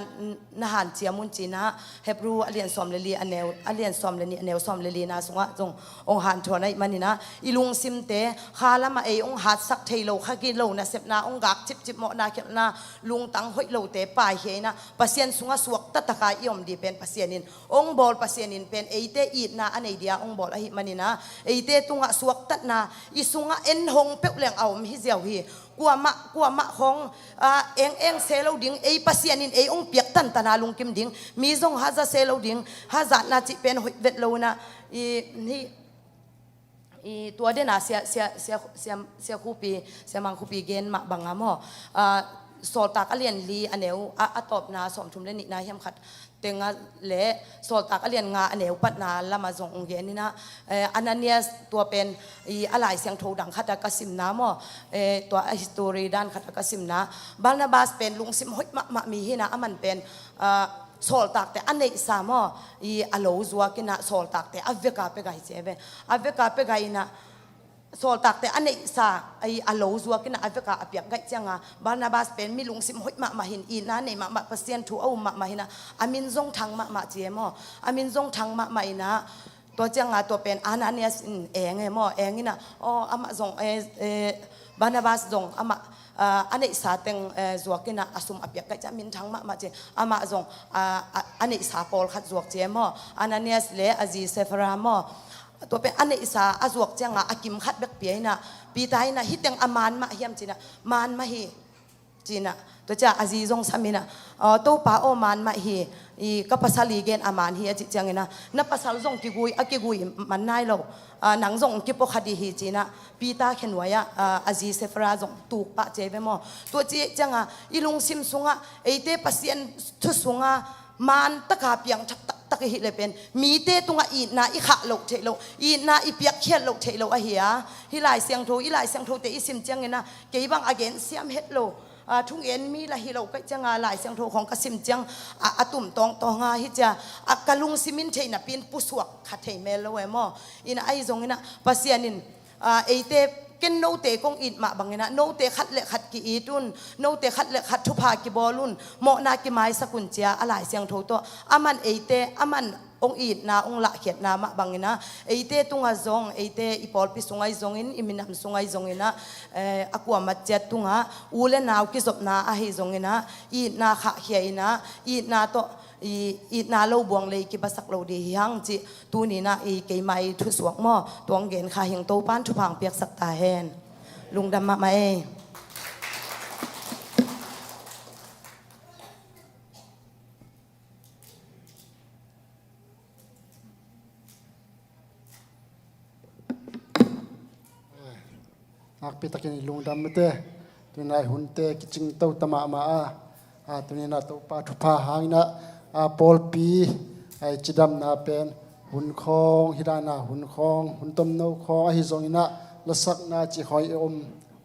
na hanciam un cinah, Hebru a lian sawm le li a neu, a lian sawm le nih a neu sawm le lina sungah zong hong hanthawn ahih maninah, i lungsimte kha lamah ei hong hatsak thei lo kha gilo nasepna, hong gak cipcip mawhna khialhna, lungtang hoih lote paikhia inah Pasian sungah suaktataka i om dih pen Pasian in hong bawl, Pasian in pen eite itna a nei dia hong bawl ahih maninah, eite tungah suaktatna i sungah en hong peuh leng a om hi ziau hi. Kuamah, kuamah khawng, ah, eng eng se lo ding, ei Pasian in ei hong piak tantana lungkim ding, mi zong haza se lo ding, hazatna cih pen hoih vet lo inah, i, hih, i tua dena sia, sia, sia, sia, sia Khupi, sia Mang Khupi gen mah banga maw, ah, Sawltak a lian li a neu, a, a tawpna sawmthum le nihna hiam khat tengah le Sawltak a lian nga a neu patna lamah zong hong gen inah, eh, Ananias tua pen i a Lai Siangtho dang khatah ka simna maw, eh, tua a history dan khatah ka simna, Barnabas pen lungsim hoih mahmah mi hinah, aman pen, ah, sawltakte a neihsa maw, i a lo zuak inah sawltakte a veka pia gai ci e ve. A veka pia gai inah sawltakte a neihsa, a lo zuak inah a veka a piak gaih cianga Barnabas pen mi lungsim hoih mahmah hin, itna nei mahmah, Pasian thu a um mahmah hinah, a min zong thang mahmah ci e maw. A min zong thang mahmah inah, tua cianga tua pen Ananias in eng e maw, eng inah, aw, amah zong, eh, eh, Barnabas zong amah, ah, a neihsa teng, eh, zuak inah a sum a piak gaih ciang min thang mahmah ci. Amah zong, ah, a, a neihsa pawlkhat zuak ci e maw. Ananias le a zi Safira maw. Tua pen a neihsa a zuak cianga a kim khat bek pia inah, Peter inah, hih teng a man mah hiam cinah, man mah hi cinah. Tua cia a zi zong sam inah, aw, Topa aw, man mah hi, i ka pasal i gen a man hi a cih cianginah, na pasal zong kigui, a kigui man nai lo, ah, nang zong kipua kha dih hi cinah, Peter khenuai-ah, ah, a zi Safira zong tuk pah ci e ve maw. Tua cih cianga i lungsim sungah eite Pasian thu sungah man taka piang thak taktak i hih le pen mite tungah itna i khah loh theih loh, itna i piakkhiat loh theih loh ahi a. Hih Lai Siangtho, i Lai Siangthote i sim cianginah kei bang a gen siam het lo, ah, thungen mi la hi lo kaih cianga Lai Siangtho khawng ka sim ciang, ah, a tum tawngtawnga hi cia, ah, ka lungsim in theih napi in pusuak kha thei mel lo e maw. Inah ahi zonginah Pasian in, ah, eite, ken note kong it mah banginah note khat le khat ki-it un, note khat le khat thupha kibawl un, mawhna kimaisak un cia a Lai Siangtho tawh aman eite, aman hong itna, hong lahkhiatna mah banginah eite tungah zong, eite i pawlpi sungah zongin, i minam sungah zonginah, eh, a kuamat ciat tungah u le nau kizopna ahi zonginah itna khahkhia inah, itna tawh, i, itna lo buang lei kibasak lo dih hi hang cih tuninah i keimah i thusuak maw, tuang gen kha hing. Topan thupha hong piaksak ta hen. Lungdam mahmah ei. Nakpi takin i lungdam mite. Tuni-in ah i hunte kicingto ta mahmah a, a, tuni-in ah Topa thupha hangin ah, a, pawlpi, a, i cidamna pen hun khawng, hih dan a hun khawng, hun tomno khawng ahi zongin ah, lasakna cih khawng i om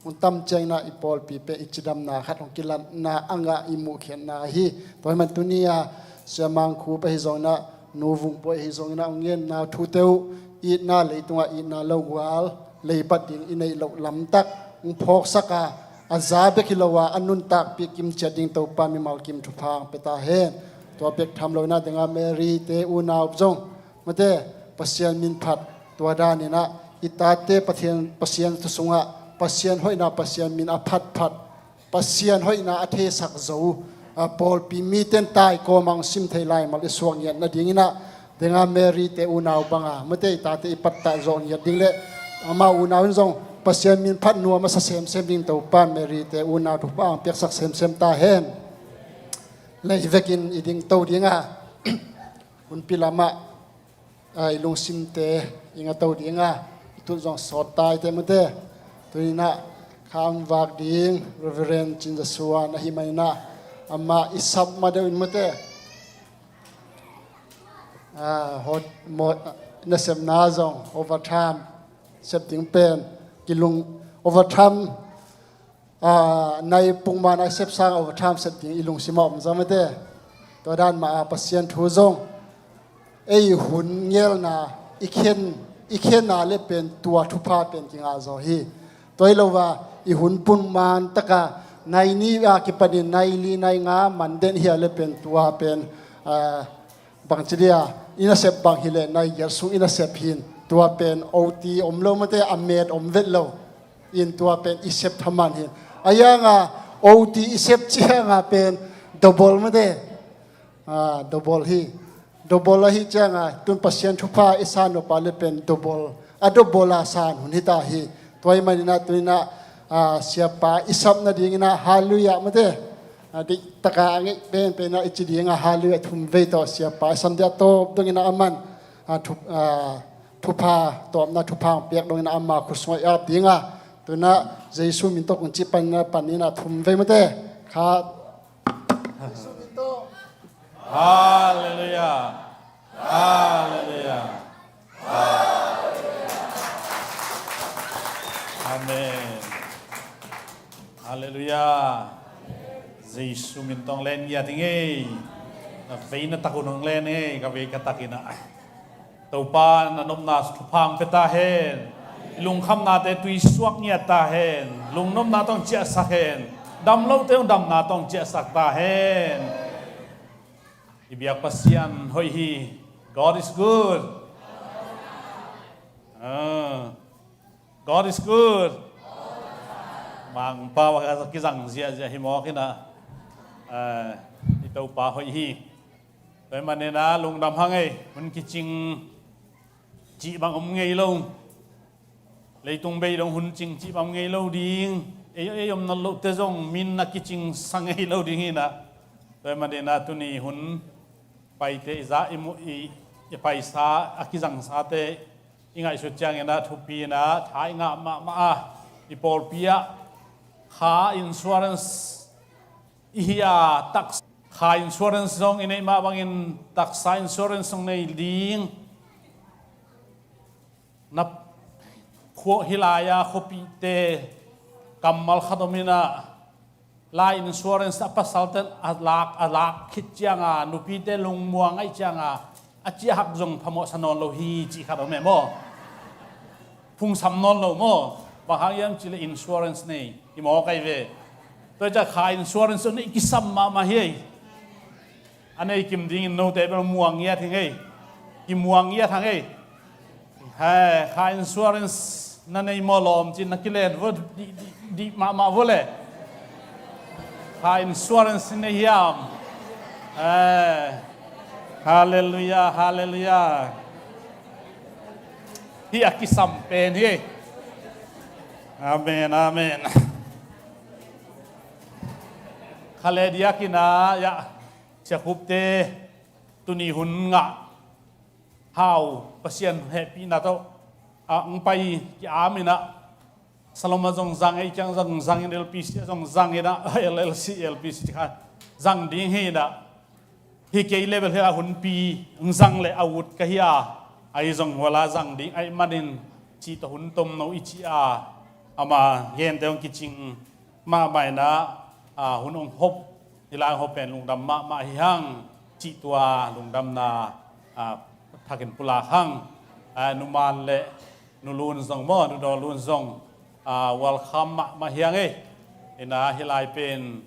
hun tam ciangin ah i pawlpi pen i cidamna khat hong kilatna a ngah i muhkhiatna hi. Tua ahih man tuni-a Sia Mang Khup ahi zongin ah, Nu Vung Buai ahi zongin ah, hong ngenna thute uh, itna, leitungah itna lo gual, leipat ding i neih loh lamtak hong phawksak a, a za bek hi lo a, a nuntakpih kimciat ding Topa mimal kim thupha hong pia ta hen. Tua bek tham loin ah, dengah Mary te unau zong, mate, Pasian min phat, tua danin ah i tate Pathian, Pasian thu sungah Pasian hoihna, Pasian min a phatphat, Pasian hoihna a theisak zo, a, pawlpi mite in tai kawmang sim thei lai mal i suak ngiat nadingin ah, denga Mary te unau banga mate i tate i pattah zawh ngiat ding le amau unau in zong Pasian min phat nuam a sa semsem ding Topa Mary te unau thupha ang piaksak semsem ta hen. Lei vekin i ding to dinga hunpi lamah, a, i lungsimte i nga to dinga i tut zong sawt tai te mate. Tuninah kham vak ding Reverend Cin Za Suan ahi maninah amah i sap ma deuh in mate. A, hot mo, nasepna zong overtime sep ding pen kilung overtime, a, nai pungma nai sep sang overtime sep ding i lungsimah om zong mate. Tua dan mah a Pasian thu zong ei hun ngelna i khen, i khenna le pen tua thupha pen kingah zaw hi. Tua hi lo a i hun pungman taka nai ni a kipanin nai li nai nga man den hia le pen tua pen, a, bangci dia i nasep bang hileh nai giat sung i nasep hin tua pen O T om lo mate a met om vet lo. In tua pen i sep thaman hin a yanga O T i sep cianga pen double mate. A, double hi. Double ahi cianga tun Pasian thupha i sa nopa le pen double a double a san hun hita hi. Tua i maninah tuninah, a, siapa i sap nadinginah hallelujah mate. A, diktaka a ngeih penpenah i ci dinga hallelujah thum vei tawh siapa i sam dia tawp donginah aman, a, thup, a, thupha tawpna thupha ang piak donginah ama khusung a i ap dinga tunah Jesu min tawh kong cih paninah paninah thum vei mate. Khat. Jesu min tawh. Hallelujah. Hallelujah. Amen. Hallelujah. Jesu min tawh len ngiat hi ngei. Na veina takun hong len ngei ka vei ka takinah. Topa na nopna thupha ang pia ta hen. I lungkhamnate tui suak ngiat ta hen. Lungnopna tawh ciahsak hen. Damlote hong damna tawh ciahsak ta hen. I biak Pasian hoih hi. God is good. Ah. God is good. Mangpau a kizang ziahziah hi mawk inah, ah, i Topa hoih hi. Tua i maninah lungdam hang ei, hun kicing cih bang om ngei lo. Leitung bei dong hun cing cih bang om ngei lo ding. Ei, ei om nat lohte zong min a kicing sa ngei lo ding hinah. Tua i maninah tuni hun paite i za i mu, i, i paisa a kizangsate i ngaihsut cianginah thupi inah tha i ngah mahmah a i pawlpi ah kha insurance i hi a, taksa kha insurance zong i neih mah bangin taksa insurance zong nei ding. Na khua hi lai-a khuapihte kammal khat om inah life insurance a pasalte a lak, a lak khit cianga nupite lungmuang aih cianga a ciahhak zong phamawhsa nawn lo hi cih khat om e maw? Phungsam nawn lo maw? Bang hang hiam cihleh insurance nei i mawk ahi ve. Tua i ciah kha insurance neih kisam mahmah hi ei. A nei kim dingin note bel muang ngiat hi ngei. Kimuang ngiat hang ei. Hai, kha insurance na nei maw lawm cin na kilen vo dih, dih, dih mahmah vo le. Kha insurance nei hiam. Hai. Hallelujah, hallelujah. Hi a kisam pen hi. Amen, amen. Kha le diakinah, ya, Sia Khupte tuni hun ngah hau Pasian hehpihna tawh a ang pai ki-am inah Salom a zong zang ei ciang zong zang in L P C a zong zang inah L L C, L P C kha zang ding hi inah hi kei level hi a hunpi ang zang le a ut ka hi a ahi zong huala zang ding aih manin cih tawh hun tomno i cih a ama gente hong kicing mahmah inah, a, hun hong hop hi lai hop pen lungdam mahmah hi hang cih tua lungdamna, a, thakin pulak hang, a, numan le nulun zong maw nudawlun zong, a, welcome mahmah hi hang ei. Inah hi lai pen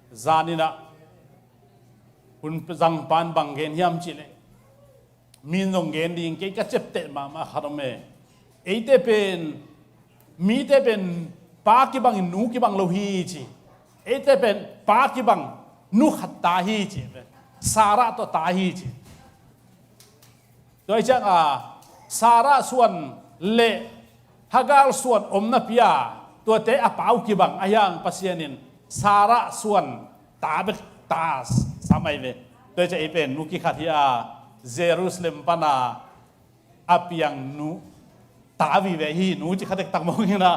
zan inah hun zangpan bang gen hiam cihleh min zong gen ding kei ka ciapteh mahmah khat om e. Eite pen, mite pen pa kibangin nu kibang lo hi ci. Eite pen pa kibang nu khat ta hi ci. Sarah tawh ta hi ci. Tua hi cianga Sarah suan le Hagar suan om napi-a tuate a pau kibang a hiang Pasian in Sarah suan ta bek ta sam ahi ve. Tua hi ciang ei pen nu kikhat hi a Jerusalem pana a piang nu ta vive hi nu ci khatek tak mawng hi na.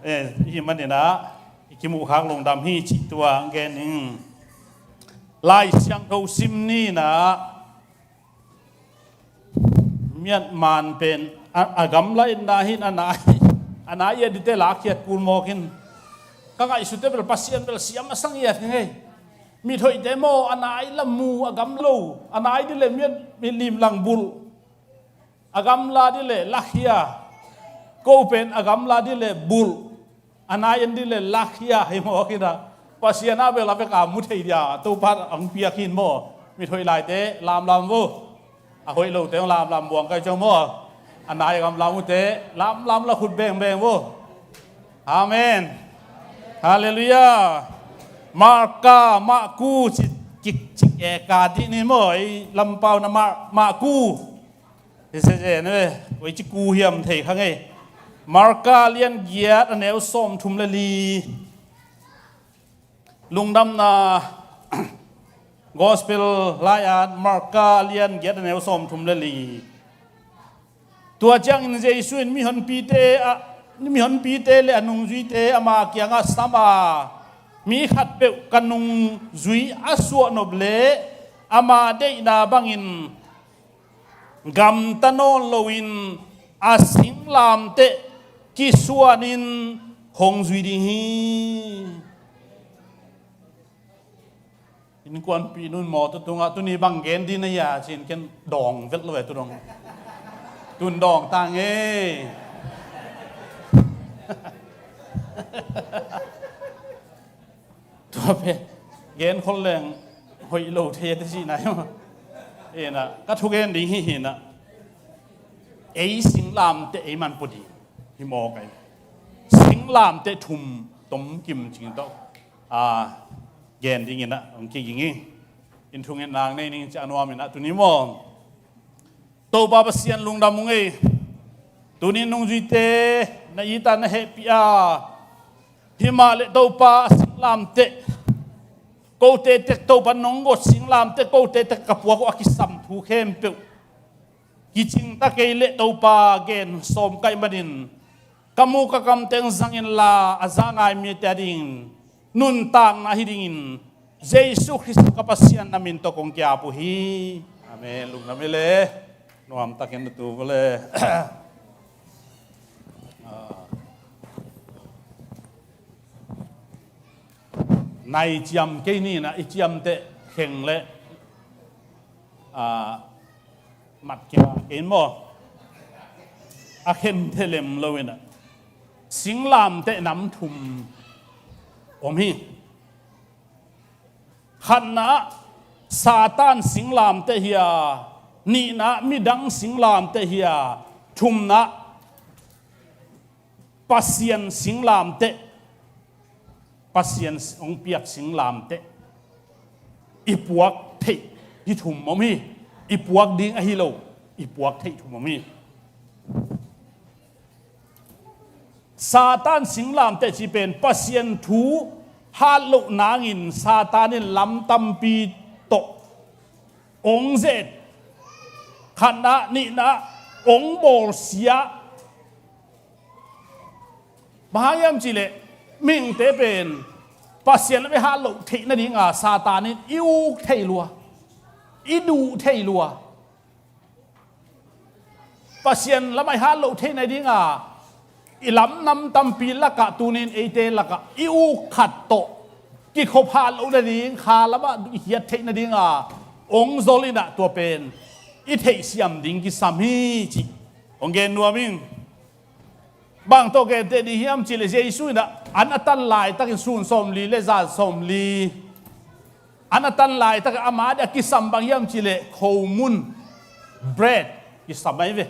Eh, hi maninah i kimuhkhak lungdam hi cih tua gen ing. Lai Siangtho sim ninah Myanmar pen a, a gamla in na hin a nai, a nai a dite lakkhiat kul mawk in ka ngaihsute bel Pasian bel siam a sang iat hi ngei. Mithoihte maw a nai lam mu a gam lo a nai dile miat milim lang bulh. A gamla dile lakhia. Ko pen a gamla dile bulh. A nai en dile lakhia hi maw kina. Pasian a bel a bek a mu thei dia Topa ang piak hin maw. Mithoih laite lamlam vo. A hoih lote lamlam buang kai cong maw. A nai a gamla mute lamlam la khut bengbeng vo. Amen. Halleluiah. Marka Maku cik cik eka dih ni maw ei lampau na Marku. Hi se zen ve, koi ci ku hiam thei kha ngei. Marka lian giat a neu sawm thum le li. Lungdamna Gospel lai-at Marka lian giat a neu sawm thum le li. Tua ciangin Jesu in mihonpite a, mihonpite le a nungzuite ama kiangah sam a, mi khatpeuh ka nungzui a suahnop le ama deihna bangin gamta nawn loin a singlamteh kisuanin hong zui ding hi. Innkuanpih nun maw tu tungah tuni bang gen ding na hia cin ken dawng vet lo e tu dong. Tun dawng ta ngei. Tua pen gen khol leng hoih lo thei a te cihna hi maw. Ina ka thugen ding hi hina. Ei singlamteh ei man pua ding hi maw kai. Singlamteh thum tom kim cing tawh a gen ding ina hong kiging hi. In thung in nang nei ning ci a nuam ina tuni maw. Topa Pasian lungdam ung ei. Tunin nungzuite na ita na hehpih a. Himah le Topa a singlamteh kote tek Topa nong got singlamteh kote tek ka puak uh a kisam thu khempeuh kicing ta kei le Topa gen sawm kaih manin ka mu ka kam teng zangin la a za ngai mite a dingin nuntakna hi dingin Jesu Khrist ka Pasian na min tawh kong kiap uh hi. Amen. Lungdam hi le nuamtakin na tu vale. Nai ciam kei ni na i ciamteh kheng le mat kia kei maw? A khen the lem lo ina singlamteh nam thum om hi. Khatna ah Satan singlamteh hi a, nihna ah midang singlamteh hi a, thumna ah Pasian singlamteh, Pasian hong piak singlamteh i puak theih hi thum om hi. I puak ding ahi lo i puak theih thum om hi. Satan singlamteh ci pen Pasian thu hat loh nangin Satan in lam tampi tawh ong zet. Khatna nihna ong bawlsia. Bang hang hiam cihleh mihingte pen Pasian lam i hat loh theih nadinga Satan in i uk thei lua, i duh thei lua. Pasian lam i hat loh theih nadinga i lam nam tampi lakah tunin eite lakah i uk khat tawh kikhop hat loh nading kha lamah i hiat theih nadinga ong zol inah tua pen i theihsiam ding kisam hi cih hong gen nuam ing. Bang tawh genteh ding hiam cihleh Jesu inah an a tan laitakin sun sawmli le zan sawmli an a tan laitakin ama dih a kisam bang hiam cihleh khomun, bread, kisam ahi ve.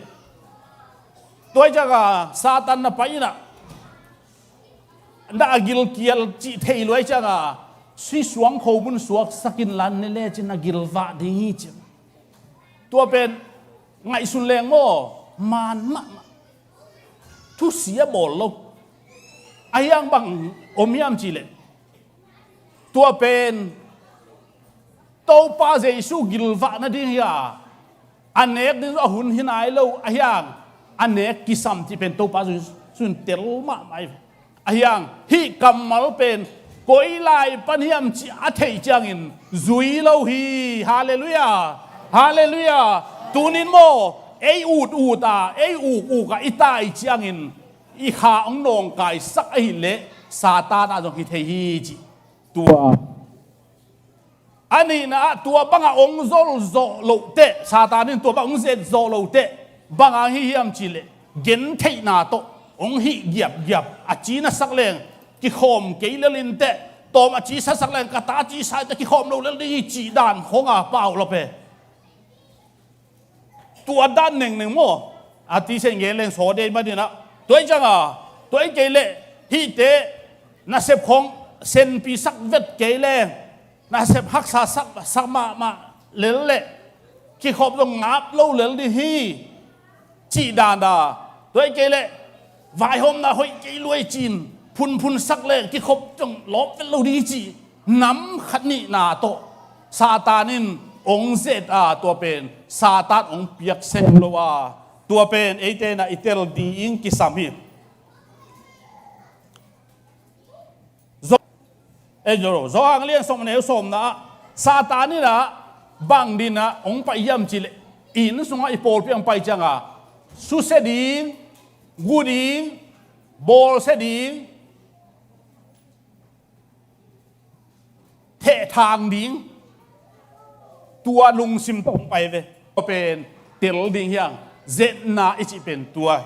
Tua hi cianga Satan na pai inah, na a gilkial cih thei luai cianga, si suang kho mun suaksakin lan ne lecin na gilvah ding hi ci. Tua pen ngaihsun leng maw, man mahmah. Thusia bawl lo. Ahiang bang om hiam cihleh, tua pen Topa Jesu gilvah nading hi a, a nek ding a hun hi nai lo ahiang, a nek kisam cih pen Topa Jesu in tel mahmah hi. Ahiang hih kammal pen koi lai pan hiam cih a theih ciangin zui lo hi. Halleluiah. Halleluiah. Tunin maw, ei ut ut a, ei uk uk a i tai ciangin i kha hong nawngkaisak ahileh Satan ah zong hi thei hi ci. Tua a nihna ah tua bangah hong zol zawh loh teh, Satan in tua bang hong zet zawh loh teh, bang hang hi hiam cihleh, gentheihna tawh hong hih giapgiap, a ci na sak leng kikhawm kei lel in teh, tawm a ci sa sak leng ka ta ci sa in teh kikhawm lo lel ding hi cih dan khong a pau lo pe. Tua dan nengneng maw, a tisen gen leng saw dei maninah, tua hi cianga, tua hi kei leh hihte nasep khong senpi sak vet kei leng, nasep haksa sak, sak mahmah lel leh kikhop zong ngap lo lel ding hi cih danda, tua hi kei leh vaihawmna hoih kei luai cin phunphun sak leh kikhop zong lawp vet lo ding hi cih nam khat nihna tawh Satan in hong zet a, tua pen Satan hong piak sem lo a, tua pen eite na i tel ding kisam hi. Zo-, eh, zo-, Johan lian sawm neu sawmna ah Satan in ah bang dinah hong pai hiam cihleh, inn sungah i pawlpi hong pai cianga susia ding, gu ding, bawlsia ding, thehthang ding, tua lungsim tawh hong pai ve. Tua pen tel ding hiang, zetna i cih pen tua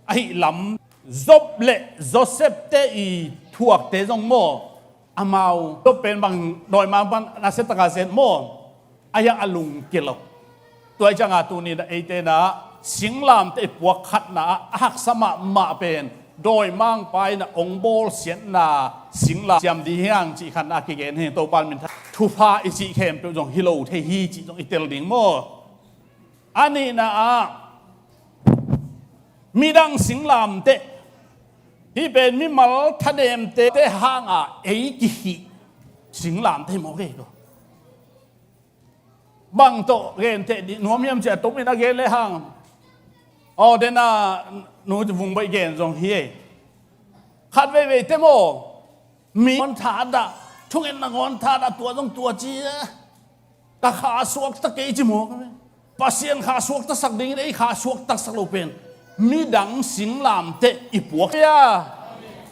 ahi lam. Job le Joseph te i thuakte zong maw, amau Job pen bang dawimang pan nasia taka zet maw, a hiang a lungkia lo. Tua hi cianga tuni na eite na singlamteh i puak khatna ah a haksa mahmah pen dawimangpa in a hong bawlsiatna singlam siam ding hiang cih khatna a kigen hi. Topa min tha, thupha i cih khempeuh zong hi lo thei hi cih zong i tel ding maw? A nihna ah midang singlamteh, hih pen mimal thanemte te hanga ei kihih singlamteh hi mawk ei ko. Bang tawh genteh dih nuam hiam ciah tumin a gen le hang. Aw, dena nu vung baih gen zong hi ei. Khat veivei te maw, mi ngawn thadah, thungetna ngawn thadah, tua zong tua ci a, ka kha suakta kei ci maw ka ve. Pasian kha suaktasak dingin ei kha suaktasak lo pen midang singlamteh i puak.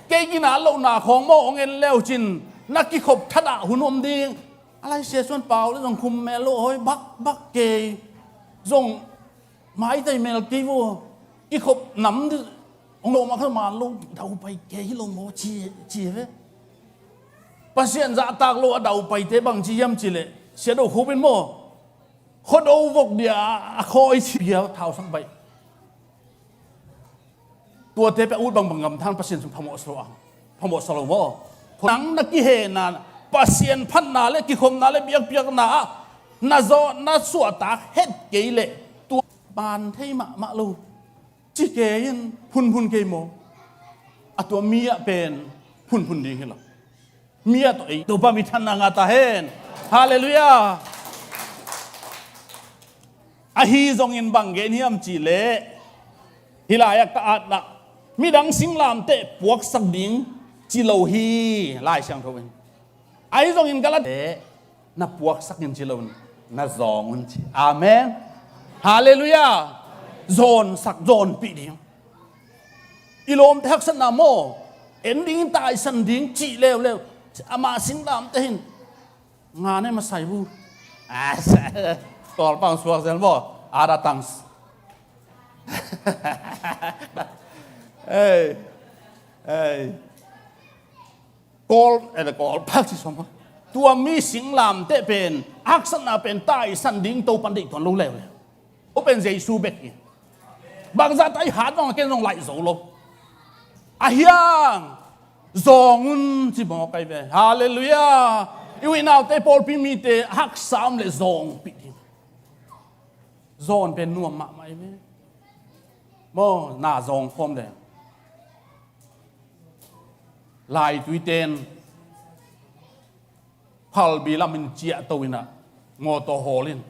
Kei gina lohna khawng maw hong en leucin na kikhop thadah hun om ding. A laisia suan pau le zong khum mel lo hoi bak bak kei. Zong maitai mel kei vo. Kikhop nam dih hong lo mah kha man lo daupai kei hi lo maw ci, ci ve. Pasian zahtak lo a daupaite bang ci hiam cihleh, sia do khupin maw, khuado vok dia a khawi ci bia thausak baih. Tuate pia ut bangbang gamthan Pasian sung phamawhsa lo ang. Phamawhsa lo maw? Nang na kihena Pasian phatna le kikhopna le biakpiakna ah na zawh na suahtak het kei leh tua ban thei mahmah lo. Ci kei in phunphun kei maw? A tua mi ah pen phunphun ding hi lo. Mi ah tawh ei Topa mi thanna ngah ta hen. Halleluiah. Ahi zongin bang gen hiam cihleh, hih lai-ah ka atna midang singlamteh puaksak ding ci lo hi Lai Siangtho in. Ahi zongin Galati na puaksak in ci lo, na zawng un ci. Amen. Halleluiah. Zawnsak, zawnpih ding. I lawmte haksatna maw, en ding, taisan ding cih leuleu, amah singlamteh hin nga ne masai bu. Kawlpang suak zel maw, ada tangs. Ei, ei. Kawl, eh, Kawlpang ci sawm maw. Tua mi singlamteh pen haksatna pen taisan ding Topan deih tuan lo leuleu. Tua pen Jesu bek hi. Bangzah ta i hat zong a ken zong laih zo lo. A hiang zawng un ci mawk ai ve. Halleluiah. I uinaute pawlpi mite haksa om le zawngpih ding. Zawn pen nuam mahmah ai ve. Maw na zawng khawm le. Laitui ten Phalbi lamin ciahto inah mawtaw hawl in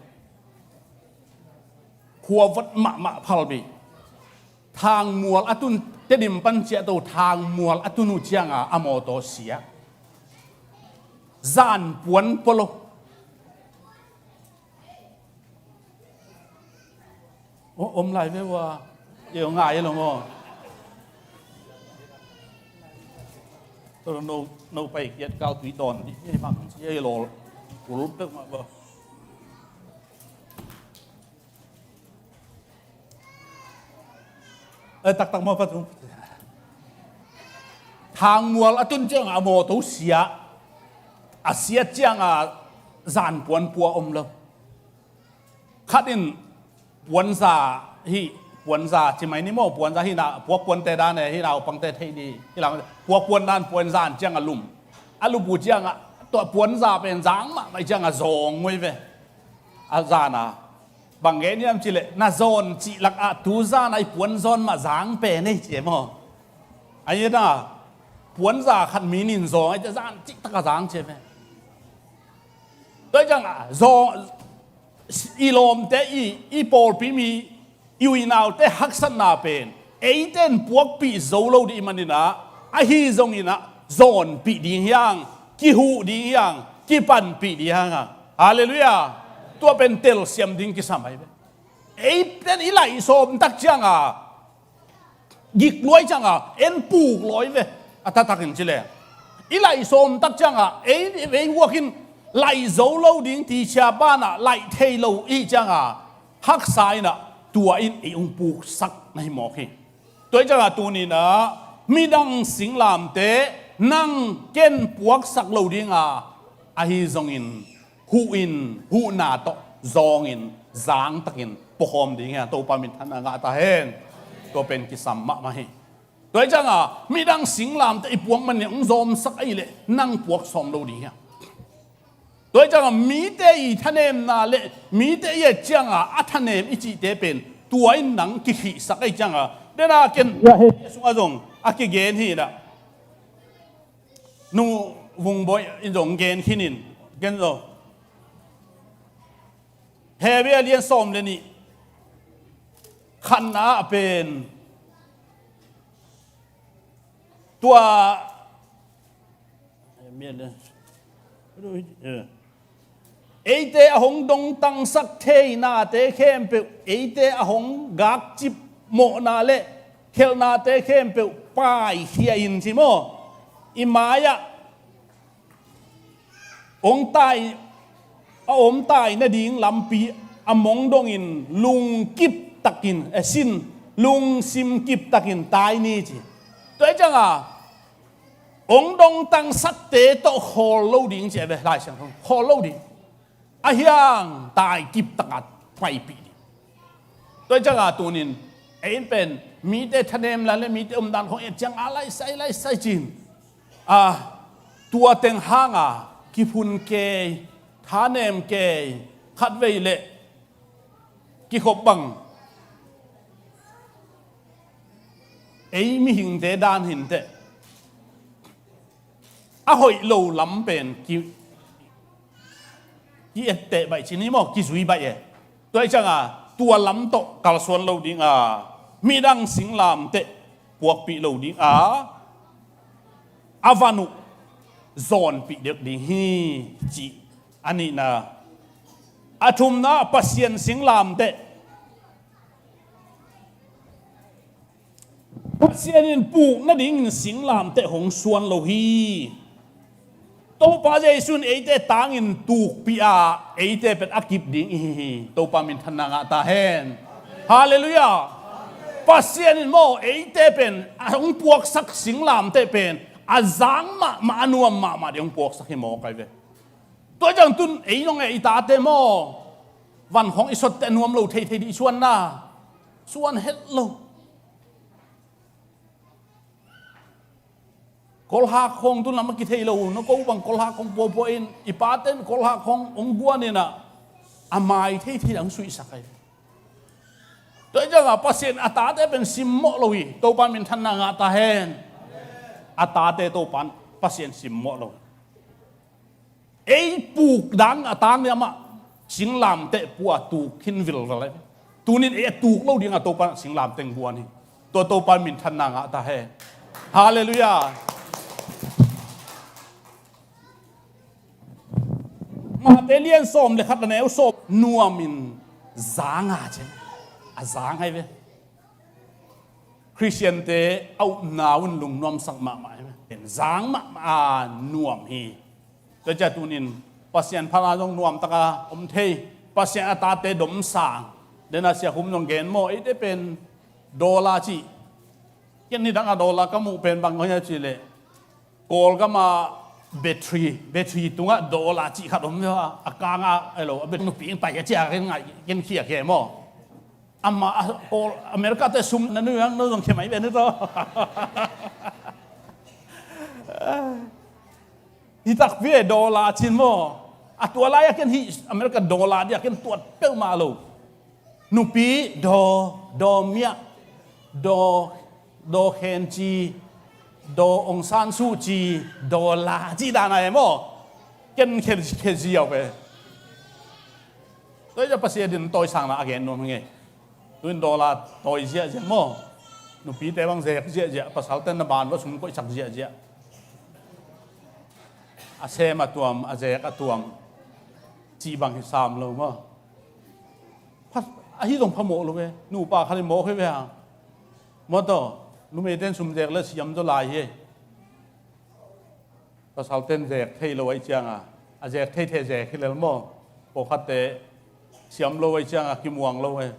khuavot mahmah Phalbi. Thangmual a tun, Tedim pan ciahto thangmual a tun uh cianga a mawtaw sia. Zan puan pua lo. Om lai ve ua. Io ngai lo maw. No no pai kiat kau tui tawn di ei bang ci ei lawl. Kul pek mah ba. Ei taktak maw pa tu. Thangmual a tun cianga a mawtaw sia. A sia cianga zan puan pua om lo. Khat in puanza hi, puanza ci mai ni maw, puanza hi na puak puante dan e hi na upangte thei ni hi la puak puan dan puanza an ciang a lum a lupu ciang a tua puanza pen zang mahmah ciang a zawng ngoi ve. A zan a bang gen hiam ci le na zawn cih lak ah tu zan a i puan zawn mah zang pen ei ci e maw. A hi na puanza khat mi nin zawng a i zan cih tak a zang ci e ve. Tua ciang a zawng i lawmte i, i pawlpi mi i uinaute haksatna pen eite in puakpih zo lo dih maninah ahi zonginah zawnpih ding hiang, kihuh ding hiang, kipanpih ding hiang a. Halleluiah. Tua pen telsiam ding kisam ai ve. Eite in i laih sawmtak cianga gik luai cianga en puk lawi ve. A taktakin ci le i laih sawmtak cianga ei, ei vuakin laih zo lo ding ti cia banah laih thei lo i cianga haksa inah tua in ei ung puksak na hi mawk hi. Tua i cianga tuninah midang singlamte nang ken puaksak lo dinga ahi zongin huhin huhna tawh zawngin zangtakin puakhawm ding hi a Topa minthanna ngah ta hen. Tua pen kisam mahmah hi. Tua hi cianga midang singlamte i puak manin hong zawmsak ahileh nang puak sawm lo ding hi a. Tua hi cianga mite i thanemna le mite i et cianga a thanem i cihte pen tua in nang kikhihsak ahi cianga dena ken sungah zong a kigen hi inah. Nu Vungbawi in zong gen khinin gen zo. Hebru a lian sawm le nih khatna ah pen tua eite a hong dongtangsak theinate khempeuh eite a hong gakcip mawhna le khelhnate khempeuh paikhia in ci maw? I mai-ah hong tai a om tai nading lampi a mong dongin lungkip takin a sin lungsim kip takin tai ni ci. Tua hi cianga hong dongtangsakte tawh khawl lo ding ci a ve Lai Siangtho khawl lo ding. A hiang tai kip taka paipih ding. Tua hi cianga tunin ei in pen mite thanemna le mite umdan khong et cianga laisai laisai cin a tua teng hanga kiphun kei thanem kei khatvei le kikhop bang ei mihingte dan hinteh a hoih lo lam pen ki, ki etteh baih cin hi maw kizui baih e. Tua hi cianga tua lam tawh kalsuan lo dinga midang singlamteh puakpih lo dinga a van uh zawnpih dek ding hi cih a nihna. A thumna Pasian singlamteh Pasian in puk nadingin singlamteh hong suan lo hi. Topa Jesu in eite tangin tukpih a eite pen a kip ding ihi hi. Topa minthanna ngah ta hen. Halleluiah. Pasian in maw eite pen a hong puaksak singlamteh pen a zang mahmah a nuam mahmah ding hong puaksak hi maw kai ve. Tua ciang tun ei nong e i tate maw van khong i sotte a nuam lo thei thei dih suanna. Suan het lo. Kolhak khawng tu lam a kithei lo, na ko bang kolhak khawng puapua in, i paten kolhak khawng hong guan in ah, a mai theithei dang suihsak ai. Tua hi ciangah Pasian a tate pen simmawh lo hi, Topa minthanna ngah ta hen. A tate Topa Pasian simmawh lo hi. Ei puk dang a tang ni amah singlamteh pua tuk khin vilvel ai. Tunin ei a tuk lo dingah Topa singlamteh guan hi. Tua Topa minthanna ngah ta hen. Halleluiah. Mate lian sawm le khat a neu sawm, nuamin zanga cian a zang ai ve. Khristiante a upna un lungnuamsak mahmah hi ve. Zang mahmah a nuam hi. Tua ciah tunin Pasian phala zong nuamtaka om thei. Pasian a tate domsang. Dena siakhum zong gen maw, eite pen dollar cih. Ken nidanga dollar ka muh pen bang hoia cih leh Kawlgama battery, battery tungah dollar cih khat om a, a kanga elo a bet nupi in pai a cia ken ngai ken khia khia maw. Ama a Kawl America te sum na nuiang no zong khia mai be nu to. Hi takpi e dollar cin maw. A tua lai a ken hi America dollar dia ken tuat peuhmah lo. Nupi daw, daw miah, daw, daw khen ci, daw ongsan suh ci, daw la ci dana e maw. Ken khen khen ziau ve. Tua i Pasian din tawisangna a gen nuam hi nge. Tuin daw la tawi ziahziah maw. Nupite bang zek ziahziah, pasalte na ban va sum koihsak ziahziah. A sem a tuam, a zek a tuam. Cih bang hi sam lo maw. Ahi zong phamawh lo ve. Nupa khat hi mawk hi ve hang. Maw taw, numeiten sum zek le siam zaw lai hi. Pasalten zek thei lo ahi cianga a zek thei thei zek hi lel maw. Pawlkhatte siam lo ahi cianga kimuang lo ve.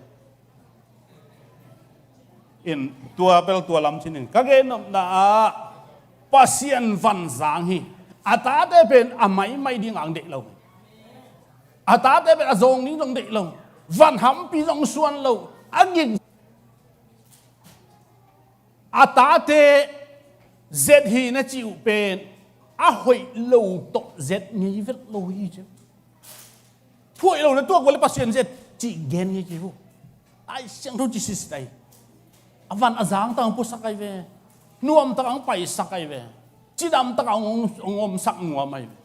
In tua pel tua lam cinin ka gennopna ah Pasian van zang hi. A tate pen a maimai ding ang deih lo. A tate pen a zawng ding zong deih lo. Van hampi zong suan lo. A gik a tate zet hi na cih uh pen a hoih lo tawh zet ngei vet lo hi ci. Thu hoih lo na tuak vua le Pasian zet cih gen ngei kei uh. Ai siangtho ci sisit ai. A van a zang tak ang pusak ai ve. Nuam tak ang paisak ai ve. Cidam tak ang ong, ong omsak nuam ai ve.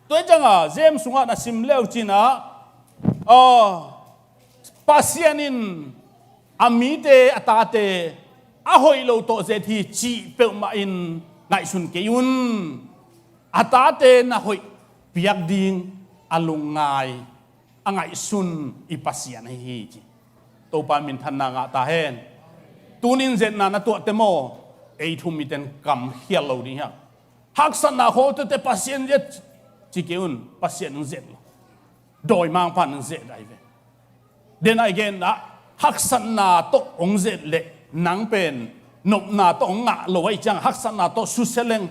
Tua hi cianga James sungah na sim leu cinah, aw, Pasian in a mite a tate a hoih lo tawh zet hi cih peuhmah in ngaihsun kei un. A tate na hoih piak ding a lungngai a ngaihsun i Pasian ahi hi ci. Topa minthanna ngah ta hen. Tunin zetna na tuahte maw, ei thu miten kamkhial lo ding hiam? Haksatna khawltute Pasian zet ci kei un, Pasian in zet lo. Dawimangpa in zet ai ve. Denah i genah haksatna tawh hong zet leh nang pen nopna tawh hong ngah lo ahi ciang haksatna tawh susia leng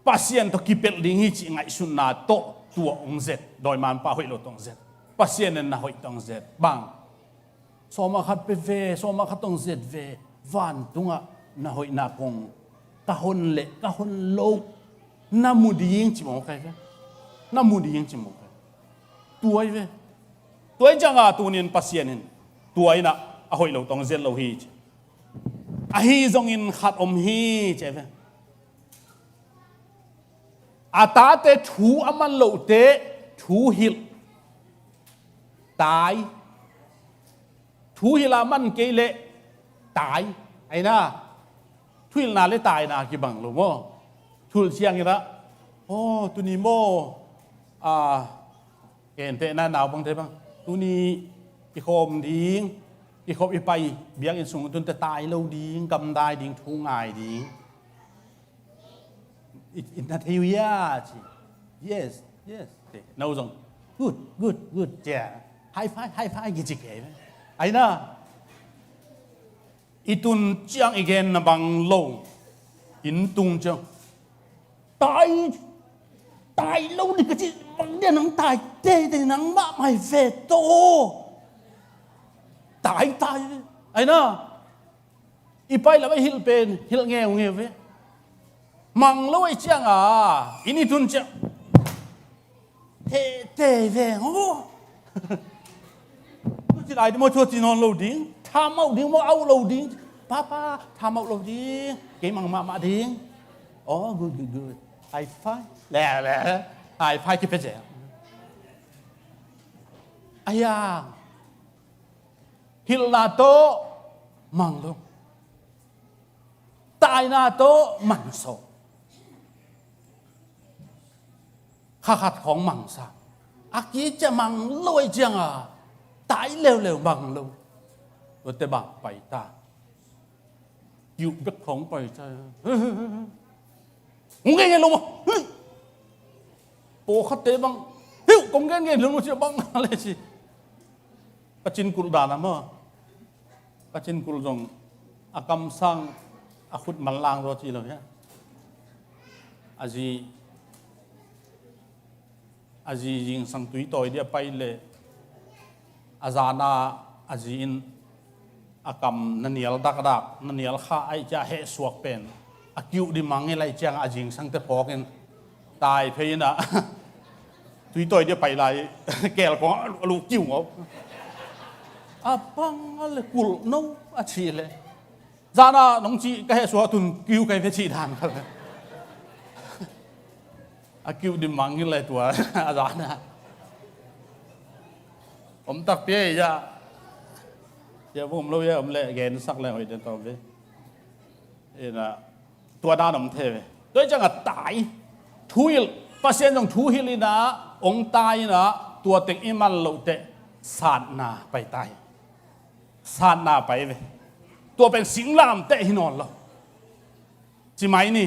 Pasian tawh kipelh ding hi cih ngaihsutna tawh tua hong zet. Dawimangpa hoih lo tawh hong zet. Pasian in na hoih tawh hong zet. Bang sawma khat pe ve, sawma khat tawh hong zet ve. Vantungah na hoihna kong ka hon leh ka hon loh na mu ding ci mawk ai ve. Na mu ding ci mawk ai. Tua hi ve. Tua hi cianga tunin Pasian in tua innah a hoih lo tawh hong zet lo hi ci. Ahi zongin khat om hi ci ai ve. A tate thu a man lohte thu hilh tai. Thu hilh a man kei leh tai. Aina thuhilhna le taina kibang lo maw? Thuhilh cianginah aw tuni maw? A, kentehna naupangte bang tuni i khawm ding, i khop i pai biakinn sung tunte tai lo ding, gamdai ding, thu ngai ding. I, i na thei uh hia ci. Yes, yes. No zong good, good, good cia. High five, high five kici kei. Aina i tun ciang i genna bang lo. Inn tung ciang tai, tai lo ni ka ci bang dia nang tai teitei nang mahmah hi ve tawh. Tai tai. Aina, i pai lam a i hilh pen hilh ngeungeu ve. Mang lo ahih cianga inn i tun ciang tehteh veng aw. Tua ci lai ding maw, tua ci nawn lo ding. Thamauh ding maw, auh lo ding. Papa, thamauh lo ding. Kei mang mahmah ding. Oh, good, good, good. High five. Le, le. High five kipia ciang. Ahi hang hilhna tawh mang lo. Taina tawh mansaw. Kha khat khawng mangsa. A kiciang mang lo ahih cianga tai leuleu mang lo. Tuate bang paita. Kiuh bek khawng paita. Hong gen gen lo maw. Pawlkhatte bang, hiuh, kong gen gen lo maw ci bang le ci. Ka cin kulh dan a maw. Ka cin kulh zong a kamsang a khut manlang zaw ci lo hia. A zi, a zi zingsang tui tawi dia pai le a zana a zi in a kam na nial dakdak, na nial kha ahih ciang hehsuak pen a kiuh ding mang i lai ciang a zingsangte phawkin tai phei in a tui tawi dia pai lai keel kong a lu kiu ngau. A pang a le kulh no a ci le. Zana nong ci ka hehsuak tun kiu kai ve ci dan ka le. A kiuh ding mang i lai tua a zana. Om takpi a i ya. Ya vum lo ya om le gensak le hoih den tawm ve. Ina tua dan om thei ve. Tua i cianga tai. Thuhilh. Pasian zong thuhilh ina ong tai ina tua teng i man loh teh satna pai tai. Satna pai ve. Tua pen singlamteh hi nawn lo. Ci mai ni.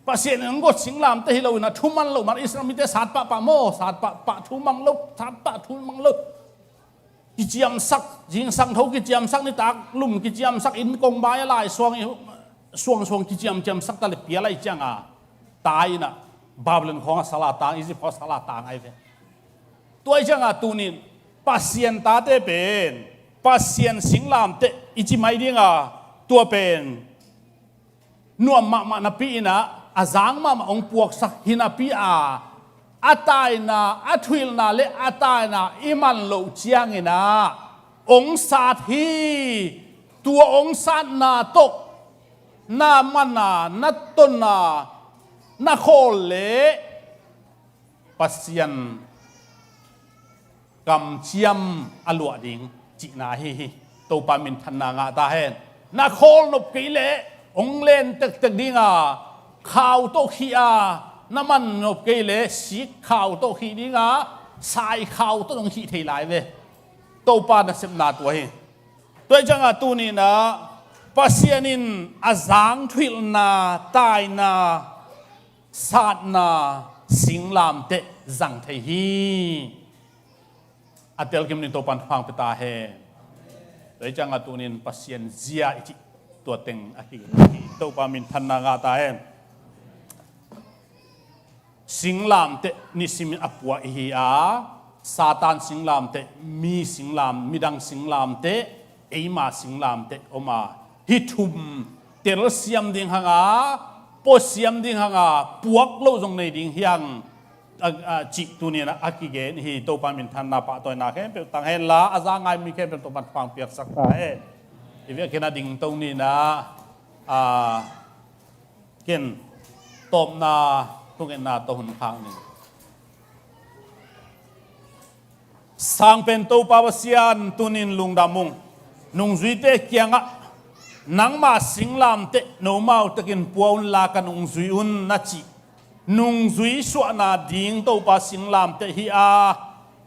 Pasian in ong got singlamteh hi lo ina thu man lo man Israel mite sat pahpah maw, sat pahpah thu mang lo, sat pah thu mang lo. Kiciamsak, zingsang tho kiciamsak, nitak lum kiciamsak, inn kong bai a lai suang i, suang suang kiciamciamsak ta le pia lai cianga tai ina Babylon khawng a sal a tang, Egypt khawng a sal a tang ai ve. Tua i cianga tunin Pasian tate pen Pasian singlamteh i ci mai dinga tua pen nuam mahmah napi ina a zang mahmah ong puaksak hi napi a a taina, a thuhilhna le a taina i man loh ciangina ong sat hi. Tua ong satna tawh na mana, na tonna, na khawl le Pasian kamciam a luah ding cihna ahi hi. Topa minthanna ngah ta hen. Na khawl nop kei leh ong len tektek dinga khau tawh khih a, na man nop kei leh sik khau tawh khih dinga sai khau tawh ong khih thei lai ve. Topa nasepna tua hi. Tua i cianga tuninah Pasian in a zang thuhilhna, taina, satna, singlamteh zang thei hi. A telkim ning Topan thupha pia ta hen. Tua i cianga tunin Pasian zia i cih tua teng a hi. Topa minthanna ngah ta hen. Singlamteh nisimin a pua ihi a, Satan singlamteh, mi singlam, midang singlamteh, eima singlamteh om a, hih thum telsiam ding hanga, puasiam ding hanga, puak loh zong nei ding hi hang, a, a, cih tunin a kigen hi. Topa minthanna pahtawina khempeuh tang henla, a za ngai mi khempeuh Topan thupha piaksak ta hen. I biakinn a dingto ninah, a, ken tawpna thungetna tawh hun khak ning. Sangpen Topa Pasian, tunin lungdam ung. Nungzuite kiangah nangma singlamteh nomau tekin pua unla ka nungzui un na cih nungzui suahna ding Topa singlamteh hi a,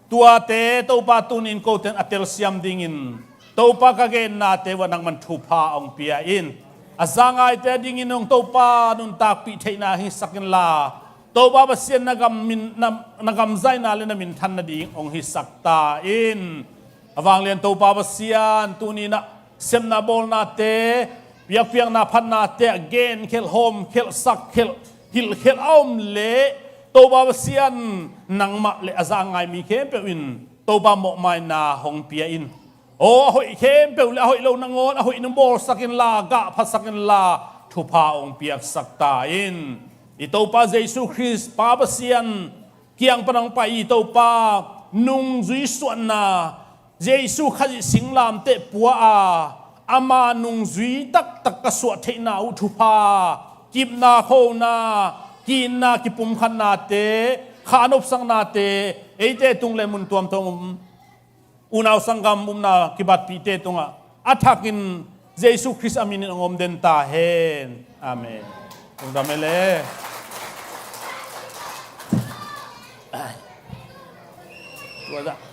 tuate Topa tunin koten a telsiam dingin Topa ka gennate uah nangman thupha ong pia in. A za ngaite dingin ong Topa nuntakpih theihna hisak inla, Topa Pasian na gam min, na, na gam zaina le na minthan nading ong hisak ta in. A vanglian Topa Pasian, tuninah sepna bawlnate, piakpiakna phatnate a genkhelh, hawmkhelh, sakkhelh, hilhkhelh a om leh, Topa Pasian, nangmah le a za ngai mi khempeuh in Topa mawhmaina hong pia in. Aw, a hoih khempeuh le a hoih lo nangawn a hoih nung bawlsak inla, gahphatsak inla, thupha hong piaksak ta in. I Topa Jesu Khrist, Pa Pasian kiang pan hong pai i Topa nungzui suahna, Jesu Khazih singlamteh pua a, ama nungzui taktak ka suah theihna uh thupha, kipna khona, kiinna kipumkhatnate, kha nopsaknate, eite tung le mun tuamtuam um, unau sanggam umna kibatpihte tungah a thakin Jesu Khrist a minin hong om den ta hen. Amen. Lungdam e le. Tua dah.